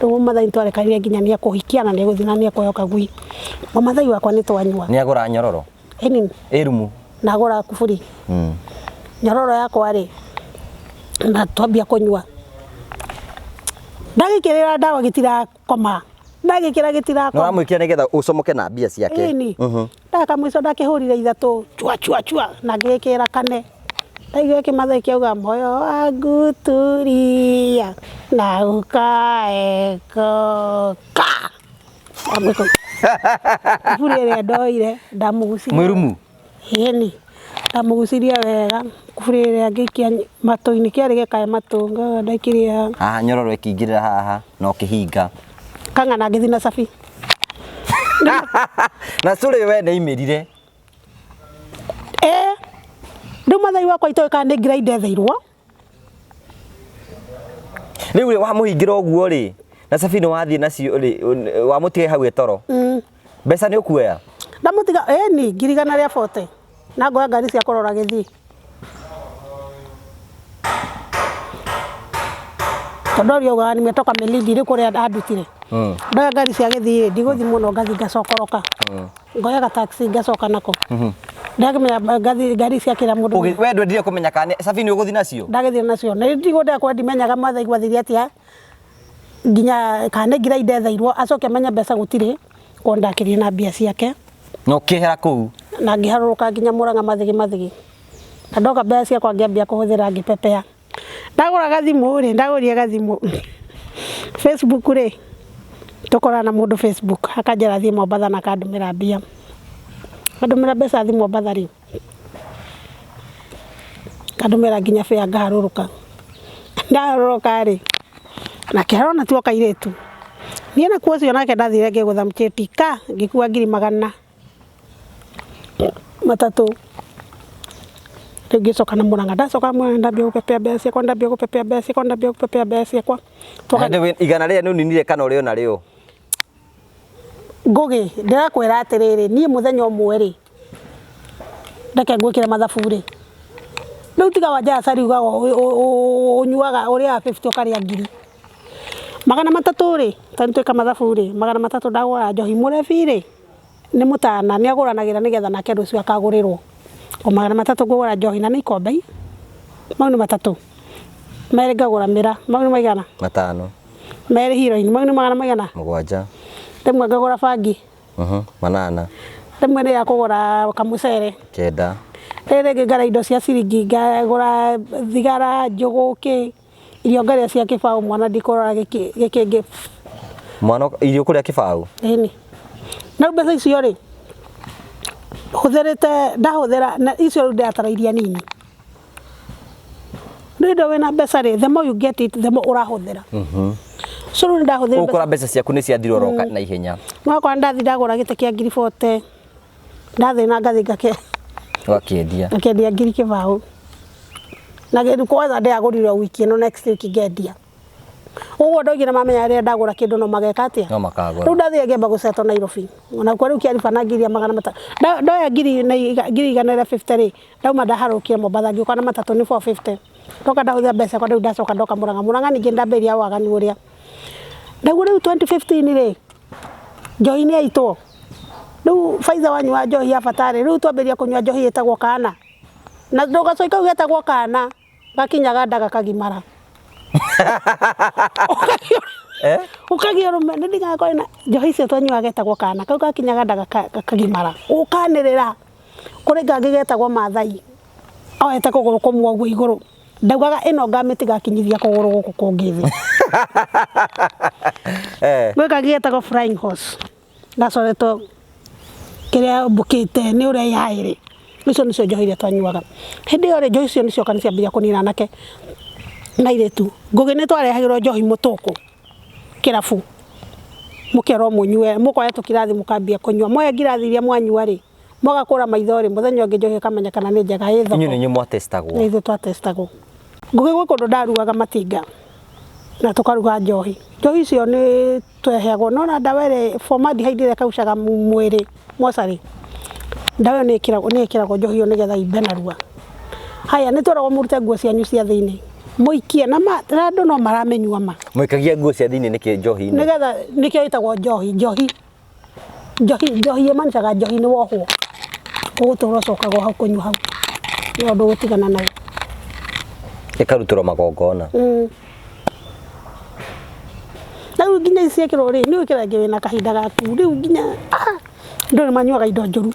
Speaker 1: Rĩu Mathai nĩtwarekanire nginya nĩ ekũhikia na nĩ egũthiĩ na nĩ ekuheo kagui. Mathai wakwa nĩ twanyua.
Speaker 2: Nĩ agũra nyororo?
Speaker 1: Ĩni.
Speaker 2: Ĩrumu?
Speaker 1: Na agũra kuburi. Nyororo yakwa rĩ, na twambia kũnyua. Ndagĩkĩrĩra ndawa gĩtirakoma. Ndagĩkĩra gĩtirakoma.
Speaker 2: Na ũramwĩkĩra nĩgetha ũcomoke na mbia ciake.
Speaker 1: Ĩni. Ndagĩka mũico ndakĩhũrire ithatũ chua chua chua na ngĩgĩkĩra kane. Ndaigua kĩmathai kĩauga moyo wangu tulia na ũkae koka. Kuburi ĩrĩa ndoire ndamũgucirie.
Speaker 2: Mwĩrumu?
Speaker 1: Ĩni. Ndamũgucirie wega kuburi ĩrĩa ngĩikia matũ-inĩ, kĩarĩ gĩkae matũ, ndaikirie haha.
Speaker 2: Haha nyororo ĩkĩingĩrĩra haha na ũkĩhinga.
Speaker 1: Kang'ana ngĩthiĩ na cabi.
Speaker 2: Na cũrĩ we nĩ aimĩrire.
Speaker 1: Rĩu Mathai wakwa itoĩ kana nĩ grinder etheirwo.
Speaker 2: Rĩu rĩ, wamũhingĩra ũguo rĩ, na cabi nĩ wathiĩ nacio rĩ, wamũtiga hau ĩtoro. Mbeca nĩ ũkuoya?
Speaker 1: Ndamũtiga, ĩni, 140,000. Na ngoya ngari cia kũrora gĩthiĩ. Tondũ ũrĩa augaga nimetoka Malindi rĩu kũrĩa andutire. Ndoya ngari cia gĩthiĩ rĩ, ndigũthiĩ mũno ngathiĩ ngacokoroka. Ngoya ga taxi ngacoka nako. Ndakĩmenya ngari cia kĩra mũndũ.
Speaker 2: We ndwendire kũmenya kana cabi nĩ ũgũthiĩ nacio?
Speaker 1: Ndagĩthiĩ nacio. Na ndigũ ndakwa ndimenyaga Mathai gwathire atĩa. Nginya kana nĩ grinder etheirwo, acoke amenye mbeca gũtirĩ, korwo ndakĩrire na mbia ciake.
Speaker 2: Na ũkĩehera kũu?
Speaker 1: Na ngĩharũrũka nginya Murang'a mathigi mathigi. Na ndoka mbeca ciakwa ngĩambia kũhũthĩra ngĩpepea. Ndagũra gathimũ rĩ, ndagũrire gathimũ. Facebook rĩ, tũkorana na mũndũ Facebook, akanjĩra thiĩ Mombatha na akandũmĩra mbia. Andũmĩra mbeca thiĩ Mombatha rĩ, akandũmĩra nginya fare ngaharũrũka. Ndaharũrũka rĩ, nake arona tu o kairĩtu. Niĩ nakuo ũcio nake ndathire ngĩgũtha mcheti ka ngĩkua 300,000. Rĩu ngĩcoka na Murang'a, ndacoka Murang'a ndambia gũpepea mbeca ciakwa, ndambia gũpepea mbeca ciakwa, ndambia gũpepea mbeca ciakwa.
Speaker 2: Igana rĩrĩa nĩ ũninire kana ũrĩ o narĩo?
Speaker 1: Ngũgĩ, ndĩrakwĩra atĩrĩrĩ, niĩ mũthenya ũmwe rĩ, reke ngwĩkĩre mathabu rĩ, rĩu tiga wanja acari ugaga ũnyuaga ũrĩaga 50 ũkarĩa 300,000 rĩ, ta nĩ twĩka mathabu rĩ, 300 ndagũra njohi, mũrebi rĩ, nĩ mũtana nĩ agũranagĩra nĩgetha nake rũciũ akagũrĩrwo. O 300 ngũgũra njohi na nĩ ikombe mau nĩ matatũ, merĩ ngagũra mĩra, mau nĩ maigana?
Speaker 2: 5.
Speaker 1: Merĩ heroin, mau nĩ magana maigana?
Speaker 2: 7.
Speaker 1: Rĩmwe ngagũra bangi.
Speaker 2: 8.
Speaker 1: Rĩmwe nĩ ya kũgũra kamũcere.
Speaker 2: 9.
Speaker 1: Rĩrĩ rĩngĩ ngarĩa indo cia ciringi, ngagũra thigara, njũgũ, kĩ, irio ngarĩa cia kĩbaũ mwana ndikũrora gĩkĩngĩ.
Speaker 2: Mwana irio kũrĩa kĩbaũ?
Speaker 1: Ĩni. Na rĩu mbeca icio rĩ, hũthĩrĩte, ndahũthĩra, na icio rĩu ndĩratara iria nini. Rĩu hĩndĩ ĩrĩa wĩna mbeca rĩ, the more you get it, the more ũrahũthĩra. So rĩu nĩndahũthĩrire
Speaker 2: mbeca. Ũgũkora mbeca ciaku nĩ ciathira oro na ihenya.
Speaker 1: Wakora ndathiĩ ndagũra gĩtĩ kĩa 40,000, ndathiĩ na ngathiĩ ngake.
Speaker 2: Ũgakĩendia.
Speaker 1: Ngakĩendia 20,000. Na kĩndũ kwanza ndĩragũrire o wiki ĩno, next week ngendia. Ũguo ndoigire mamenya rĩrĩa ndagũra kĩndũ no mageka atĩa?
Speaker 2: No makagũra.
Speaker 1: Rĩu ndathire ngĩamba gũcetwo Nairobi. Ona kuo rĩu kĩariba na 300,000. Ndoya ngiri na 150,000 rĩ, ndauma ndaharũkire Mombatha ngĩũka na matatũ nĩ 450. Ndoka ndahũthĩra mbeca ciakwa rĩu ndacoka ndoka Murang'a. Murang'a ningĩ ndambĩrĩria waganu ũrĩa. Naguo rĩu 2015 rĩ, njohi nĩ yaitwo. Rĩu Pfizer wanyua njohi ya bata rĩ, rĩu twambĩrĩria kũnyua njohi ĩtagwo kana. Na gacoi kau getagwo kana, gakinyaga nda gakagimara. Ũkagĩa ũrũme, nĩ ndigakorwo na njohi icio twanyuaga getagwo kana, kau gakinyaga nda gakagimara. Ũkanĩrĩra. Kũrĩ kangĩ getagwo Maathai, oete kũgũrũ kũmwe ũguo igũrũ. Ndaugaga ĩno ngamĩtiga akinyithia kũgũrũ gũkũ kũngĩ thĩ. Gwĩ kangĩ getagwo flying horse, gacoretwo kĩrĩa ũmbũkĩte nĩ ũrĩa yaĩrĩ. Icio nĩcio njohi iria twanyuaga. Hĩndĩ ĩyo rĩ, njohi icio nĩ cioka nĩ ciambĩrĩria kũnina anake na airĩtu. Ngũgĩ nĩ twarehagĩrwo njohi mũtũkũ kĩrabu, mũkerwo mũnyue, mũkoya tũkirathi mũkambia kũnyua. Mwoya ngirathi iria mwanyua rĩ, mwaga kũra maitho rĩ, mũthenya ũngĩ njohi ĩkamenyekana nĩ njega ĩ thoko.
Speaker 2: Inyuĩ nĩ inyuĩ mwatestagwo?
Speaker 1: Nĩ ithuĩ twatestagwo. Ngũgĩ gwĩ kũndũ ndarugaga matinga na tũkaruga njohi. Njohi icio nĩ tweheagwo, no na ndawa ĩrĩa formaldehyde ĩrĩa ĩkaucaga mwĩrĩ mocarĩ, ndawa ĩyo nĩ ĩkĩragwo njohi ĩyo nĩgetha imbe narua. Haya nĩ tweragwo mũrute nguo cianyu cia thĩinĩ, mũikie na andũ no maramĩnyua ma.
Speaker 2: Mũikagia nguo cia thĩinĩ nĩkĩ njohi-inĩ?
Speaker 1: Nĩgetha nĩkĩo ĩtagwo njohi, njohi. Njohi, njohi ĩmanicaga njohi nĩ wohwo, ũgũtũra ũcokaga hau kũnyua hau, nĩyo ndũgũtigana nayo.
Speaker 2: Ĩkarutĩrwo magongona.
Speaker 1: Na rĩu nginya ici ciekĩrwo rĩ, nĩ ũgwĩkĩra rĩngĩ wĩna kahinda gaku, rĩu nginya andũ nĩ manyuaga indo njũru,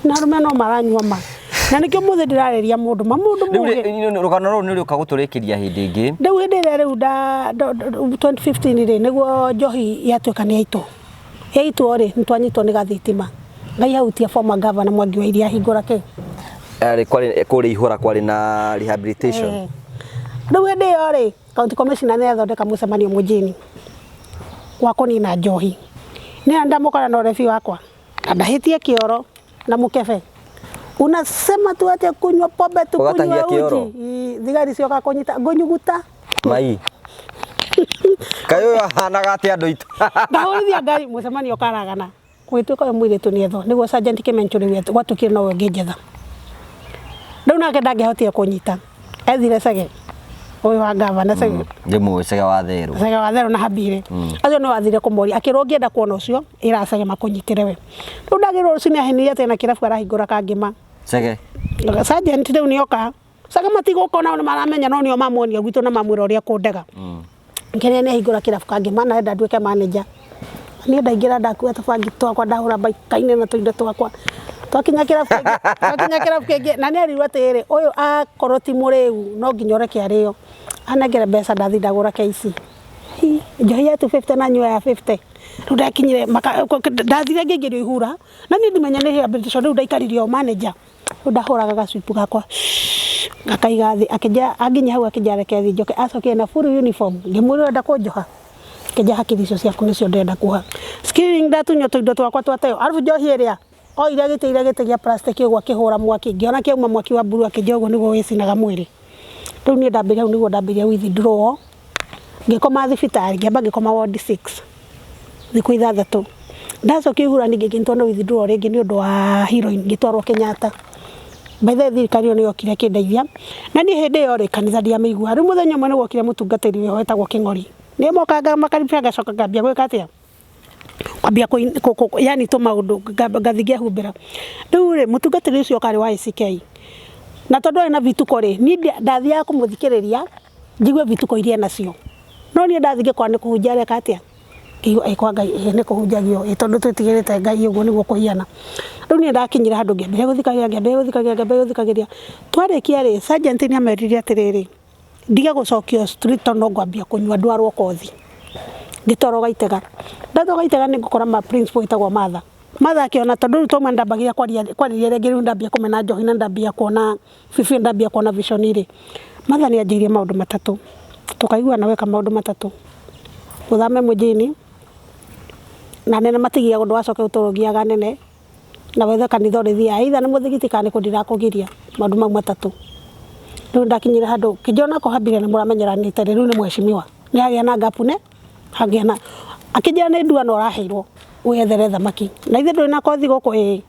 Speaker 1: na arũme no maranyua ma, na nĩkĩo ũmũthĩ ndĩrarĩria mũndũ ma, mũndũ mũgĩ.
Speaker 2: Rĩu rũgano rũrũ nĩ rũka gũtũrĩkĩria hĩndĩ ĩngĩ.
Speaker 1: Rĩu hĩndĩ ĩrĩa rĩu 2015 rĩ, nĩguo njohi yatuĩka nĩ yaitwo. Yaitwo rĩ, nĩ twanyitwo nĩ gathitima. Ngai ahutia former governor Mwangi wa Iria ahingũra kĩ?
Speaker 2: Arĩ kwarĩ kũrĩa Ihũra kwarĩ na rehabilitation.
Speaker 1: Rĩu hĩndĩ ĩyo rĩ, county commissioner nĩ athondeka mũcemanio mũjini wa kũnina njohi. Nĩ ndamũkora na ũrebi wakwa na ndahĩtie kĩoro na mũkebe. Unasema tuache kunywa pombe tukunywe
Speaker 2: Ũgatahia kĩoro?
Speaker 1: uji. Thigari cioka kũnyita ngũnyuguta.
Speaker 2: Mai. Kaĩ ũyũ ahanaga atĩa andũ aitũ?
Speaker 1: Ngahũrithia ngari mũcemanio ũkaragana. Gũgĩtuĩka ũyũ mũirĩtu nĩ ethwo. Nĩguo Sergeant Kimenchu rĩu gwatuĩkire nowe ũngĩnjetha. Rĩu nake ndangĩahotire kũnyita. Ethire Cege ũyũ wa gavana Cege.
Speaker 2: Ndĩmũĩ Cege wa Therũ.
Speaker 1: Cege wa Therũ na Habire. Acio nĩo athire kũmoria. Akĩrwo ũngĩenda kuona ũcio ĩra Cege makũnyitĩre we. Rĩu ndagĩrwo rũcinĩ ahenirie atĩ ena kĩrabu arahingũra Kangĩma.
Speaker 2: Cege.
Speaker 1: Sergeant rĩu nĩoka. Cege matigũka onao nĩ maramenya no nĩo mamuonia gwitũ na mamwĩra ũrĩa kũndega. Kĩrĩa nĩ ahingũra kĩrabu Kangĩma na enda nduĩke manager. Niĩ ndaingĩra ndakua tũbangi twakwa ndahũra baikainĩ na tũindo twakwa. Twakinya kĩrabu kĩngĩ, twakinya kĩrabu kĩngĩ na nĩ erirwo atĩrĩrĩ, ũyũ akorwo ti mũrĩu no nginya ũreke arĩo. Anengere mbeca ndathiĩ ndagũra KC. Hi, njohi ya 250 na nyua ya 50. Rĩu ndakinyire ndathire ngĩingĩrio ihura na niĩ ndimenya nĩ rehabilitation rĩu ndaikaririo manager. Rĩu ndahũraga gacupu gakwa ngakaiga thĩ, akĩnjĩra anginyia hau akĩnjĩra reke thiĩ njoke, acokire na full uniform, ngĩmwĩra ũrenda kũnjoha. Kĩnja hakiri icio ciaku nĩcio ndĩrenda kuoha. Screening ndatunywo tũindo twakwa twateo. Arabu njohi ĩrĩa oire gĩtĩ ire gĩtĩ gĩa plastic ũguo akĩhũra mwaki, ngĩona kĩauma mwaki wa mburu, akĩnjia ũguo nĩguo wĩcinaga mwĩrĩ. Rĩu niĩ ndambĩrĩria hau nĩguo ndambĩrĩria withdraw. Ngĩkoma thibitarĩ, ngĩamba ngĩkoma ward 6 thikũ 6. Ndacokia ihura ningĩ ngĩnyitwo nĩ withdraw rĩngĩ nĩ ũndũ wa heroin, ngĩtwarwo Kenyatta. By the way thirikari ĩyo nĩ yokire ĩkĩndeithia. Na niĩ hĩndĩ ĩyo rĩ, kanitha ndiamĩiguaga. Rĩu mũthenya ũmwe nĩ gwokire mũtungatĩri wĩho wetagwo Kĩng'ori. Nĩ mokaga makaribia ngacoka ngambia gwĩka atĩa? Kwambia yani tũmaũndũ ngathiĩ ngehumbĩra. Rĩu rĩ, mũtungatĩri ũcio oka arĩ wa ACK. Na tondũ arĩ na vituko rĩ, niĩ ndathiaga kũmũthikĩrĩria njigue vituko iria enacio. No niĩ ndathiĩ ngĩkora nĩ kũhunjia areka atĩa? Ngĩigua ĩ kwa Ngai ĩ nĩ kũhunjagio ĩ tondũ twĩtigĩrĩte Ngai ũguo nĩguo kũhiana. Rĩu niĩ ndakinyire handũ ngĩambĩrĩria gũthikagĩrĩria, ngĩambĩrĩria gũthikagĩrĩria, ngĩambĩrĩria gũthikagĩrĩria. Twarĩkia rĩ, sergeant nĩ amerire atĩrĩrĩ, ndige gũcokio street tondũ no ngwambia kũnyua ndwarwo kothi. Ngĩtwarwo Gaitega. Ndatwarwo Gaitega nĩ ngũkora ma principal wĩtagwo Martha. Martha akĩona tondũ rĩu twauma ndambagia kwaria kwarĩria rĩngĩ rĩu ndambia kũmena njohi na ndambia kuona bibi ndambia kuona vision rĩ, Martha nĩ anjĩrire maũndũ matatũ. Tũkaiguana weka maũndũ matatũ. Ũthame mũjini na nene matigiagwo ndũgacoke gũtũra ũgiaga nene na wethe kanitha ũrĩthiaga either nĩ mũthigiti kana nĩ kũ ndirakũgiria maũndũ mau matatũ. Rĩu ndakinyire handũ kĩnjona ko hambire nĩ mũramenyeranĩte rĩ, rĩu nĩ mheshimiwa nĩ hagĩa na gap ne hagĩa na akĩnjĩra nĩ ndua na ũraheirwo wĩyethere thamaki na ithe ndũrĩ na kothi gũkũ ĩĩ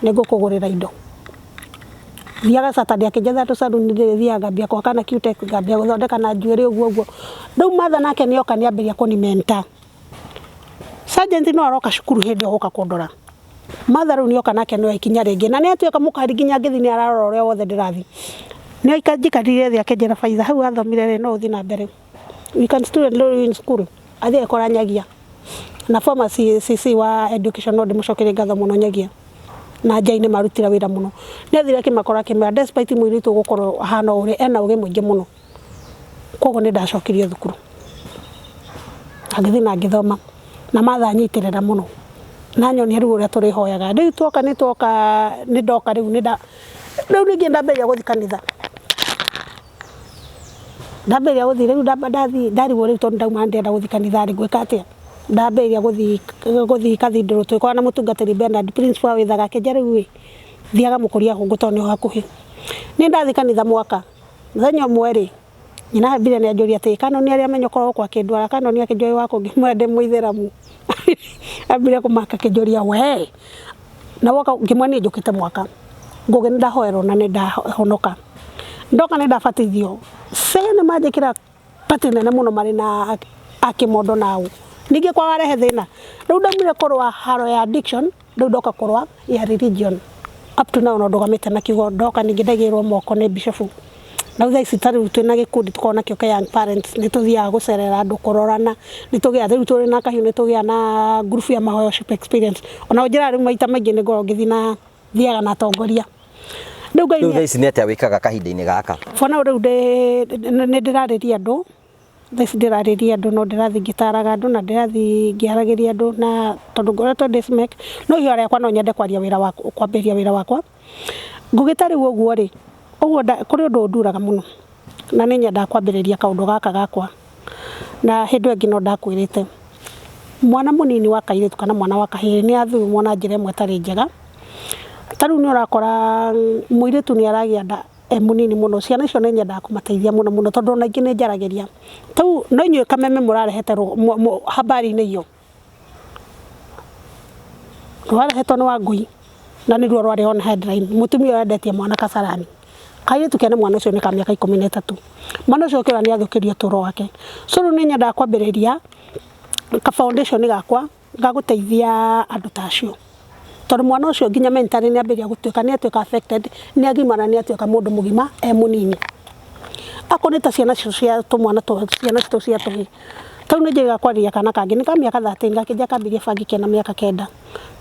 Speaker 1: nĩ ngũkũgũrĩra indo. Thiaga Saturday akĩnjetha tũcaruni ndĩrĩthiaga ngambia gwaka na Cutex ngambia gũthondeka na njuĩrĩ ũguo ũguo. Rĩu Martha nake nĩ oka nĩ ambĩrĩria kũni mentor. Sergeant no aroka cukuru hĩndĩ ĩyo gũka kũndora. Martha rĩu nĩ oka nake nĩ oya ikinya rĩngĩ na nĩ atuĩka mũkari nginya ngĩthiĩ nĩ ararora ũrĩa wothe ndĩrathiĩ. Nĩ anjikarire thĩ akĩnjĩra Faitha hau wathomire rĩ no ũthiĩ na mbere. We can still enroll you in school. Athiĩ agĩkora Nyagia. Na former CC wa education no ndĩmũcokerie ngatho mũno Nyagia. Na Njai nĩ marutire wĩra mũno. Nĩ athire akĩmakora akĩmera despite mũirĩtu ũyũ gũkorwo ahana ũũ rĩ, ena ũgĩ mũingĩ mũno. Koguo nĩ ndacokirio thukuru. Na ngĩthiĩ na ngĩthoma. Na Martha anyitĩrĩra mũno. Na anyonia rĩu ũrĩa tũrĩhoyaga. Rĩu twoka nĩ twoka nĩ ndoka rĩu nĩ nda rĩu ningĩ ndambĩrĩria gũthiĩ kanitha. Ndambĩrĩria gũthiĩ rĩu ndathiĩ ndarigwo rĩu tondũ ndauma ndĩrenda gũthiĩ kanitha rĩ ngwĩka atĩa? Ndambĩrĩria gũthiĩ gũthiĩ cathedral twĩkorana na mũtungatĩri Bernard principal wa Wĩthaga akĩnjĩra rĩu ĩ thiaga mũkũria hũngũ tondũ nĩho hakuhĩ. Niĩ ndathiĩ kanitha mwaka, mũthenya ũmwe rĩ, nyina ambire nĩ anjũria atĩrĩ, Canon arĩa amenye ũkoragwo gũkũ akĩndwara, Canon akĩnjũria wĩ wakũ ngĩmwĩra ndĩ mũithĩramu. Ambire kũmaka akĩnjũria we na woka ngĩmwĩra niĩ njũkĩte mwaka. Ngũgĩ nĩ ndahoerwo na nĩ ndahonoka. Ndoka nĩ ndabatithio. Ce nĩ manjĩkĩra party nene mũno marĩ na akĩmondo na ũ. Ningĩ kwa warehe thĩna. Rĩu ndaumire kũrũa haro ya addiction, rĩu ndoka kũrũa ya religion. Up to now no ndũgamĩte na kiugo ndoka ningĩ ndaigĩrĩrwo moko nĩ bishop. Na rĩu thaa ici ta rĩu twĩna gĩkundi tũkoragwo nakĩo kĩa young parents, nĩ tũthiaga gũcerera andũ kũrorana, nĩ tũgĩaga rĩu tũrĩ na kahiũ nĩ tũgĩaga na group ya mahoya worship experience. Ona ũnjĩraga rĩu maita maingĩ nĩ ngoragwo ngĩthiĩ na thiaga na atongoria. Rĩu Ngai
Speaker 2: Rĩu thaa ici nĩ atĩa wĩkaga kahinda-inĩ gaka?
Speaker 1: For now rĩu nĩ ndĩrarĩria andũ, thaa ici ndĩrarĩria andũ no ndĩrathiĩ ngĩtaraga andũ na ndĩrathiĩ ngĩaragĩria andũ na tondũ ngoretwo ndĩ SMEC, no ihoya rĩakwa no nyende kwaria wĩra wakwa, kwambĩrĩria wĩra wakwa. Ngũgĩta rĩu ũguo rĩ, ũguo kũrĩ ũndũ ũnduraga mũno na nĩ nyendaga kwambĩrĩria kaũndũ gaka gakwa na hĩndĩ ĩyo ĩngĩ no ndakwĩrĩte. Mwana mũnini wa kairĩtu kana mwana wa kahĩĩ nĩ athurumwo na njĩra ĩmwe ĩtarĩ njega. Ta rĩu nĩ ũrakora mũirĩtu nĩ aragĩa nda e mũnini mũno, ciana icio nĩ nyendaga kũmateithia mũno mũno tondũ ona ingĩ nĩ njaragĩria. Rĩu no inyuĩ kameme mũrarehete habari-inĩ iyo. Rwarehetwo nĩ Wangũi na nĩruo rwarĩ on headline, mũtumia ũyũ endetie mwana Kasarani. Kairĩtu kene mwana ũcio nĩ ka mĩaka 13. Mwana ũcio ũkĩona nĩ athũkĩrio ũtũro wake. So rĩu nĩ nyendaga kwambĩrĩria ka foundation gakwa ga gũteithia andũ ta acio. Tondũ mwana ũcio nginya mentally nĩ ambĩrĩria gũtuĩka nĩ atuĩka affected, nĩ agimara nĩ atuĩka mũndũ mũgima e mũnini. Akorwo nĩ ta ciana icio cia tũmwana ciana citũ cia tũhĩĩ, ta rĩu nĩ njĩrĩga kwarĩria kana kangĩ nĩ ka mĩaka 13 gakĩnjia kambĩrĩria bangi kena mĩaka 9. Nĩ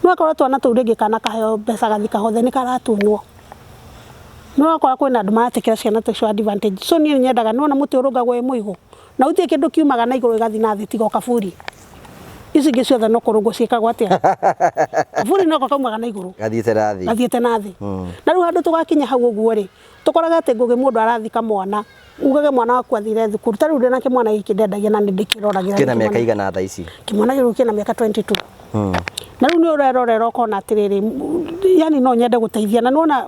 Speaker 1: ũrakora twana tũu rĩngĩ kana kaheo mbeca gathiĩ kahothe nĩ karatunywo. Nĩ ũrakora kwĩna andũ maratĩkĩra ciana ta icio advantage. So niĩ nyendaga nĩ wona mũtĩ ũrũngagwo wĩ mũigũ, na gũtirĩ kĩndũ kiumaga na igũrũ gĩgathiĩ na thĩ tiga o kaburi. Ici ingĩ ciothe no kũrũngwo ciĩkagwo atĩa? Kaburi noko kaumaga na igũrũ
Speaker 2: Gathiĩte na thĩ.
Speaker 1: Gathiĩte na thĩ. Na rĩu handũ tũgakinya hau ũguo rĩ, tũkoraga atĩ Ngũgĩ mũndũ arathika mwana Ugage mwana waku athire thukuru. Ta rĩu ndĩna kĩmwana gĩkĩ ndendagia na nĩ ndĩkĩroragĩra.
Speaker 2: Kĩna mĩaka igana thaa ici?
Speaker 1: Kĩmwana gĩkĩ kĩna mĩaka 22. Na rĩu nĩ ũrerorera ũkona atĩrĩrĩ, yani no nyende gũteithia na nĩwona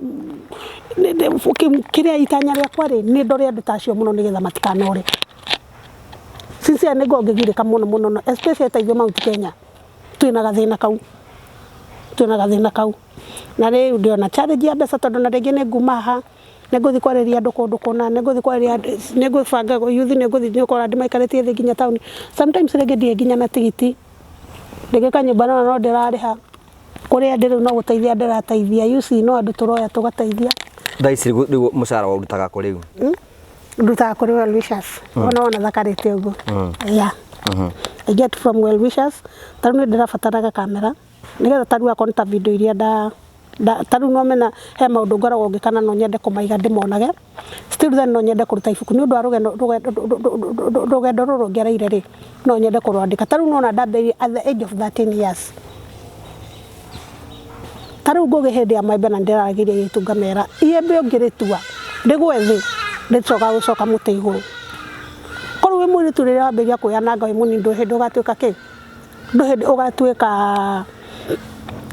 Speaker 1: kĩrĩa itanya rĩakwa rĩ, nĩ ndore andũ ta acio mũno nĩgetha matikanore. Sincerely nĩ ngoragwo ngĩgirĩka mũno mũno, especially ta ithuĩ Mount Kenya twĩna gathĩna kau, twĩna gathĩna kau. Na rĩu ndĩona challenge ya mbeca, tondũ na rĩngĩ nĩ nguma haha, nĩ ngũthiĩ kwarĩria andũ kũndũ kũna, nĩ ngũthiĩ kwarĩria andũ, nĩ ngũbanga youth, nĩ ngũthiĩ, nĩ ũkora ndĩmaikarĩtie thĩ nginya taũni. Sometimes rĩngĩ ndirĩ nginya na tigiti, rĩngĩ kanyũmba no no ndĩrarĩha, kũrĩa ndĩ rĩu no gũteithia ndĩrateithia. You see, no andũ tũroya tũgateithia.
Speaker 2: Thaa ici rĩu mũcara ũrutaga kũ rĩu?
Speaker 1: Ndutaga kũrĩ well wishers. Ona wona thakarĩte ũguo, yeah, I get from well wishers. Ta rĩu nĩ ndĩrabataraga kamera nĩgetha ta rĩu akorwo nĩ ta video iria nda ta rĩu no mena he maũndũ ngoragwo ngĩka na no nyende kũmaiga ndĩmonage. Still then no nyende kũruta ibuku nĩ ũndũ wa rũgendo rũrũ ngereire rĩ, no nyende kũrwandĩka. Ta rĩu nona ndambĩrĩirie at the age of 13 years. Ta rĩu Ngũgĩ hĩndĩ ya maembe, na ndĩraragĩria airĩtu ngamera, iembe ũngĩrĩtua rĩgwe thĩ, rĩticokaga gũcoka mũtĩ igũrũ. Korwo wĩ mũirĩtu, rĩrĩa wambĩrĩria kwĩyananga wĩ mũnini, ndũrĩ hĩndĩ ũgatuĩka kĩ, ndũrĩ hĩndĩ ũgatuĩka,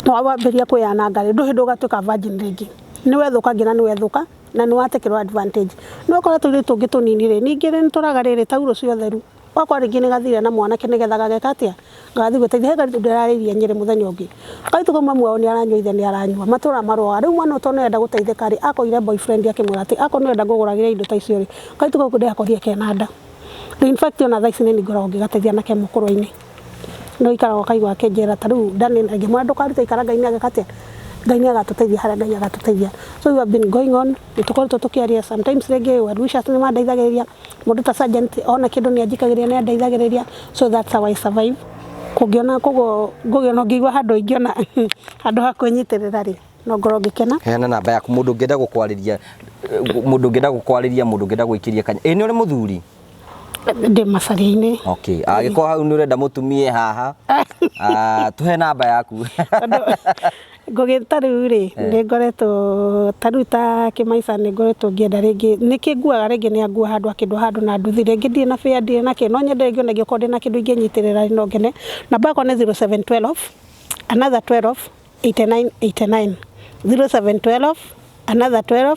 Speaker 1: wambĩrĩria kwĩyananga rĩ, ndũrĩ hĩndĩ ũgatuĩka virgin rĩngĩ. Nĩ wethũkangia na nĩ wethũka na nĩ watekĩrwo advantage. No ũkora tũirĩtu tũngĩ tũnini rĩ, ningĩ nĩ tũraga rĩrĩ taurũ cia ũtheru, ũgakora rĩngĩ nĩ gathire na mwanake nĩgetha gageka atĩa, gagathiĩ gwĩteithia. He kairĩtu ndĩrarĩirie Nyĩrĩ mũthenya ũngĩ, kairĩtu kau mamu wao nĩ aranyua, ithe nĩ aranyua, matũra marũaga. Rĩu mwana ũyũ tondũ nĩ arenda gũteithĩka rĩ, akorire boyfriend akĩmwĩra atĩ akorwo nĩ ũrenda ngũgũragĩre indo ta icio rĩ, kairĩtu kau ndĩrakorire kena nda. Rĩu in fact ona thaa ici nĩ ngoragwo ngĩgateithia na ke mũkũrũ-inĩ, no ikaraga ũkaigua akĩnjĩra ta rĩu nda nĩ ngĩmwĩra ndũkarute, ikara, Ngai nĩ ageka atĩa, Ngai nĩ agatũteithia harĩa Ngai agatũteithia. So we have been going on, nĩ tũkoretwo tũkĩaria. Sometimes rĩngĩ well wishers nĩ mandeithagĩrĩria, mũndũ ta sergeant ona kĩndũ nĩ anjikagĩria, nĩ andeithagĩrĩria. So that's how I survive. Kũngĩona koguo ngũgĩ no ngĩigua handũ ingĩona handũ ha kwĩnyitĩrĩra rĩ, no ngorwo ngĩkena.
Speaker 2: Heana namba yaku, mũndũ ũngĩenda gũkwarĩria, mũndũ ũngĩenda gũkwarĩria, mũndũ ũngĩenda gũikĩria kanya. Ĩ nĩ ũrĩ mũthuri?
Speaker 1: Ndĩ macaria-inĩ.
Speaker 2: Okay, angĩkorwo hau nĩ ũrenda mũtumie haha, tũhe namba yaku.
Speaker 1: Tondũ ngũgĩ ta rĩu rĩ, nĩ ngoretwo ta rĩu ta kĩmaica, nĩ ngoretwo ngĩenda rĩngĩ nĩkĩ nguaga, rĩngĩ nĩ angua handũ akĩndwo handũ na nduthi, rĩngĩ ndirĩ na bĩa, ndirĩ na kĩ, no nyende rĩngĩ ona ingĩkorwo ndĩ na kĩndũ ingĩnyitĩrĩra no ngene. Namba yakwa nĩ 0712 another 12 89 89, 0712 another 12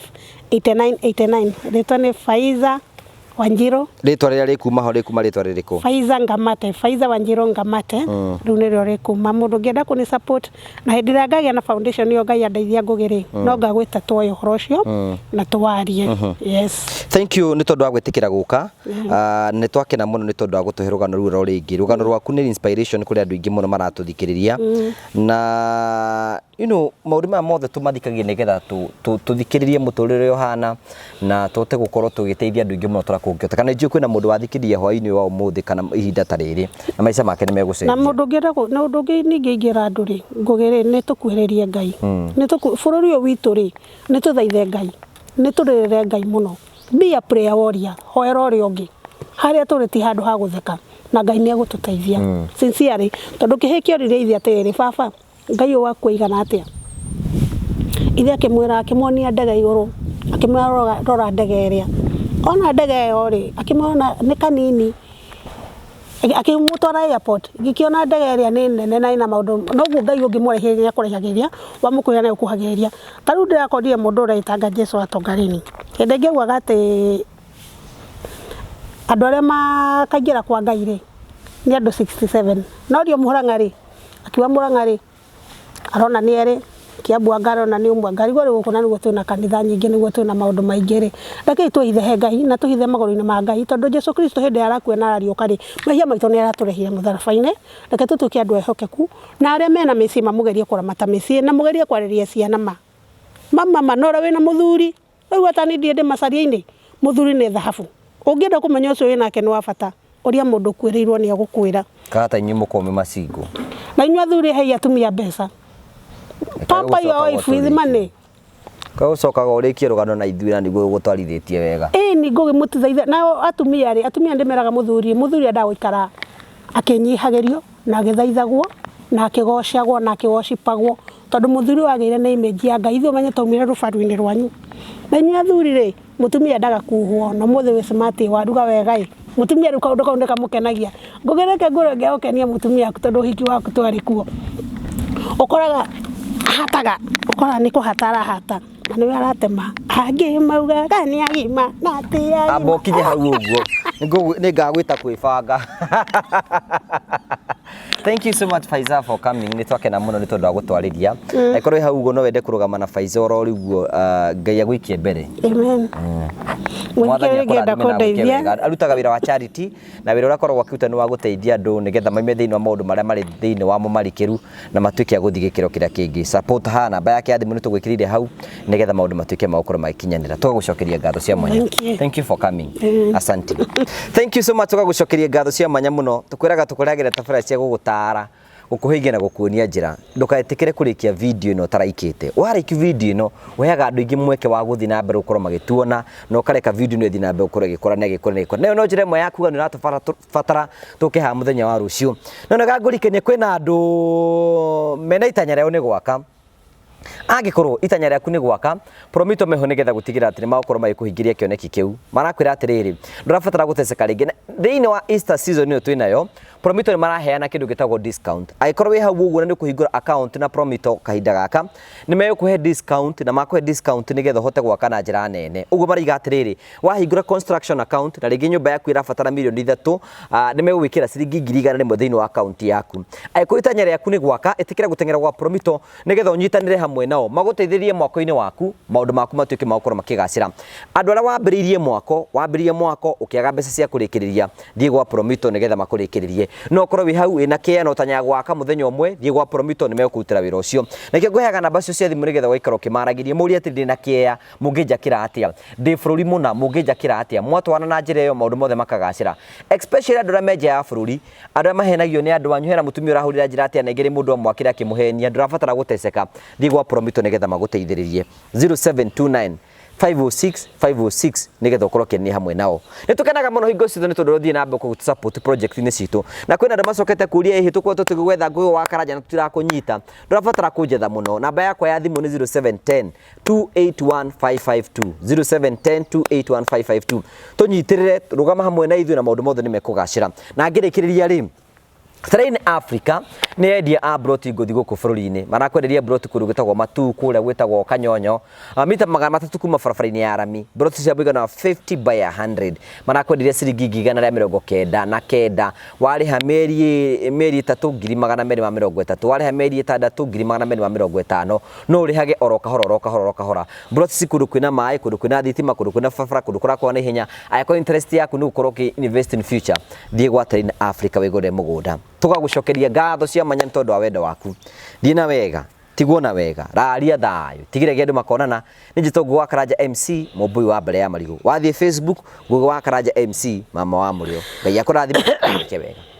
Speaker 1: 89 89. Rĩtwa nĩ Faiza Wanjiru.
Speaker 2: Rĩtwa rĩrĩa rĩkuma ho rĩkuma rĩtwa rĩrĩkũ?
Speaker 1: Faiza Ngamate, Faiza Wanjiru Ngamate. Rĩu nĩrĩo rĩkuma. Mũndũ ũngĩenda kũni support, na hĩndĩ ĩrĩa ngagĩa na foundation ĩyo, Ngai andeithia ngũgĩ rĩ, no ngagwĩta tuoye ũhoro ũcio na tũwarie. Yes.
Speaker 2: Thank you nĩ tondũ wa gwĩtĩkĩra gũka. Nĩ twakena mũno nĩ tondũ wa gũtũhe rũgano rũu ro rĩngĩ. Rũgano rwaku nĩ inspiration kũrĩ andũ aingĩ mũno maratũthikĩrĩria. Na maũndũ maya mothe tũmathikagia nĩgetha tũthikĩrĩrie mũtũrĩre ũrĩa ũhana na tũhote gũkorwo tũgĩteithia andũ aingĩ mũno tũrĩa kũngĩhoteka. Kana nĩ njũĩ kwĩna mũndũ wathikĩrĩria hwaĩ-inĩ wa ũmũthĩ kana ihinda ta rĩrĩ na maica make nĩ
Speaker 1: na
Speaker 2: megũcenjia.
Speaker 1: Mũndũ ũngĩenda na ũndũ ũngĩ ningĩ ingĩra andũ rĩ, ngũgĩ rĩ, nĩ tũkuhĩrĩrie Ngai. Nĩ tũku bũrũri ũyũ witũ rĩ, nĩ tũthaithe Ngai, nĩ tũrĩrĩre Ngai mũno. Be a prayer warrior, hoera ũrĩa ũngĩ. Harĩa tũrĩ ti handũ ha gũtheka, na Ngai nĩ egũtũteithia. Sincerely, tondũ kĩhĩ kĩoririe ithe atĩrĩrĩ, "Baba, Ngai ũyũ waku aigana atĩa?" Ithe akĩmwĩra, akĩmuonia ndege igũrũ, akĩmwĩra, "Rora, rora ndege ĩrĩa." Ona ndege ĩyo rĩ, akĩmwĩra ona nĩ kanini. Akĩmũtwara airport, ngĩkĩona ndege ĩrĩa nĩ nene na ĩna maũndũ noguo. Ngai ũngĩmũraihĩrĩria nĩ akũraihagĩrĩria, wamũkuhĩrĩria nĩ agũkuhagĩrĩria. Ta rĩu ndĩrakorire mũndũ ũreĩtanga Jesu wa Tongarini. Hĩndĩ ĩngĩ augaga atĩ andũ arĩa makaingĩra kwa Ngai rĩ, nĩ andũ 67. No rio Mũrang'a rĩ, akiuga Mũrang'a rĩ, arona nĩ erĩ, Kiambu anga arona nĩ ũmwe. Ngarigwo rĩu gũkũ na nĩguo twĩna kanitha nyingĩ, nĩguo twĩna maũndũ maingĩ rĩ, rekei twĩhithe he Ngai na twĩhithe magũrũ-inĩ ma Ngai, tondũ Jesu Kristo hĩndĩ ĩrĩa arakua na arariũka rĩ, mehia maitũ nĩ aratũrĩhire mũtharaba-inĩ. Reke tũtuĩke andũ ehokeku, na arĩa mena mĩciĩ mamũgerie kũramata mĩciĩ na mũgerie kwarĩria ciana ma mama ma na ũrĩa wĩna mũthuri rĩu ata niĩ ndirĩ ndĩ macaria-inĩ. Mũthuri nĩ thahabu. Ũngĩenda kũmenya ũcio wĩ nake nĩ wa bata, ũria mũndũ ũkuĩrĩirwo, nĩ egũkwĩra.
Speaker 2: Kana ta inyuĩ mũkorwo mwĩ macingo.
Speaker 1: Na inyuĩ athuri, hei atumia mbeca. Pamper your wife with money.
Speaker 2: Ũcokaga ũrĩkie rũgano na ithuĩ na nĩguo ũgũtwarithĩtie wega.
Speaker 1: Ĩĩ, nĩ ngũgĩ mũtithaithe. Nao atumia rĩ, atumia ndĩmeraga mũthuri, mũthuri endaga gũikara akĩnyihagĩrio na agĩthaithagwo na akĩgocagwo na akĩwocipagwo, tondũ mũthuri ũyũ agĩire na image ya Ngai. Ithuĩ ũmenye twaumire rũbaru-inĩ rwanyu. Na inyuĩ athuri rĩ, Mutumia endaga kuhwo na mũthĩ wĩ smart, waruga wega ĩ mutumia rĩu kaũndũ kau nĩ kamũkenagia. Ngũgĩreke ngũre ngĩgũkenia mutumia waku tondũ ũhiki waku twarĩ kuo. Ũkoraga ahataga, ũkoraga nĩ kũhata arahata na nĩwe aratema. Angĩ maugaga nĩ agima na ti agima.
Speaker 2: Amba ũkinye hau ũguo. Nĩngagwĩta kwĩbanga. Thank you so much, Faiza, for coming. Nĩ twakena mũno nĩ tondũ wa gũtwarĩria. Angĩkorwo wĩ hau ũguo no wende kũrũgama na Faiza oro rĩu ũguo, Ngai agũikie mbere.
Speaker 1: Amen.
Speaker 2: Mwathani
Speaker 1: Mũthikĩrĩria ũngĩenda
Speaker 2: akũrathime na agwĩke
Speaker 1: kũndeithia.
Speaker 2: wega. Arutaga wĩra wa charity na wĩra ũrĩa akoragwo akĩruta nĩ wa gũteithia andũ nĩgetha maime thĩinĩ wa maũndũ marĩa marĩ thĩinĩ wamo marikĩru na matuĩke a gũthiĩ gĩkĩro kĩrĩa kĩngĩ. Support her, namba yake ya thimũ nĩ tũgwĩkĩrĩire hau nĩgetha maũndũ matuĩke ma gũkorwo magĩkinyanĩra. Tũgagũcokeria ngatho cia mwanya.
Speaker 1: Thank you.
Speaker 2: Thank you for coming. Asante. Thank you so much. Tũgagũcokeria ngatho cia mwanya mũno. Tũkwĩraga tũkũrehagĩra tabarĩra cia gũgũtara, gũkũhĩngia na gũkuonia njĩra. Ndũkaĩtĩkĩre kũrĩkia video ĩno ũtaraikĩte. Warĩkia video ĩno ũheaga andũ aingĩ mweke wa gũthiĩ na mbere gũkorwo magĩtuona na ũkareka video ĩno ĩthiĩ na mbere gũkorwo ĩgĩkũra na ĩgĩkũra na ĩgĩkũra. Na ĩyo no njĩra ĩmwe ya kuga nĩ ũratũbatara tũke haha mũthenya wa rũciũ. No nĩ ngũrikania kwĩna andũ mena itanya rĩao nĩ gwaka. Angĩkorwo itanya rĩaku nĩ gwaka, Promito meho nĩgetha gũtigĩrĩra atĩ nĩ magũkorwo magĩkũhingĩria kĩoneki kĩu. Marakwĩra atĩrĩrĩ, ndũrabatara gũteceka rĩngĩ. Na thĩinĩ wa Easter season ĩno twĩnayo, Promito nĩ maraheana kĩndũ gĩtagwo discount. Angĩkorwo wĩ hau ũguo na nĩ ũkũhingũra account na Promito kahinda gaka, nĩ megũkũhe discount na makũhe discount nĩgetha ũhote gwaka na njĩra nene. Ũguo maraiga atĩrĩrĩ, wahingũra construction account na rĩngĩ nyũmba yaku ĩrabatara mirioni 3, nĩ megũgwĩkĩra ciringi 100,000 thĩinĩ wa account yaku. Angĩkorwo itanya rĩaku nĩ gwaka, ĩtĩkĩra gũteng'era gwa Promito nĩgetha ũnyitanĩre hamwe nao magũteithĩrĩrie mwako-inĩ waku, maũndũ maku matuĩke ma gũkorwo makĩgacĩra. Andũ arĩa wambĩrĩirie mwako, wambĩrĩirie mwako ũkĩaga mbeca cia kũrĩkĩrĩria, thiĩ gwa Promito nĩgetha makũrĩkĩrĩrie. No ũkorwo wĩ hau wĩna kĩea na ũtanyaga gwaka mũthenya ũmwe, thiĩ gwa Promito nĩ megũkũrutĩra wĩra ũcio. Nakĩo ngũheaga namba icio cia thimũ nĩgetha ũgaikara ũkĩmaragĩria, mũrie atĩ ndĩna kĩea, mũngĩnjakĩra atĩa? Ndĩ bũrũri mũna, mũngĩnjakĩra atĩa? Mwatwarana na njĩra ĩyo maũndũ mothe makagacĩra. Especially andũ arĩa me nja ya bũrũri, andũ arĩa mahenagio nĩ andũ anyu, hena mũtumia ũrahũrĩra njĩra atĩ anengere mũndũ amwakĩre akĩmũhenia, ndũrabatara gũteceka, thiĩ gwa Promito nĩgetha magũteithĩrĩrie. 0729 506 506 nĩgetha ũkorwo ũkĩania hamwe nao. Nĩ tũkenaga mũno hingo ciothe nĩ tondũ ũrathiĩ na mbere kũ support project-inĩ citũ. Na kwĩna andũ macokete kũria ĩhĩ tũkoretwo tũgĩgwetha Ngũgĩ wa Karanja na tũtirakũnyita. Ndũrabatara kũnjetha mũno. Namba yakwa ya thimũ nĩ 0710 281 552, 0710 281 552. Tũnyitĩrĩre, rũgama hamwe na ithuĩ na maũndũ mothe nĩ mekũgacĩra. Na ngĩrĩkĩrĩria rĩ, Terrain Africa nĩ endia a broti ngũthi gũkũ bũrũri-inĩ. Marakwenderia broti kũndũ gwĩtagwo Matuu, kũrĩa gwĩtagwo Kanyonyo, mita 300 kuma barabara-inĩ ya rami. Broti cia mũigana wa 50 by 100. Marakwenderia ciringi 199,000. Warĩha mĩeri 3 230,000. Warĩha mĩeri 6 250,000. No ũrĩhage oro kahora oro kahora oro kahora. Broti ci kũndũ kwĩna maĩ, kũndũ kwĩna thitima, kũndũ kwĩna barabara, kũndũ kũrakũra na ihenya. Angĩkorwo interest yaku nĩ gũkorwo ũkĩ invest in future, thiĩ gwa Terrain Africa wĩgũrĩre mũgũnda. Tũgagũcokeria ngatho cia mwanya nĩ tondũ wa wendo waku. Thiĩ na wega, tigwo na wega, raria thayũ, tigĩrĩra andũ makonana. Nĩ njĩtwo Ngũgĩ wa Karanja MC, mũmbũi wa mbere ya marigũ. Wathiĩ Facebook, Ngũgĩ wa Karanja MC, mama wa mũrĩo. Ngai akũrathime, wĩke wega.